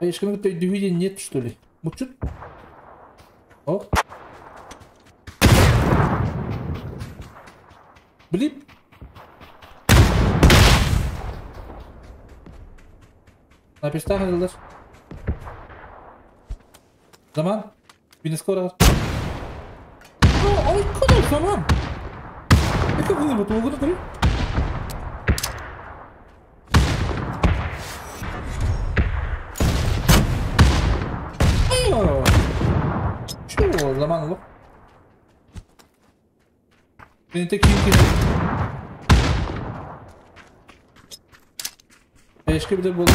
Ешкім дүйден нет, что ли? Мучут? О. Блип. Напиштах edildir. Zaman. Bir skor al. Ay kadar zaman. Ne kadar bu tuğunu kırıyor. Şu zaman olur. Beni tek kim ki? Eşki bir de buldum.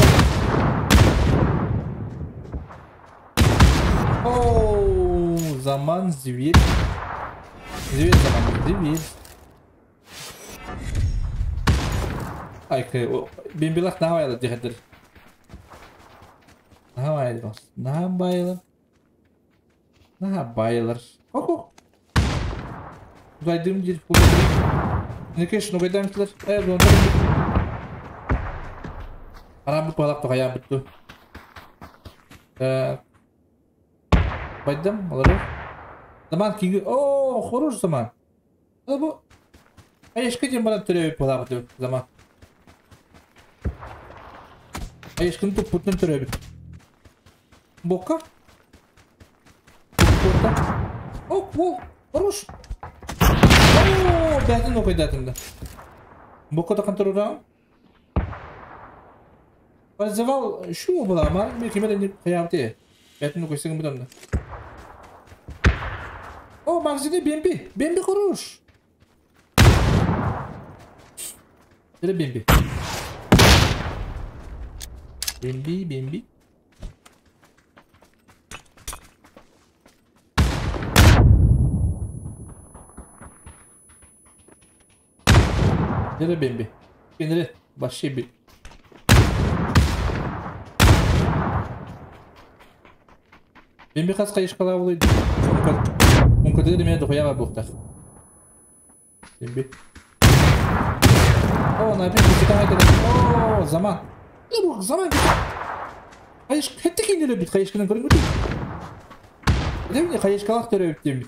Оу, zaman зверь. Зверь zaman зверь. Ай, мен билах нахавайлар дехадыр. Нахавайлар. Нахавайлар. Нахавайлар. Ох, ох. Гайдым дир. Не кеш, но гайдам килер. Э, Арам бут балак тоғая бутtu. Так. Байдым, олар. Zaman кинги. О, хорош zaman. Bu. Ешкіден бана түребіп болады zaman. Ешкін туп путын түребіп. Бока. О, о, хорош. О, бәтін оқайдатымды. Бока да қантырурам. Парзавал шу була, мар мен кемеден қаябды. Бәтін оқайсың бұдамды. О, магазинде БМП. БМП хорош. Это БМП. БМП, БМП. Дere бемби. Кенере вообще би. Бемби хас кайышкала болой. Ункадыр мен дохуяга буктах. Бемби. О, на опять куча О, заман. Ну, заман. Кайыш хетте кинеле бит кайышканан көрүн көтү. Демне кайышкалак төрөп дем.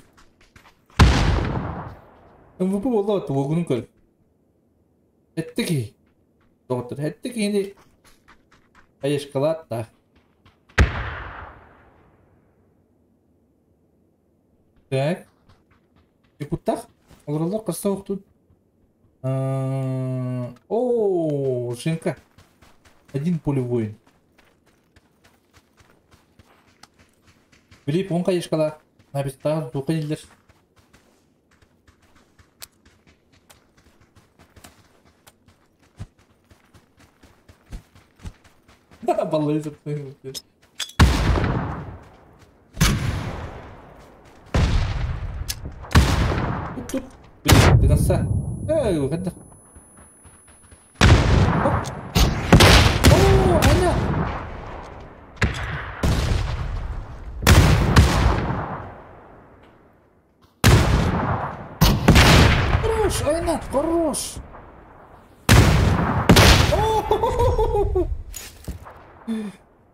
MVP болду тугунун көр. Хетте ки. Доктор хетте кини кайышкалат да. Так. Якуттах. Олоролор кырса октун. О, Женка. Один полевой. Билип он кайышкала. Набиста духайлер. Баллы Тут, блин, ты носа. Эй, уходи. О, она. Хорош, Айнат, хорош. О,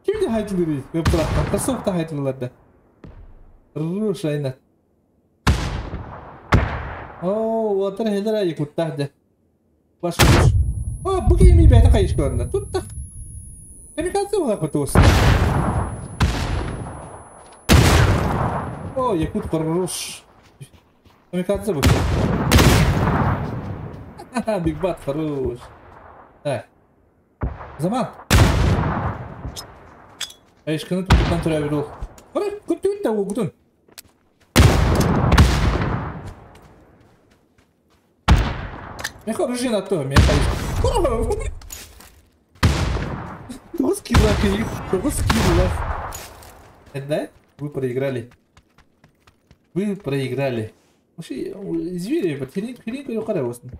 Кимде хайтлыры? Көптүрактан, кроссовка хайтлыларда. Хорош, Айнат. О, уотар хелер айы куттахды. Баш куш. О, бу кеми бәйті қайыш көрінді. Туттақ. Камикадзе ола кутуус. О, якут хорош. Камикадзе бу. Биг Бат хорош. Так. Заман. Айышканы туттан тұра бер ол. Қара, көптү өтті ол күтін. Меха оружие на то, меха. Тоғыз килла, 9 килла. Да? Вы проиграли. Вы проиграли. Вообще, звери, херень юқара болсын.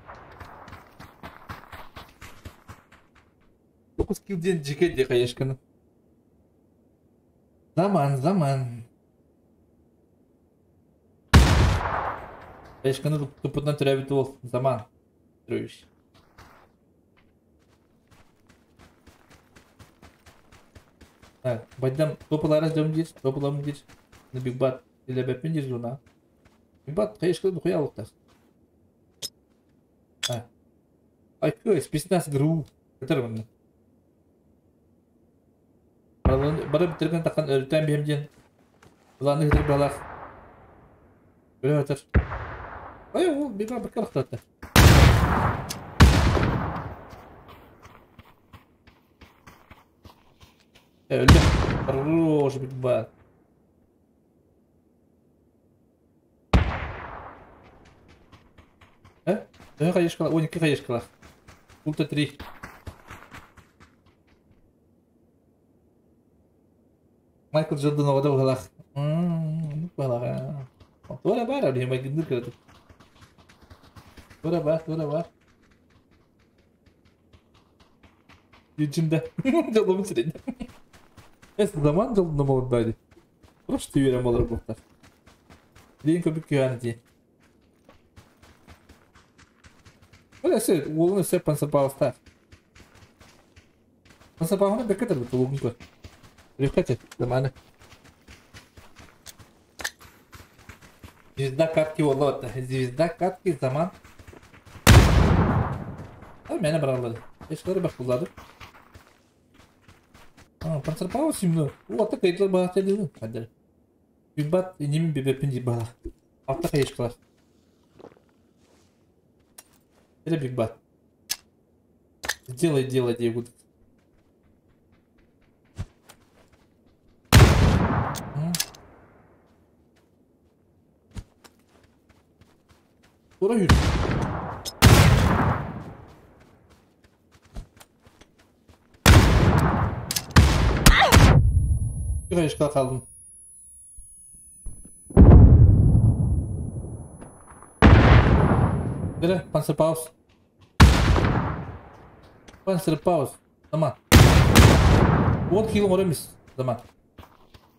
9 килден жеке де қаяшканы. Заман, заман. Қаяшканы тупытынан түрә бит ол. Заман. Так, байдам топалара жам дир, топалам дир. На Биг Бат или бәпен дир жуна. Биг Бат кайышкы духуя алыктар. А. Ай, кой, спецназ ГРУ. Көтөр мында. Бары битирген такан өлтән бемден. Буланы хитер балах. Бөрө өтөр. Ай, ул Биг Бат бер кырыктатты. Öldü. Хорош, Биг Бат. Э? Төһө кайышкала, 12 кайышкала. Ульта 3. Майкл Джордан оғда бұғалақ. Ну, бұғалақ. Тура бар, әбі, майкындыр кірді. Тура бар, тура бар. Юджинда. Жолдамын сүреді. Эс заман жолдам олар. Просто үйрен болар бұқтар. Дейін көбік күйәні дейін. Ол әсі, олын өсі пансапалыстар. Пансапалғына бәкетір бұты олғын көр. Рюхате, заманы. Звезда катки олы. Звезда катки заман. Мені бір алады. Ешқалары бақ бұлады. Пансапалғы сүйімді. Ол атты қайтылар баға тәлі. Қадір. Бибат немін бебепін дейіп баға. Атты қайышқалар. Это Биг Бат. Сделай дело, где будут. Ура, Юрий. Bir ayışka kaldım. Bire, Panzerfaust. Панцерпауз. Заман. 10 килл оҥоро эмис. Заман.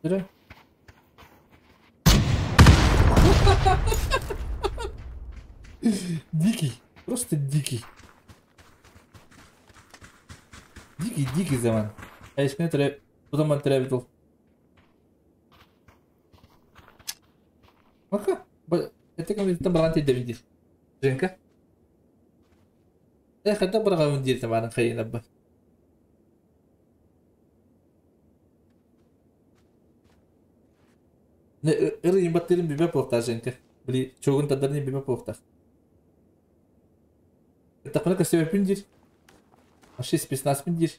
Дөрө. Дикий. Просто дикий. Дикий, дикий заман. Айшканы төрө... Тутаман төрөөбүт ол. Мака. Это компьютер баран тиийдэбин диир. Женька. Э, хайдах быраҕабын диир табаарын хайыынарбар. Ыр баттырын билбэт буолуохтаах Женька. Били чугун тардарын билбэт буолуохтаах. Эттэхпинэ көстүбэппин диир. Вообще спецназпын диир.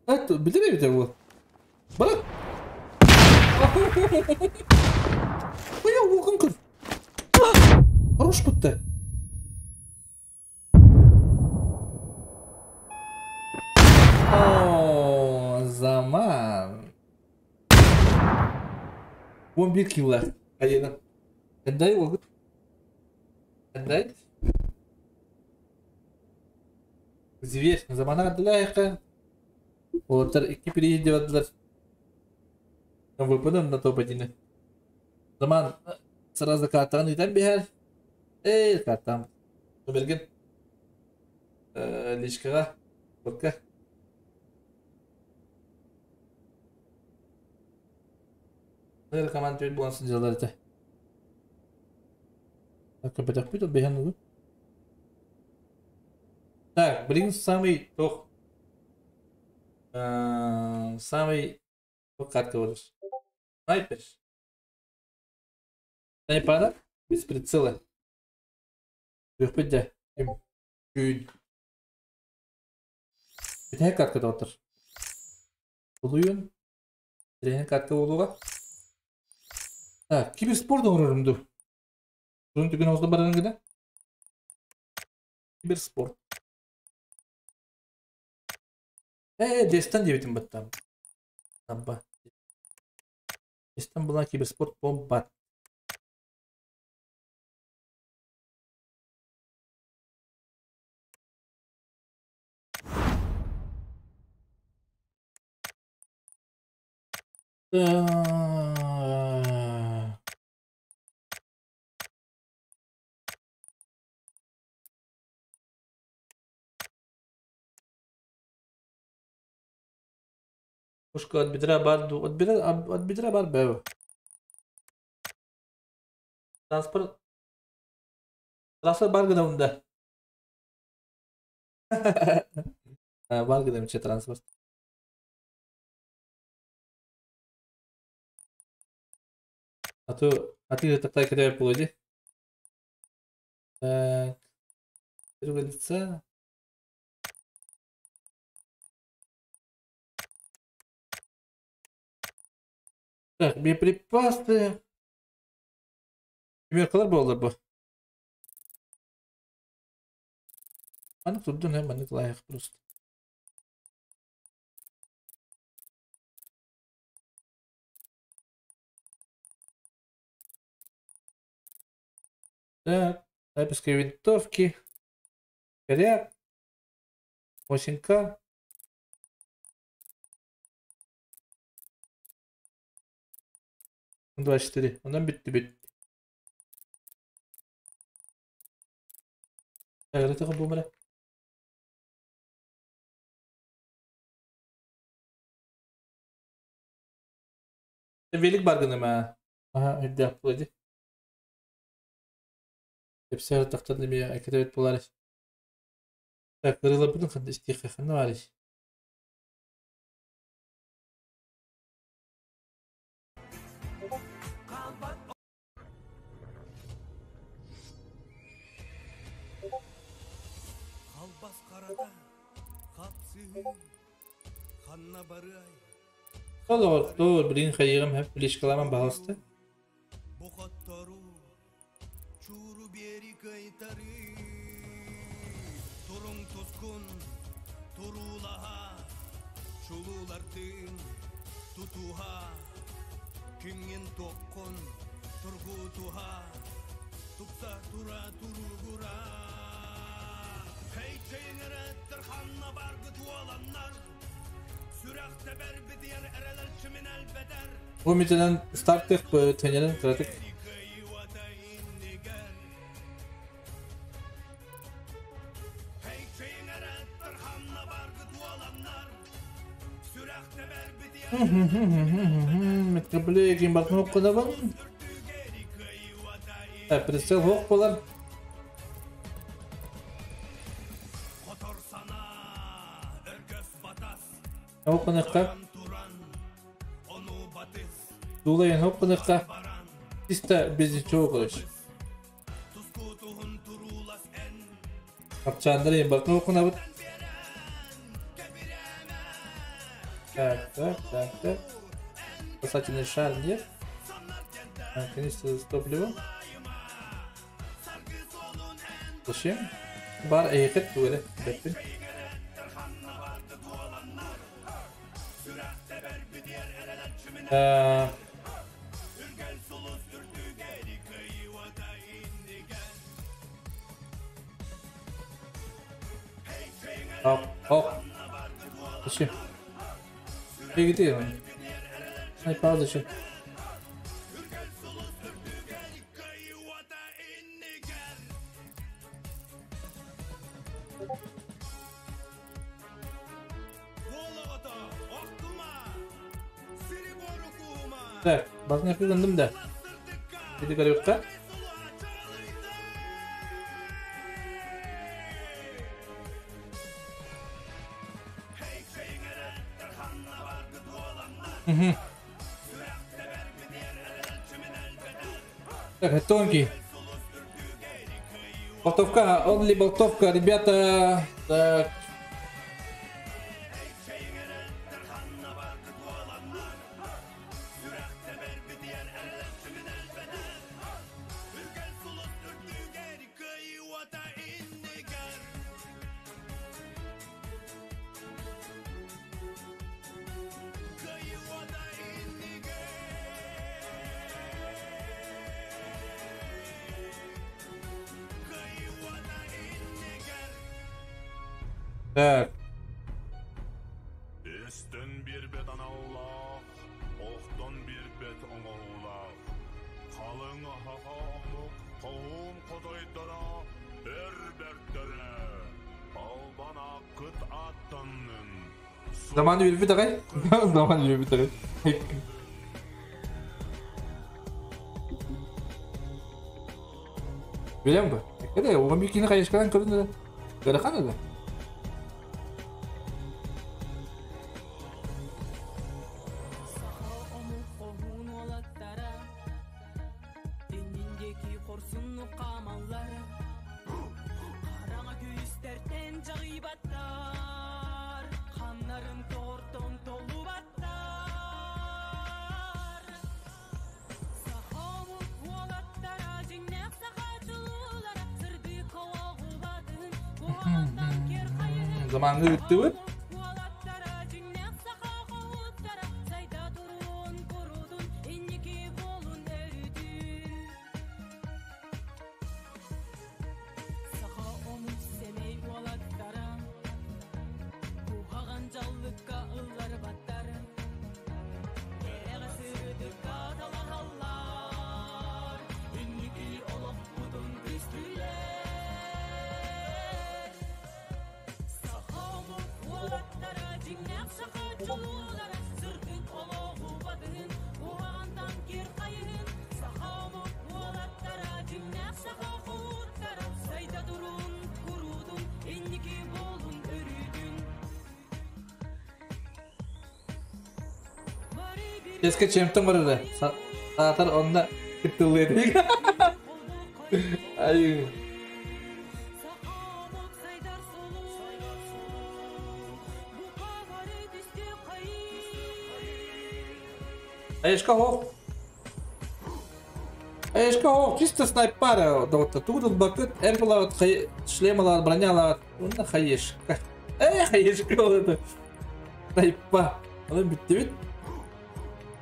Это билэр эбитэ буол. Барак! Ой, уолгун көр. Хорош бутта. О, заман. 11 килла. Айына. Дай уолгут. Дай. Зверь. Замана ардылайыққа. Олар икки переезде бардылар. Выпадам на топ-1. Заман сразу картаны ыйтан биһэр. Эй, картам. Берген. Личкаға. Ботка. Ныр команда бит булан сылдьаллар этэ. Так, бит бэһэн угу. Так, блин, самый тох. Самый картка болар. Снайпер. Снайпера без прицела. Бүхпүт Ким? Күн. Бүтэһик картка доҕоттор. Улуйун. Тренер картка буолуоҕа. Так, киберспорт оҥорорум дуу? Турун түгэн оҕуста барарын гына. Киберспорт. Э, Дестан диэбитим баттам. Абба. Дестан была киберспорт бомбат. Так. Пушка от бедра бар, от бедра бар бэв. Транспорт. Транспорт бар гына унда. Бар гына мче транспорт. А то а ты такая когда полуди. Так. Первого лица. Так, боеприпасы. Пример было бы. Аны турдун hem аны лайық просто. Так, снайперские винтовки. Коряк. 8К. 24. Онdan bitti бит. Так, это бумера. Велик баргыным а. Ага, үрдэ аппылады. Эпсер тахтан эме академик булар. Так, ырылабытын ханды истиэхэ ханна баарый? Ол билигин хайыаҕым һэп флешкалааман баһаалыста. Бу митинэн стартых төньөнөн кыратык. Метроблегин батын оккодабын. Прицел хоқ болар. Хоқ Дулайын хоқ Чисто без ничего, короче. Апчандыр батын оккунабыт. Так, так, так, так. Спасательный шар нет. Канистра с топливом. Зачем? Бар эйхет туэле. Бэппин. Оп, оп. Зачем? Где он? Ай, пауза еще. Так, базына кылындым да. Иди көрүөххэ. Угу. Так, тонкий. Болтовка, он ли болтовка, ребята. Так. Так. Заман үрбүт агай. Заман үрбүт агай. Билем бу. Эде, оҕом бикини хайышкадан көрүнү. Гырахан эле. Заманны үттүбүт. Эске чемтон барыра. Саатар онна кыттылыыр. Ай. Айышка хоқ. Айышка хоқ, чисто снайпара доғытта. Тугудun бакыт, эрбалаат, шлемалаат, бронялаат. Онна хаешка. Хаешка ол это. Снайпа. Оны бітті бит.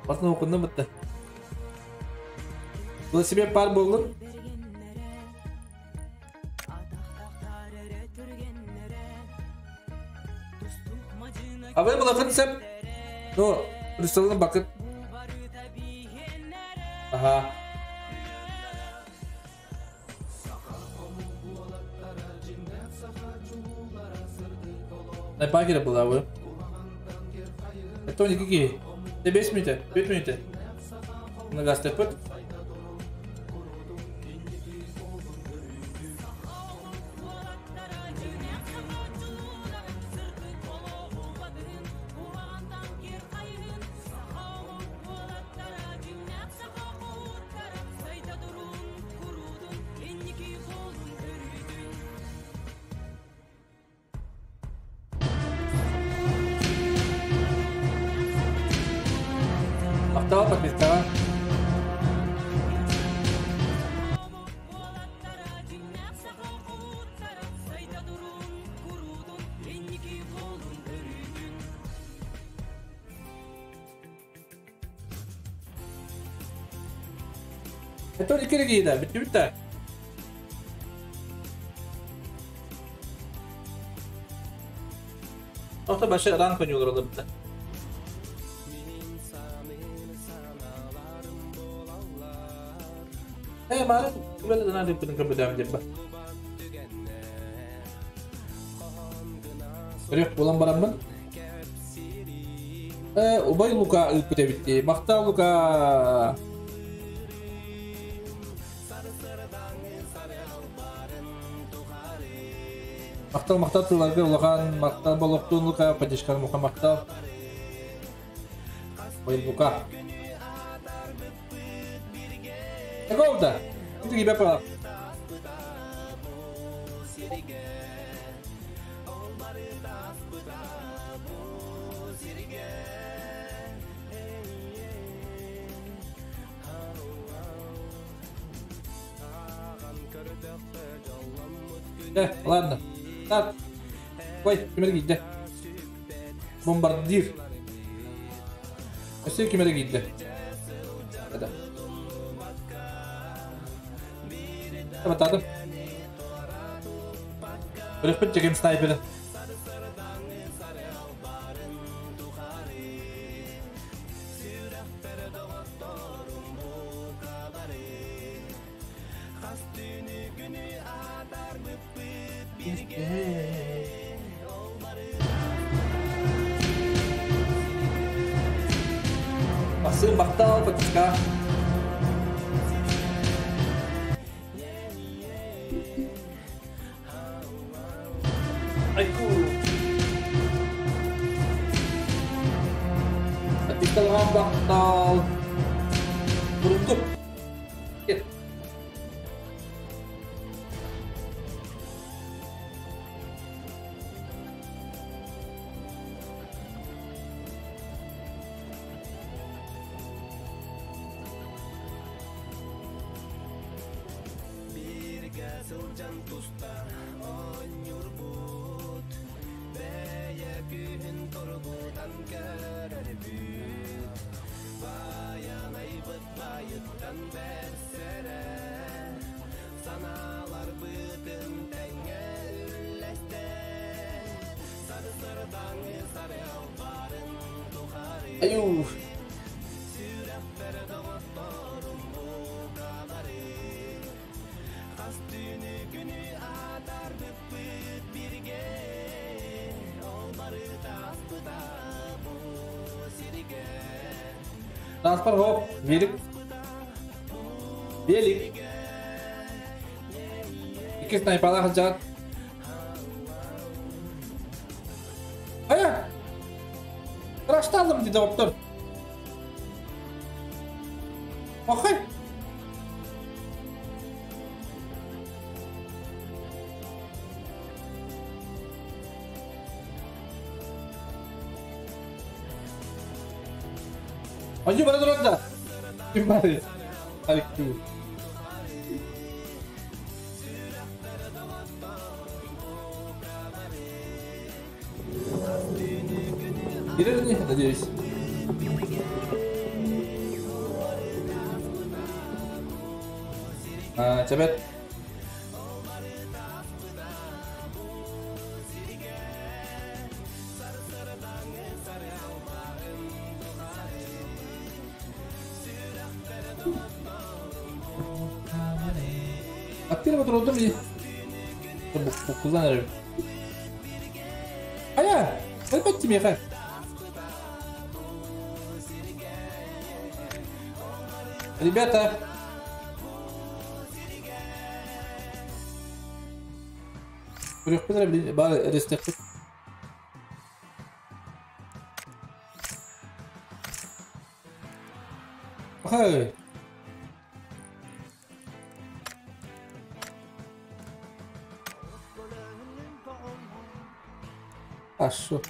Басын оқынды бітті. Велосипед пар болдun. Абай бұлақын сәп. Ну, Русталын бакыт. Ага. Снайпакер была вы. Это не какие? Ты 5 минут, 5 минут. Много степет. Мақтал подпискаға. Это не керек еді, бітті бітті. Тоқта башы ранг ойнуулар олар бітті. Мары күбәлі дана деп бұның көбі деп ба. Үрек болан барамын. Убай Лука ылпыт бітті. Мақта Лука. Мақтал мақта тылларга улахан, мақтал болоқтун Лука, падишкан муха мақтал. Убай Лука. Какого-то? Ты тебя по. Ладно. Так. Ой, кемере гидде. Бомбардир. Өсө кемере гидде. Да. Батадым. Үрекпет жегем снайпері. Басым бақтал, подписка. Айку. Подпискалған бақтал. Бұрындық. Кет. Аю. Транспорт хоп, велик. Велик. Икки снайпала хажат. Ая! Рашталым дейді доктор. Охай. Оонньуу бара турар да? Ким баарый? Алексей. Кирер надеюсь. А, тебя... Аттыыр батырдым дии. Буккуллан эрэбин. Хайа, кэлбэт миэхэ. Ребята. Көрүөхпүт эрэ баар эрэстэхпит. Хай. А что?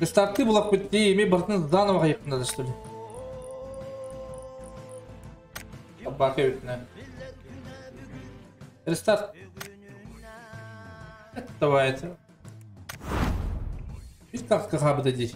Старты была хоть ты имей бортны заново ехать надо, что ли? Бака ведь, на. Рестарт. Это давай это. Видишь, как как бы здесь.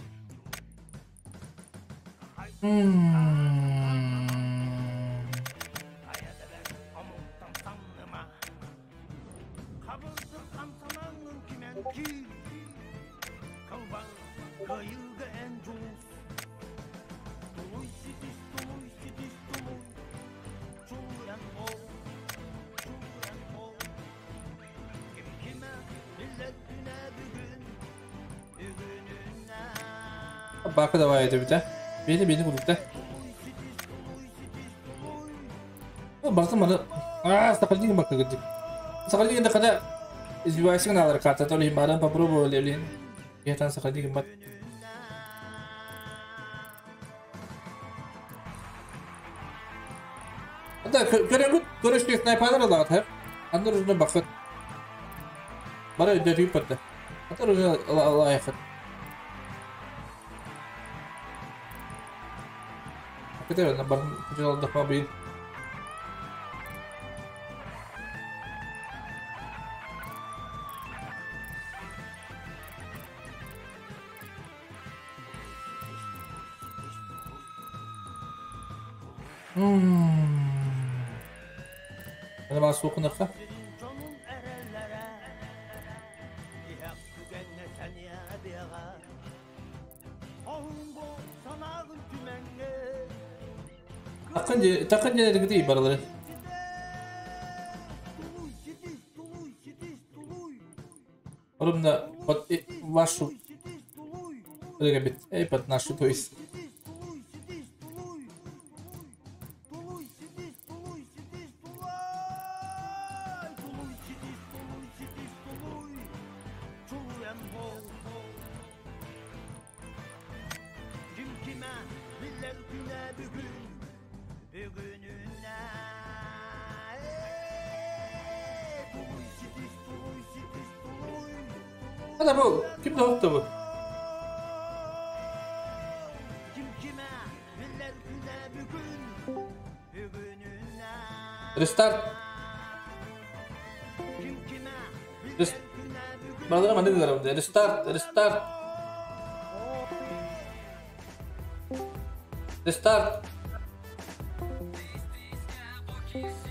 Бака давай это бит, Бeni beni vurdu. Бартым аны. А, сохранение бака гидик. Сохранение да когда избивайся на карта, то ли баран попробовали, блин. Я там сохранение бат. Да, көрөмүт көрөшкө снайперлар алат, хэ. Андар уже бакыт. Бара өйдө риппетте. Атар уже лайхат. Кете на бар күчө бир. Ана баа суукунакка. Такын дегди баралары. Ровно под вашу эй, под нашу, то есть. Hadi bu. Kim de bu? Restart. Баралары манды дедер. Restart, restart. Restart.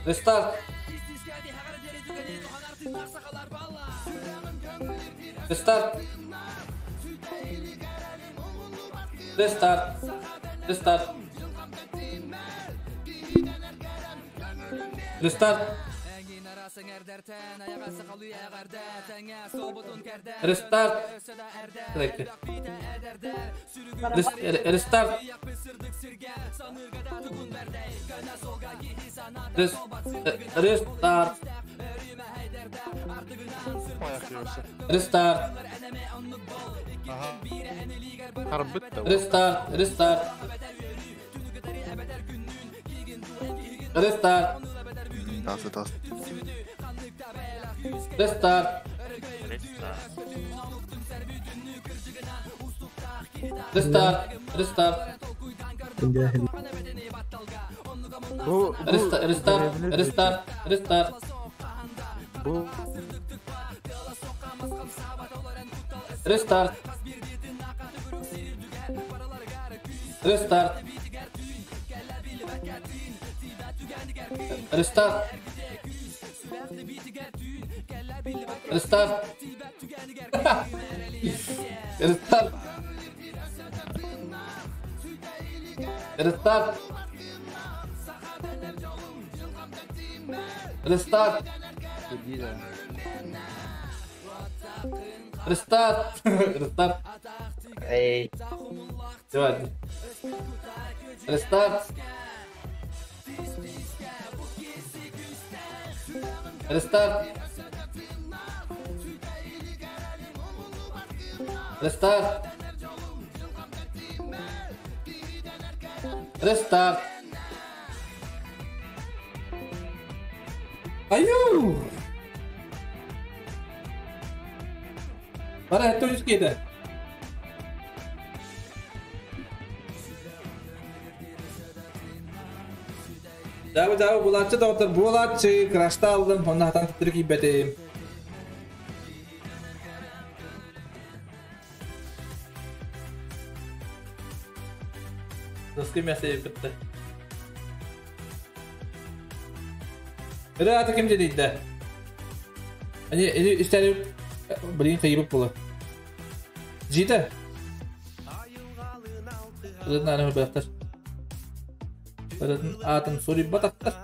Restart. Restart. Restart. Restart. Restart. Рестарт. Рестарт. Рестарт. Рестарт. Рестарт. Рестарт. Рестарт. Тас. Рестарт. Рестарт. Рестарт. Рестарт. Рестарт. Рестарт. Рестарт. Рестарт. Рестарт. Рестарт. Рестарт. Рестарт. Рестарт. Рестарт. Рестарт. Эй. Давай. Рестарт. Рестарт. Рестарт. Рестарт. Аю! Бара это үскейді. Дабы дабы булатчы доктор булатчы крашта алдым, онна хатан титтири кийбетим. Доски мясо бітті. Ыры аты ким дедейді? Они истері блин кыйбып болы. Жиді. Ырыдын аны бақтар. Ырыдын атын сори батақтар.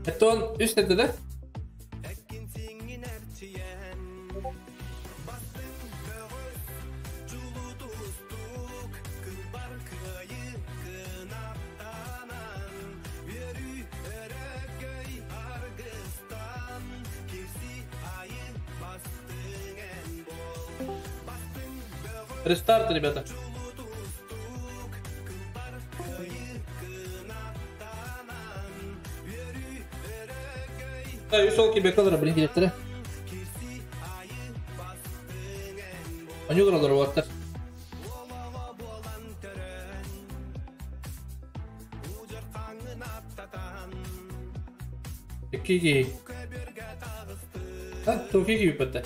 Этон үст эді да? Рестарт, ребята. Да, юсол кибекалар, блин, директоры. Они угралар, вот. Киги. А, то киги бітті.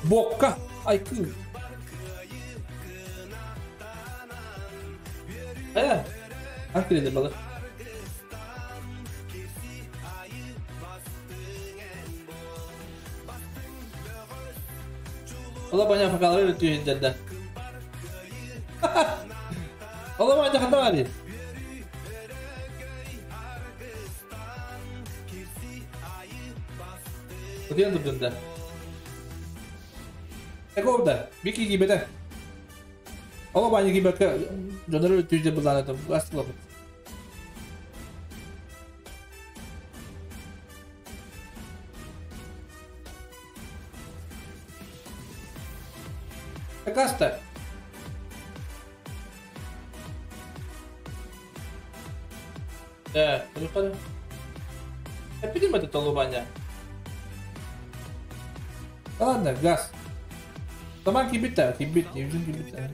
Бокка! Ай, кы! Аркеледі бала. Ола баня факалары түйіндерді. Ола баня хатағали. Өтен тұрдында. Такого бики гибете. Ола баня гибетке жонору түйді бұланады. Астылы. Каста. Да, ну Опидим это толубаня. Ладно, газ. Таман кибита, кибит, не вижу кибита.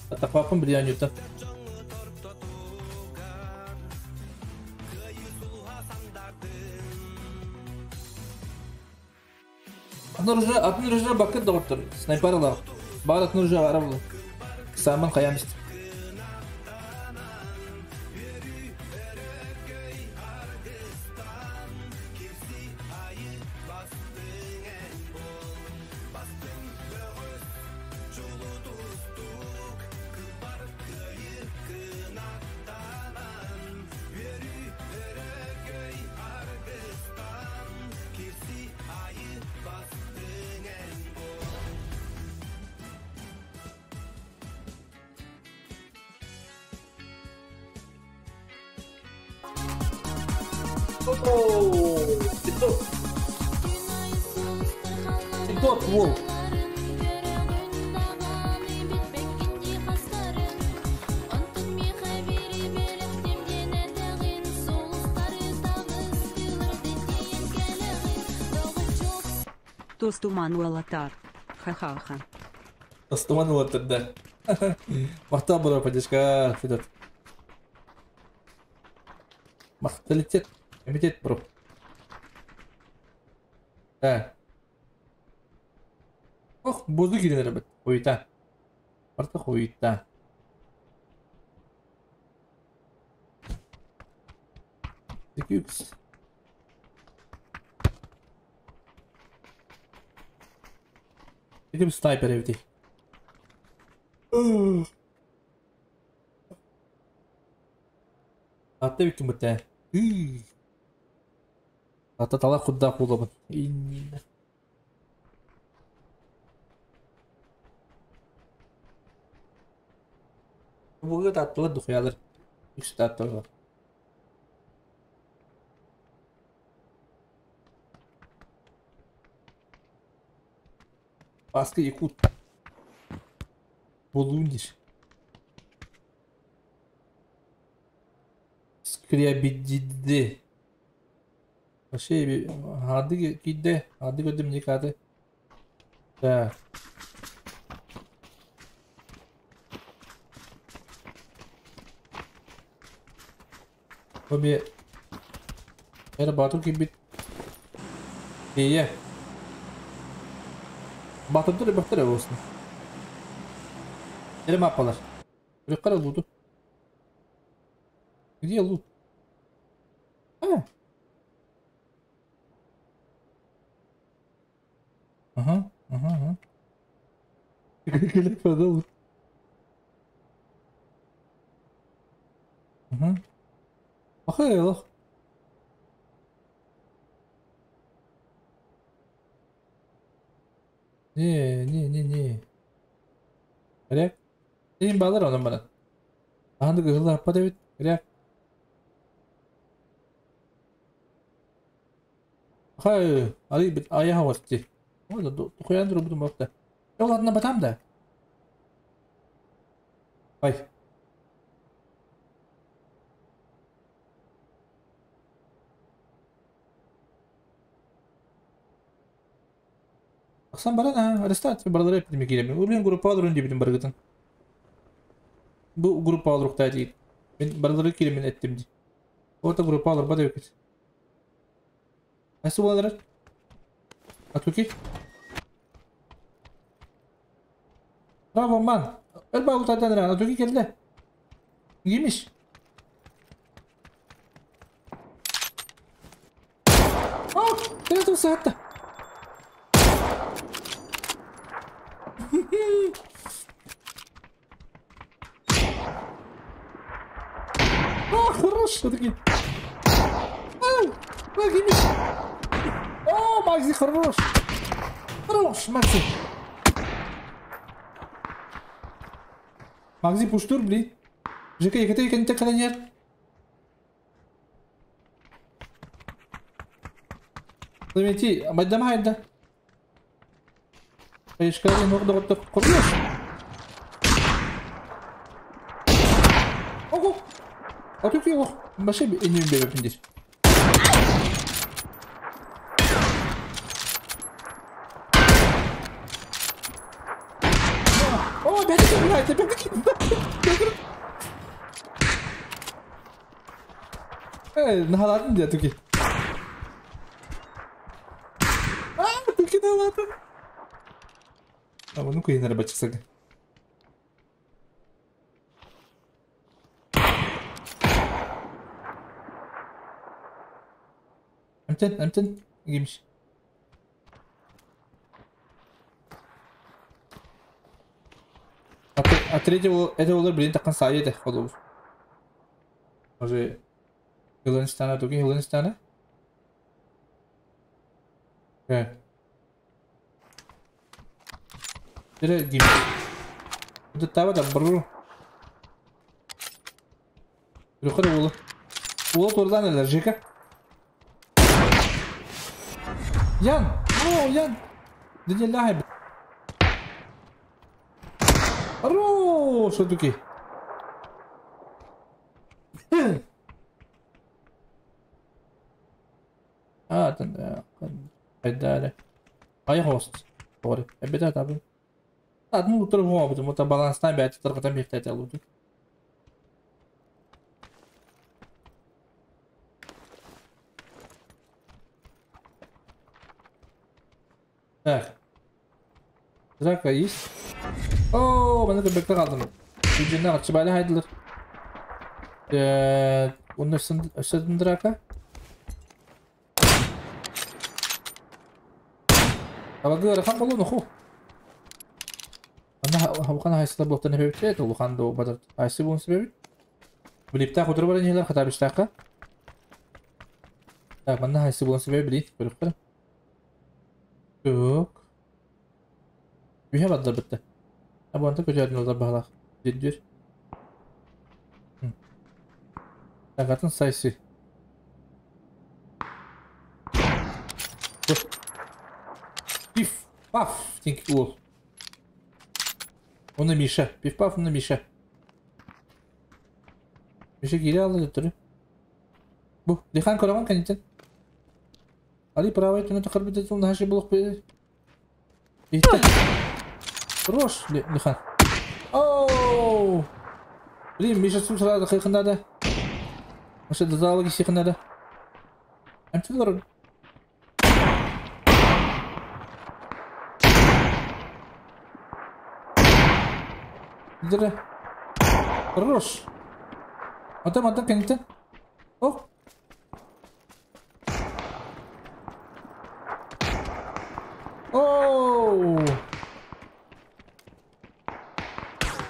Атапапым брянюта. Атын ружа бакыт доктор, снайперлар. Бар атын ружа арабы. Саман каямист. О, Федот. Федот, вол. Тостуман уолаттар. Ха-ха-ха. Тостуман уолаттар, да. Махтал бро, поддержка, Федот. Махталитет. Комитет, бро. Да. Ох, бозу кирен ребят. Хуета. Барта хуета. Секюкс. Этим снайпер эбитий. Атта бүккүн бутта. Атта тала кудда кулабын. Иннина. Буга таттылар духуялар. Үксү таттылар. Баскы якут. Болуниш. Скрябидиде. Вообще, ады киде, ады көдім не кады. Да. Обе. Era бату кибит. Ие. Батырдыр бахтыр olsun. Эре маппалар. Үреккара луту. Где лут? А. Ага, ага, ага. Келек лут. Ага. Ахай, лох. Не, не, не, не. Рек. Эйин балар онон баран. Аһанды кыһылла аппа дебит. Рек. Хай, али бит аяха васти. Ой, да, тухуян дуру бакта. Ол адына батам да. Ай. Аксан баран а, арестат баралар эпидеми киремен. Урбен группа алыр дебитим баргытын. Бу группа алыр укта дейт. Мен баралары киремен эттим ди. Орта группа алыр бада өкет. Кайсы булалар? Атуки? Браво, ман. Өлбә ултардан ран. Атуки келди. Гимиш. А, третий саатта. А, хорош, все-таки. А, гимиш. О, Макси, хорош. Хорош, Макси. Макси, пуштур, блин. Жека, екете екен тек қана ер. Замети, майдама хайда. Ешкали норда вот так курьешь. Ого! А тут его машине и не убегает здесь. О, опять играет, опять играет. Эй, нагаладын дия туки. А, туки нагаладын. А, ну-ка, я наверное, бачысага. Амтен, амтен, гимш. А третьего, это олар блин такан саайы да холов. Уже Хиланстана, туки Хиланстана. Э. Тире гимш. Это таба да бру. Юқары олы. Олы торлан әлі, Жека. Ян! О, Ян! Даниэллээх эбит. Хорош, все-таки. Айдары. Ай хост. Ори. Эбэдэ табы. Атын утыр хуа бу мута баланстан бәти таргатан бихтәтә алуды. Так. Драка есть. О, мен de bekle kaldım. Gücünden açı böyle haydiler. Onun üstünden драка. Абагы рахан болу ноху. Ана хабукан хайсыла буктан хебет улухан до бадар. Хайсы бун себеби. Билипта кутур баран хилер хата биштака. Так, манна хайсы бун себеби билит көрүп Yok. Ühe badlar bitti. Ha bu anda köçerдin olар бағалақ. Деддер. Тағатын сайсы. Пиф, паф, тинки ол. Оны Миша. Пиф, паф, оны Миша. Миша келе алды деп тұр. Бу, Дихан көраған кәнеттен. Али правый түні тұқыр бітет, онда хаши бұлық бе. Итті. Хорош, Лихан. Оу! Блин, Миша су сұрады қиқындады. Маша дазалы кесі қындады. Әмтілер. Дыры. Хорош. Атам, атам, кәнеттен. О! Оу!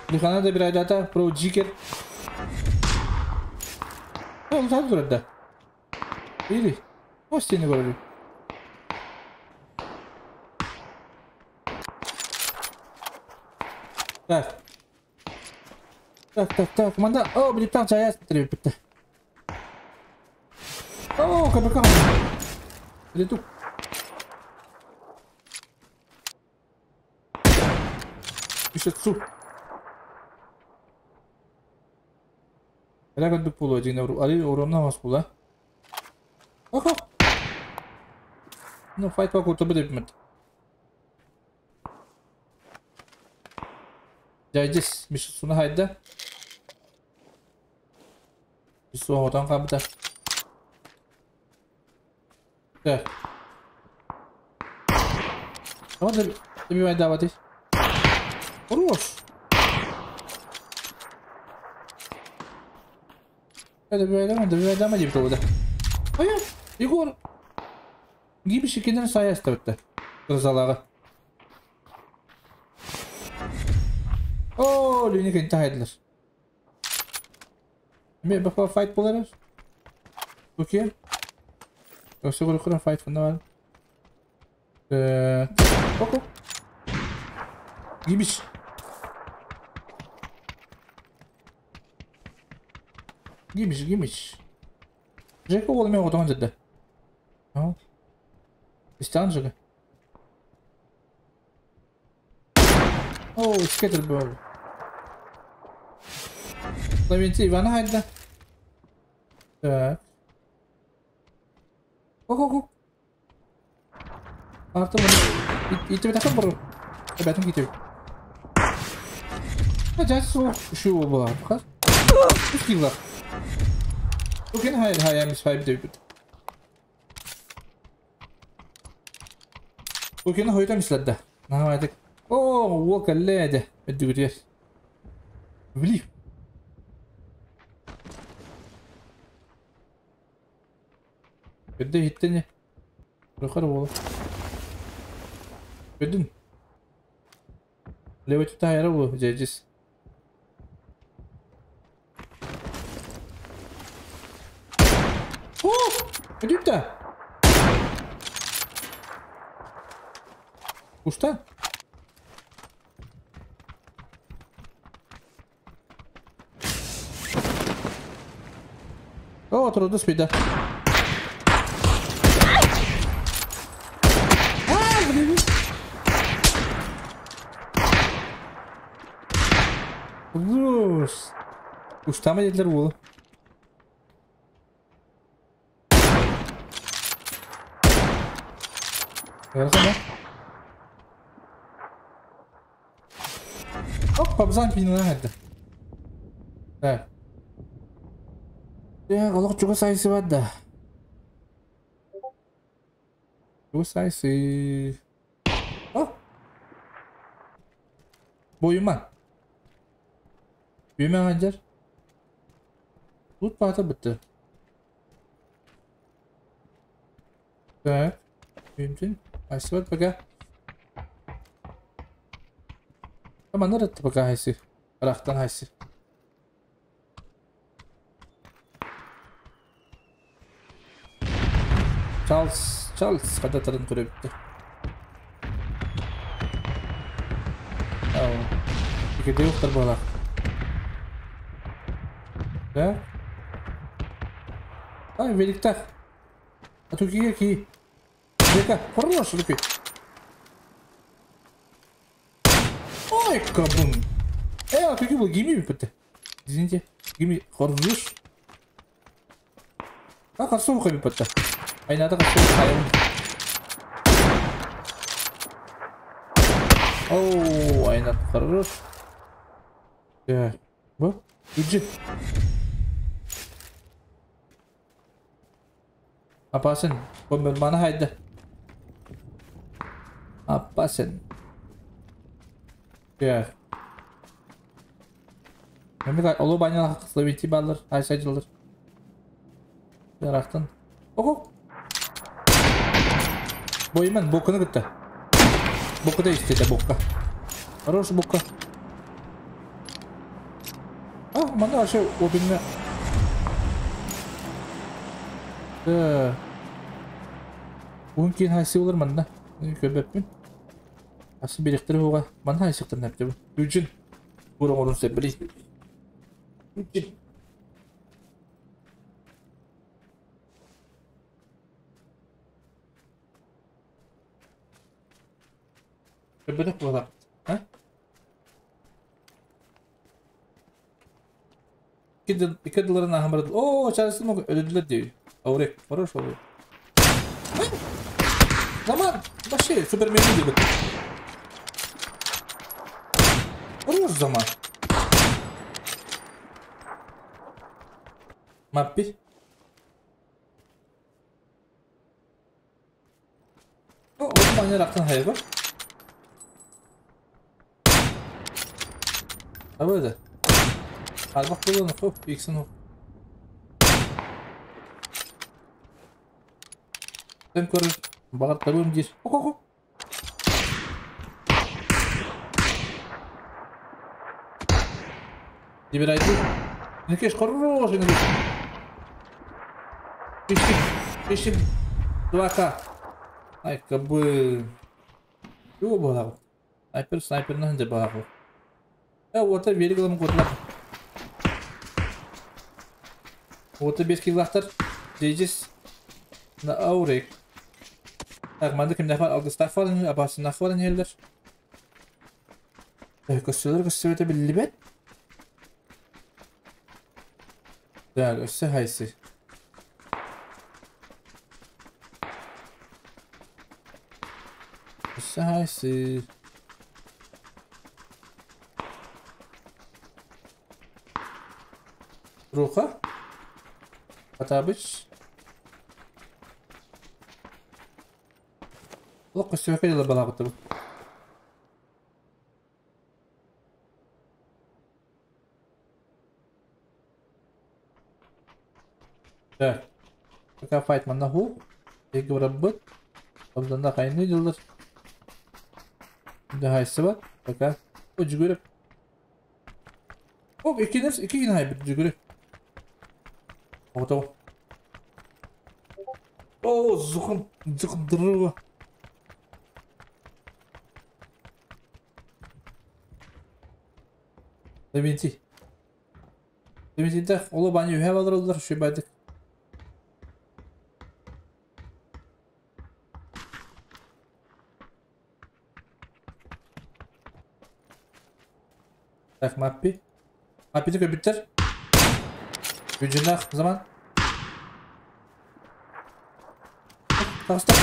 Лихана да bir aydata pro jiker. О, uzak durada. Или. О, стене говорю. Так. Так, так, так. Манда. О, блин, там чая требует. О, КБК. Лету. Пишет суп. Рагадык була дигән али урамнан бас була. Ага. Ну файт бак утыбы дип мит. Жайдис миш суна хайда. Су отан кабыта. Так. Вот добивай давать. Хорош. Добивай, деп толды. Ой, Егор. Гибиши кенер саяс тәбітті. Грозалағы. О, лүні кенті хайдылар. Мен бақпа файт болар. Окей. Осы көрі құран файт фында бар. Око. Гибиш. Гимиш, гимиш. Жека ол мен отаған жерде. Ау. Истан жега. О, скетер был. Лавинти Ивана хайда. Так. Ок, ок, ок. Артым. Итеп тақын бір. Бәтін кетіп. Жасы шу була. Үскилар. Окей, хай хай I'm five деп. Окей, хойта мисләдә. Нахмайтык. О, ол кәлләде. Өдүгүтер. Бли. Өдө хиттене. Рухар бол. Өдүн. Левый тута хайра бу, жежис. О! Өдүптә. Ушта? О, трудно спит, да. Rus. Устама dediler oğlum. Yarasana. Hoppa bizan pinna hadi. Так. Я олох чугас айсы бар да. Чугас айсы. О! Бойума. Büyüme hancar. Tut bata bitti. Так. Büyümtün. Айсы бар пока. Tamam nerede пока айсы. Рахтан айсы. Charles, Charles kadar көрө bitti. Икеде юктыр бала. Да? Ай, великтах. А тут какие? Века, хорош, руки. Ой, кабун. А какие был гими бітті. Извините, гими хорош. А, хорошо, выходит бітті. Ай, надо хорошо, хайм. Оу, ай, надо хорош. Так, вот, иди. Апасен, бомбер мана хайда. Апасен. Так. Мемек олу баня словити баллар, айсайдылар. Ярактан. Ого. Бойман боканы гытта. Бока да истеде бока. Хорош бока. А, мана вообще обинне. Да. Уын кейін хайсы олар манда. Көбөппүн. Асы беректер хуга. Мана хайсы тырнап деп. Үжин. Бурун орун себили. Үжин. Көбөдөх була. Ha? İki doların ahmarı. Oo, çaresini öldürdüler diyor. Aurek, хорош aurek. Zaman, вообще, супермен gibi. Хорош zaman. Mappi. O, o manyak aklın hayır bak. Ha böyle. Hadi bak buradan hop, iksin hop. Sen көрür. Бағар табым дир. Ок, ок, ок. Забирайте. Никеш, хороший, Никеш. Ищи, ищи. 2К. Ай, кабы. Чего было? Снайпер, снайпер, на где было? Вот это великому году. Вот и без киллахтар. Здесь на аурик. Так, манды ким нахвар алгыстах var, абасын нахвар нелер. Көстөлөр көстөбөтө билбет. Так, өссө хайсы. Өссө хайсы. Руха. Атабыч. Лоқ көстөбөкө дела балагыты. Так. Пока файт манаху. Эги барабыт. Абданда кайны жылдыр. Да хайсы Пока. О, жүгүрүп. О, эки нерс, эки гин хайбит жүгүрүп. Готово. О, зухын, зухын дырыгы. Deminti. Deminti de ola bani ühe alırlar şu baydık. Так, маппи. Аппити көрбүттэр. Бүддьүннээх заман. Таҕыста.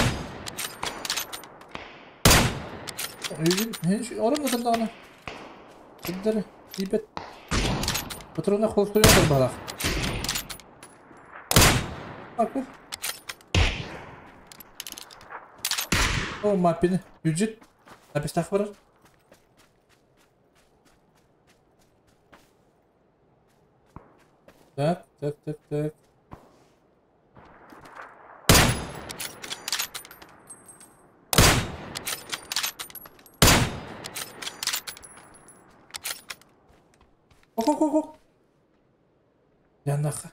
Жүзүн орон ытырдаҕына. Сирдэр тиийбэт. Патрона холостуйа барбалаах. Акы. О, маппины. Бюджет. Напистах барар. Так, так, так, так. Ок, ок, ок, ок. Янаха.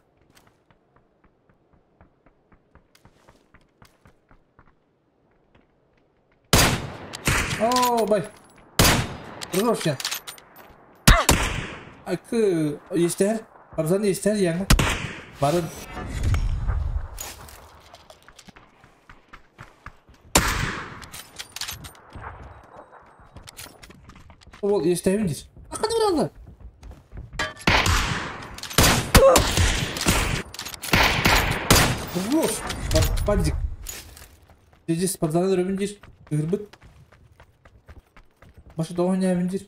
О, бай. Рожен. Акы истэр. Абзан истэр яңа. Барын. Ол истэбин дир. Акы баралар. Хорош. Пандик. Здесь спортзал рөбүн дир. Ырбыт. Башы доҕон ньээбин дир.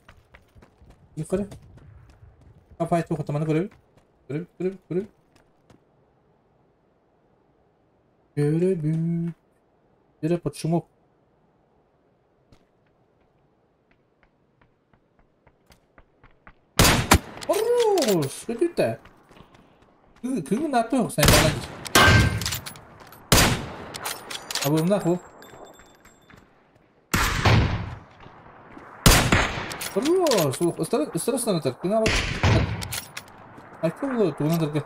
Yukarı. Kafayı tokatamana көрөбүт. Көрөбүт, көрөбүт, көрөбүт. Көрөбүт. Дире под шумок. Хорош! Көтүтэ. Кыгын аты сайбана дир. Абымнах бу. Хорош! Ыстара ыстара Кына вот. Айка булу тугунан дыргы.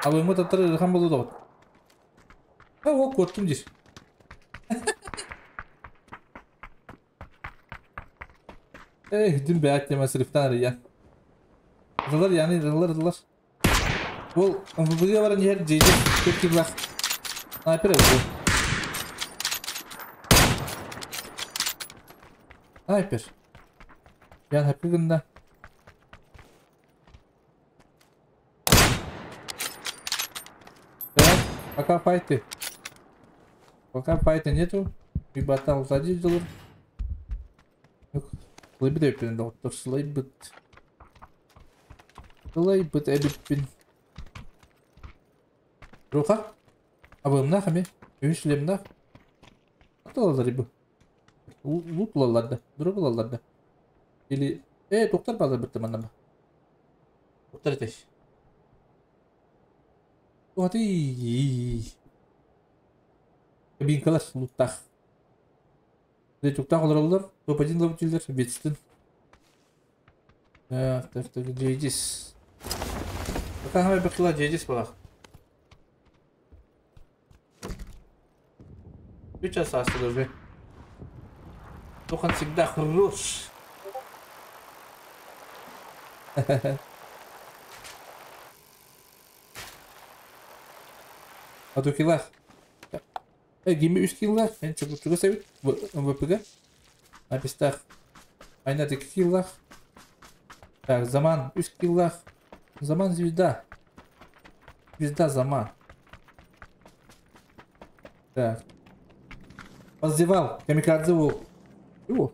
Абымы таттар ырхан болу да вот. А, о, корктум дир. Эх, дün бәят тема сырыфтан арыя. Рылар yani рылар рылар. Ол МВБ баран yer JJ köp киллах. Снайпер bu. Снайпер. Ян хапы гында. Так, пока файты. Пока файта нету. Ребята сзади делают. Слайбыт эппин доктор, слайбыт. Слайбыт эбиппин. Руха? Абымнах ами? Үш лемнах? Аталалар ибы. Лут да. Дуру да. Или... доктор балар бітті манама. Доктор етеш. Оты. Кабинкалар луттах. Туктах олар Топ-1 ловителдер бетстин. Так, так, так, джейдис. Пока хамай бақила джейдис балах. Сейчас асты уже. Тохан всегда хорош. А то киллах. Гимми үс киллах. Мен чугу чугу себит. МВПГ. Напистах. Айна 2 киллах. Так, Заман үс киллах. Заман звезда. Звезда Заман. Так. Поздевал. Камикадзе волк. О.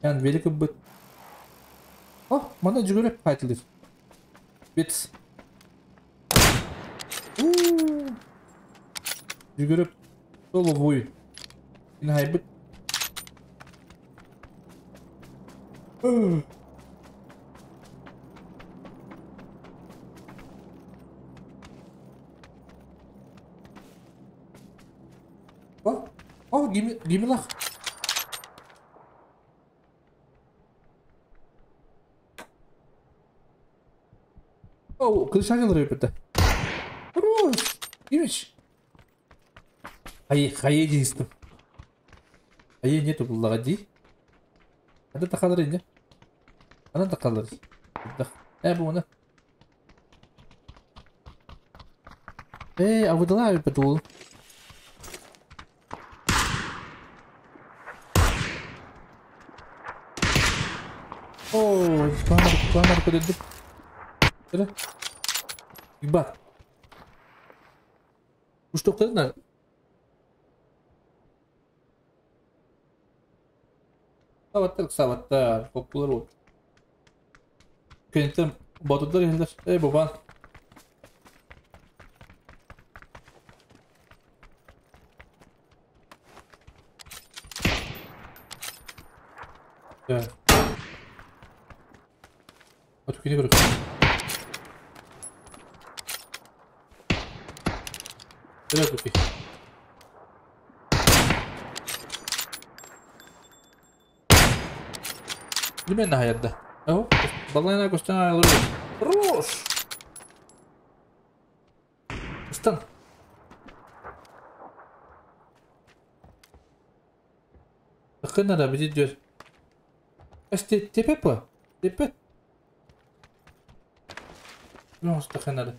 Ян велик быт. О, мана жүгіріп қайтылыр. Бетс. Жүгіріп. Соло бой. Хайбыт. О, о, гимилах. О, крышанил репета. Хорош. Гимич. Хае, хае дейстім. Хае нету бұллаға дей. Анда тақалыр енді. Ана тақалыр. Бұл оны. А выдала репета ол. Оо, камера көдөрдүм. Эрэ. Бар. Уштуктарына. Сабаттар, сабаттар, коккулар вот. Кенеттен батырдар иһэллэр. Эй, бабан. Да. Ату кини көрүк. Эрэ туки. Лименно хаярда. О, балайна көстөн айылыр. Хорош! Ыстан. Хынара бити дөр. Эсте тепе по. Тепе. Ну, хынара.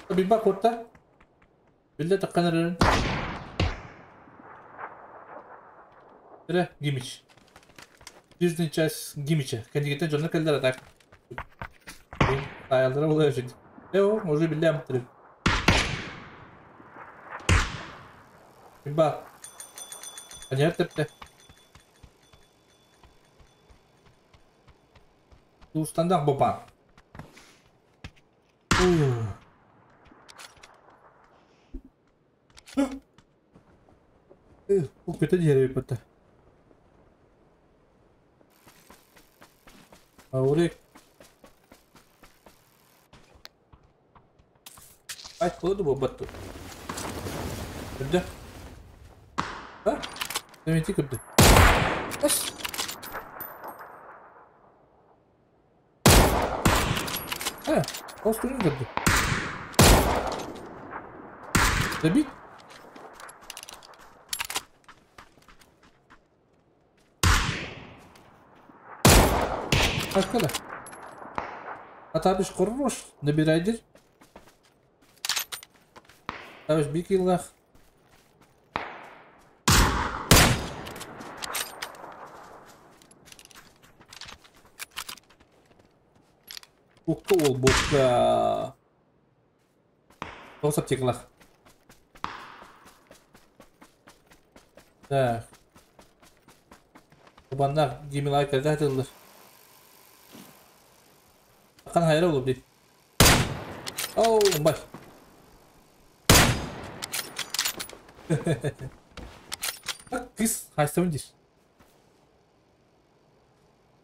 Билба курта. Билде такканарын. Эрэ, Гимич. Дюжный часть Гимича. Кандигеттен жонно келдер атак. Таялдыра була өшүт. Эо, уже билде амтырып. Билба. Анер тепте. Тустанdak бопан. Бу көтө диэри бытта. Аурик. Ай, кылды бу баттı. Күрдө. Ha? Demek ki күрдө. Эс. Ha, kostümü күрдү. Добить? Акыла. Атабыш хорош, набирайдер. Табыш бикиллах. Букка ол букка. Тоғыз аптекалах. Так. Кубаннар гимилай кэлдэ хатыллар. Ақан хайра болуп дейт. Оу, бай. Кыз хайсабын дир.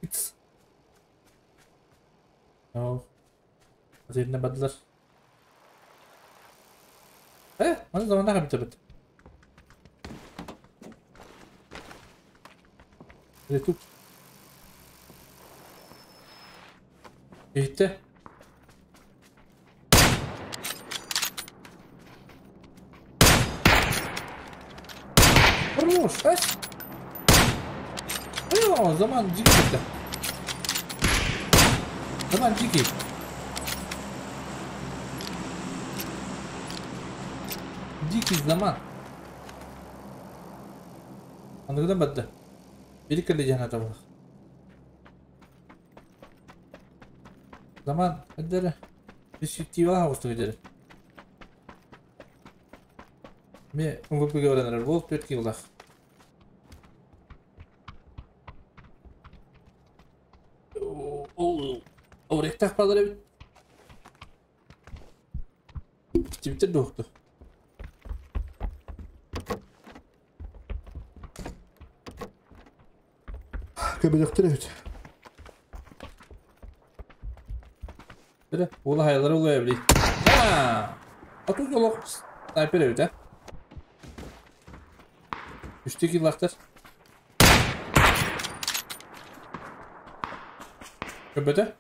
Итс. Оу. Азерine бадылар. Аны заманда бит бит. Ретук. Bitti. Хорош, ась. О, zaman дикий bitti. Zaman дикий. Дикий zaman. Аныгыдан бадды. Бирик эле жана табылах. Zaman эддere. Перспектива оғыстық эддere. Ме МВП-ге баранар бол 4 киллах. Оректах балар бит. Тибитер доқты. Көбелектер бит. Ола хаялары ола эбли. А! Ату жолок снайпер эбит, а? Үстө киллахтар. Көбөтө?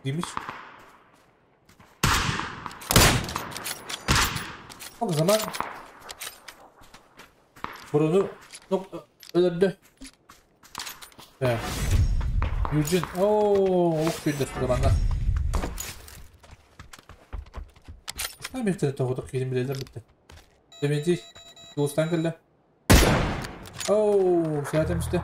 Деймиш. О zaman Burunu öldürdü. Evet. Eugene. Oo, ok bildir zamanlar. Tam bir tane toğuduk kelim bileler bitti. Demek ki dostan kıldı. Oo, zaten işte.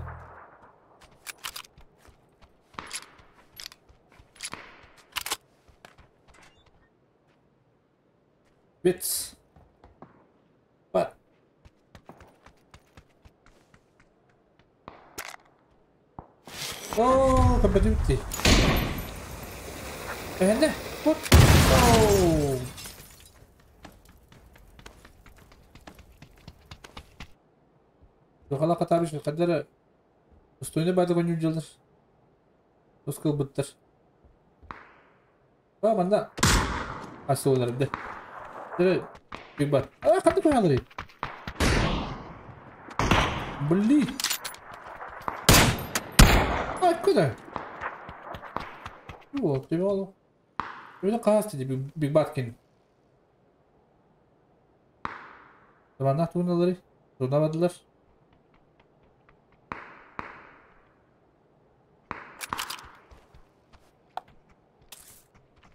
Бит. Бар. О, көбөтүм ти. Эһэнне. Вот. Оу. Духала катабыш кадара Устуйны бады гоню жылдыр. Ускыл быттыр. Ба манда. Асылар бде. Дere биг бар. А, кандай коялар? Блин. А, куда? Вот, тебе алло. Öyle каас dedi Big Batkin. Zamanlar tuğunaları. Tuğunamadılar.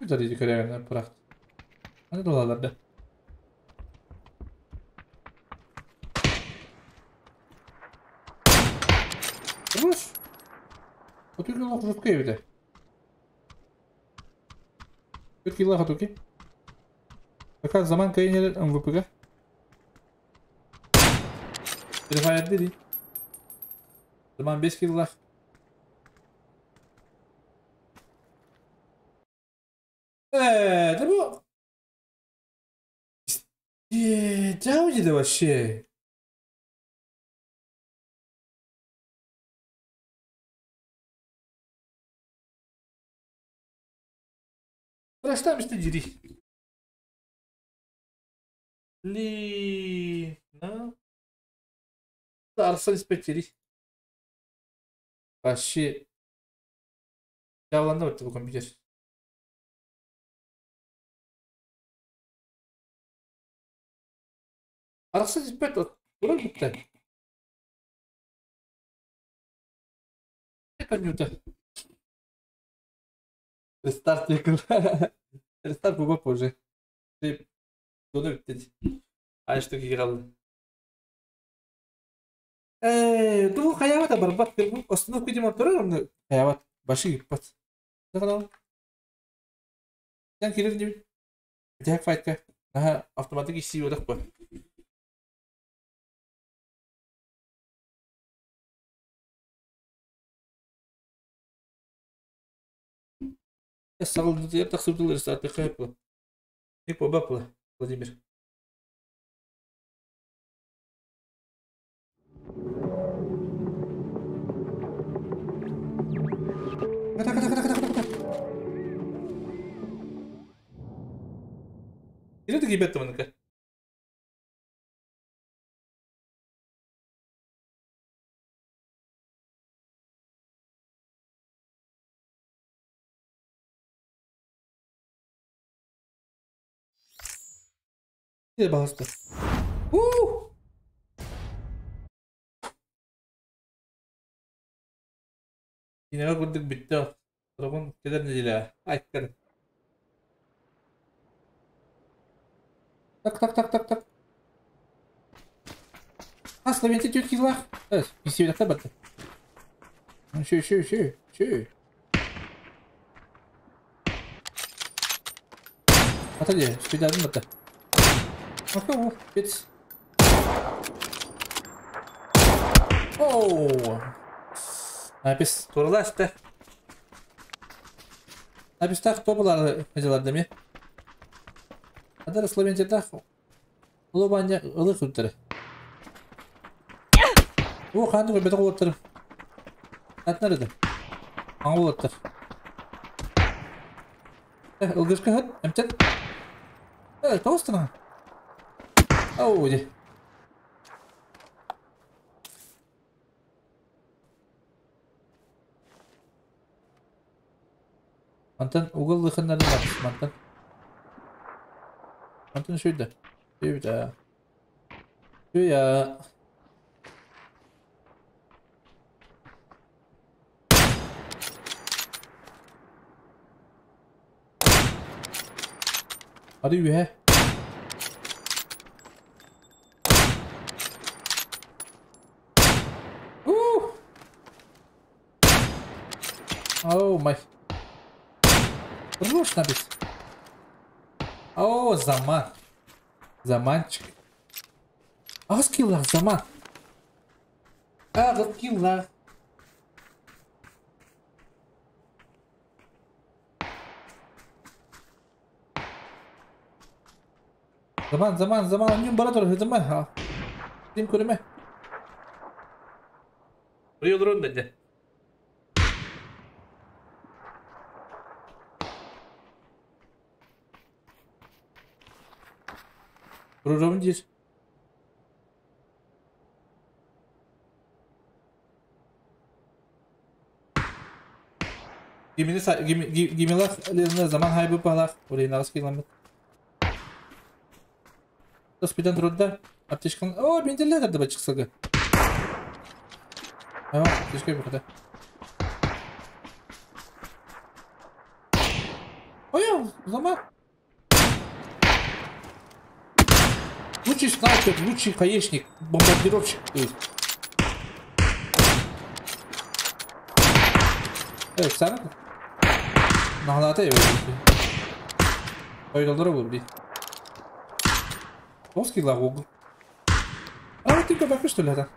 Bir de görevini bıraktı. Hani dolarlarda. Rus. Отуки жутко evde. 40 yıllar Hatuki. Fakat zaman kayınyeler MVP'ge. Free Fire değil. Zaman 5 yıllar. Да bu... Чао вообще. Прочитаем, что дери. Ли... На... Арсен спетери. Вообще... Явланды bu компьютер. Арсен спет Буран битти. Компьютер. Рестарт yakın. Restart bu позже. Donu bitti. Açtık iki kaldı. Ду хаяват барбат. Остановку демонтирован. Хаяват. Баши гиппат. Ne kadar? Sen gelir gibi. Bir fight'ka. Daha avtomatik işi yok bu. Сағылды тақсырдылар саты қайыпы. Не побапла, Владимир. Ката, ката, ката, ката, ката. Или ты гибет там? Ne bastı? Yine kurduk bitti. Dragon gelir ne dile? Ay gelir. Tak tak tak tak tak. Aslında beni Türk yıllar. Evet, bir şey battı. Şu şu şu şu. Atölye, şu bir battı. Bakalım, bit. Oh. Napis turlaştı. Napis tak topular hocalar demi. Adar Slovence tak. Ulubanya ılık ülteri. Bu kandı betek oluttur. At nerede? Hangi oluttur? Ilgışkı hıt, emçet. Evet, tost lan. Oh, yeah. Mantan uğul lıkınlarına bak mantan. Mantan şuydu. Şuydu. Şuya. Hadi yürü. Oh my. Ruş nabis. Oh zaman. Заманчик. Аҕыс киллаах заман. Аҕыс киллаах. Zaman zaman zaman annem bana doğru hızıma ha. Dim көрүмэ. Buraya olur dedi. Programı dir. Gemini gemi gemiler zaman haybı balak. Orayı nasıl kıylamı. Госпиталь труда. Аптечка. О, вентилятор да бачыксага. А, аптечка бир да. Ой, zaman. Лучший снайпер, лучший хаешник, бомбардировщик. Evet, sen Nahlata evet. Oynalara bu bir. Тоски лагог. А ты как что ли это?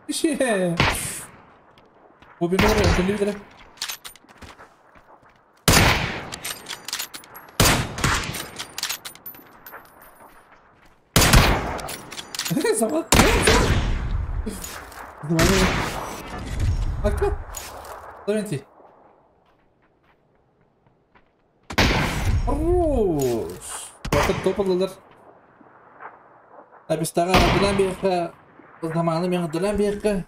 Иши. Бу bir numara önünde bir Zaman. Zaman. Bak. Давайте. Хорош. Bakın topaladılar. Abistага Абдулан бияққа заманы мен Абдулан бияққа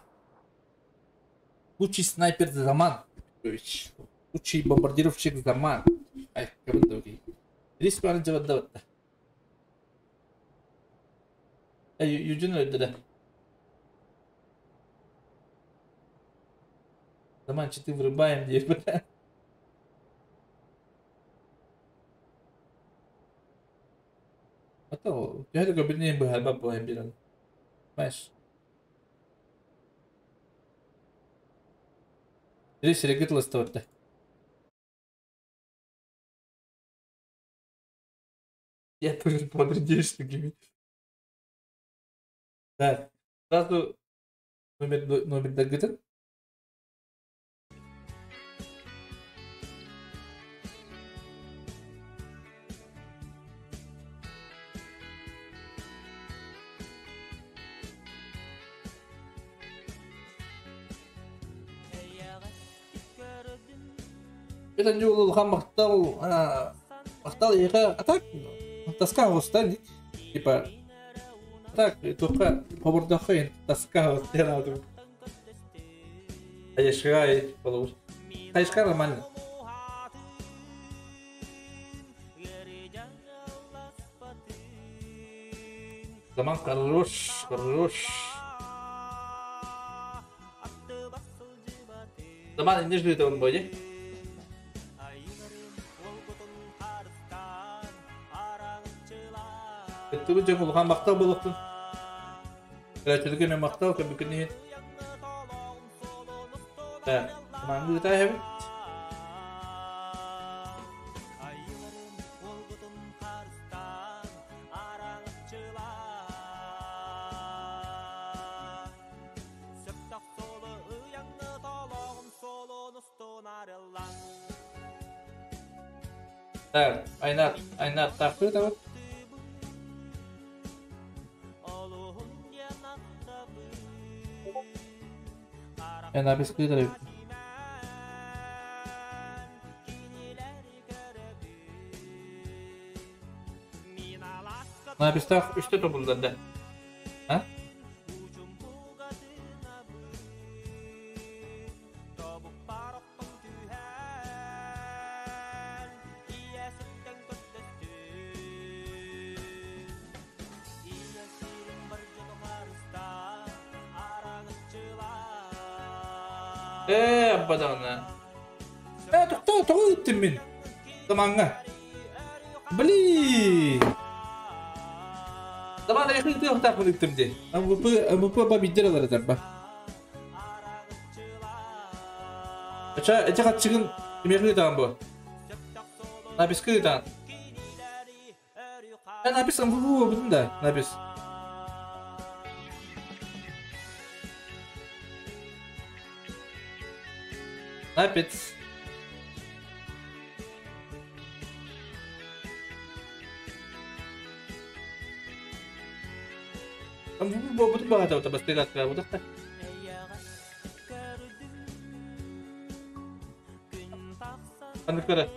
лучший снайпер Заман Петрович. Лучший бомбардировщик Заман. Ай, кабында Риск барын жабадда батта. Ай, южун öldü да. Заман, читы врубаем деп. А то, я такой беднее бы бабу берем. Знаешь. Здесь регитлас торта. Я тоже подрядишь Так, сразу номер дагытын. Это не улахан махтал, махтал еға, а так, тоска оста, типа, так, только побордахы, тоска вот, я надо. Айшка, получ. Айшка нормально. Заман хорош, хорош. Заман не ждет он будет. Түгін жөн улахан мақтау болуқтын. Кәләчілігі мен мақтау көбікін Так, маңды өте әбіт. Так, айнат, айнат, тақы табыт. En abi Nabistaq 3-te topuldu. Ha? Бадана. Тоқта, тоғы өттім мен. Заманға. Блин. Заман аяқы тоқтақ өттім де. МВП ба биддер алар едар ба. Ача, эти қатчығын кемеқі таған бұ. Набискі таған. Напис МВУ бүтүн да, напис. Напис. МВУ буолбутун баҕата бастыгат буолбутах. Ханныктара?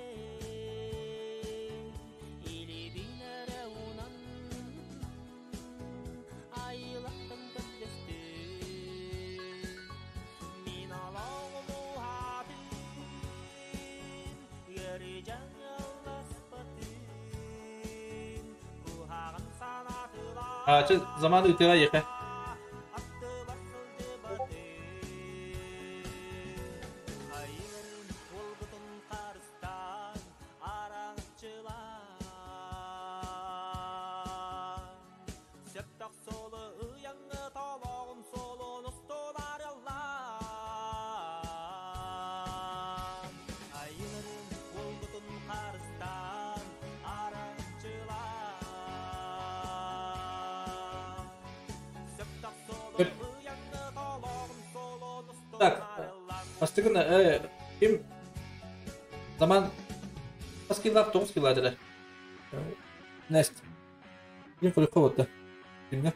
А, чэ, заман ыытыаҕа эйиэхэ. Так, бастыгын ким заман хас килах 9 кило деді. Нест. Ким курукка болду? Кимге?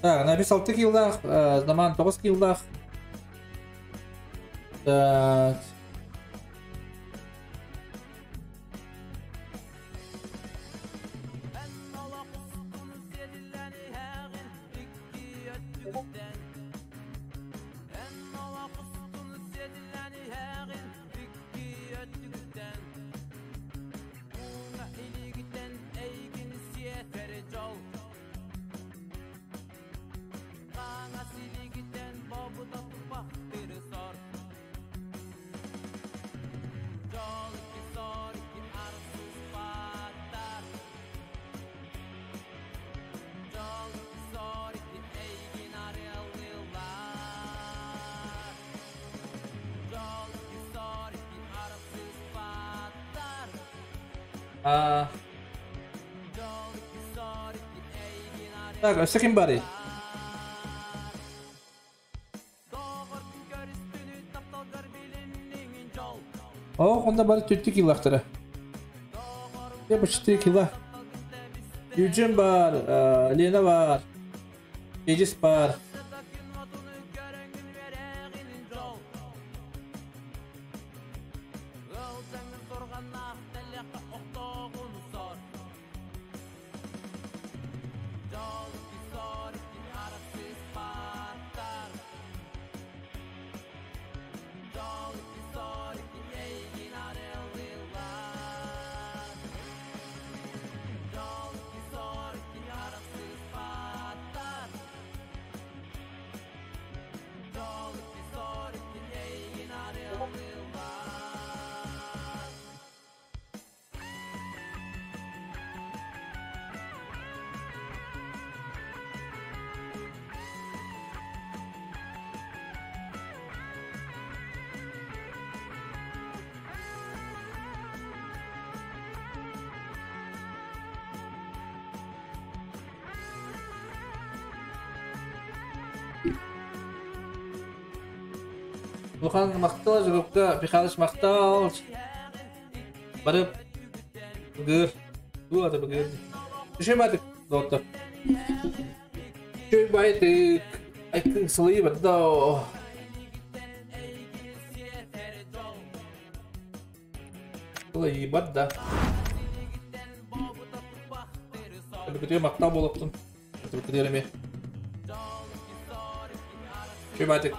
Так, на 5-6 килах, заман 9 килах. Так. А... Так, өссө ким барый? О, онда бары 4 кило. Я по 4 кило. Юджин бар, Лена бар, Эдис бар. Улахан махтал, Жигукка, Михайлович махтал. Барып, бүгір. Ду аты бүгір. Үшей байтык, доктор. Үшей байтык. Айкын сылы барды. Сылы барды. Бүгір мақтал болыптын. Бүгір еме. Үшей байтык.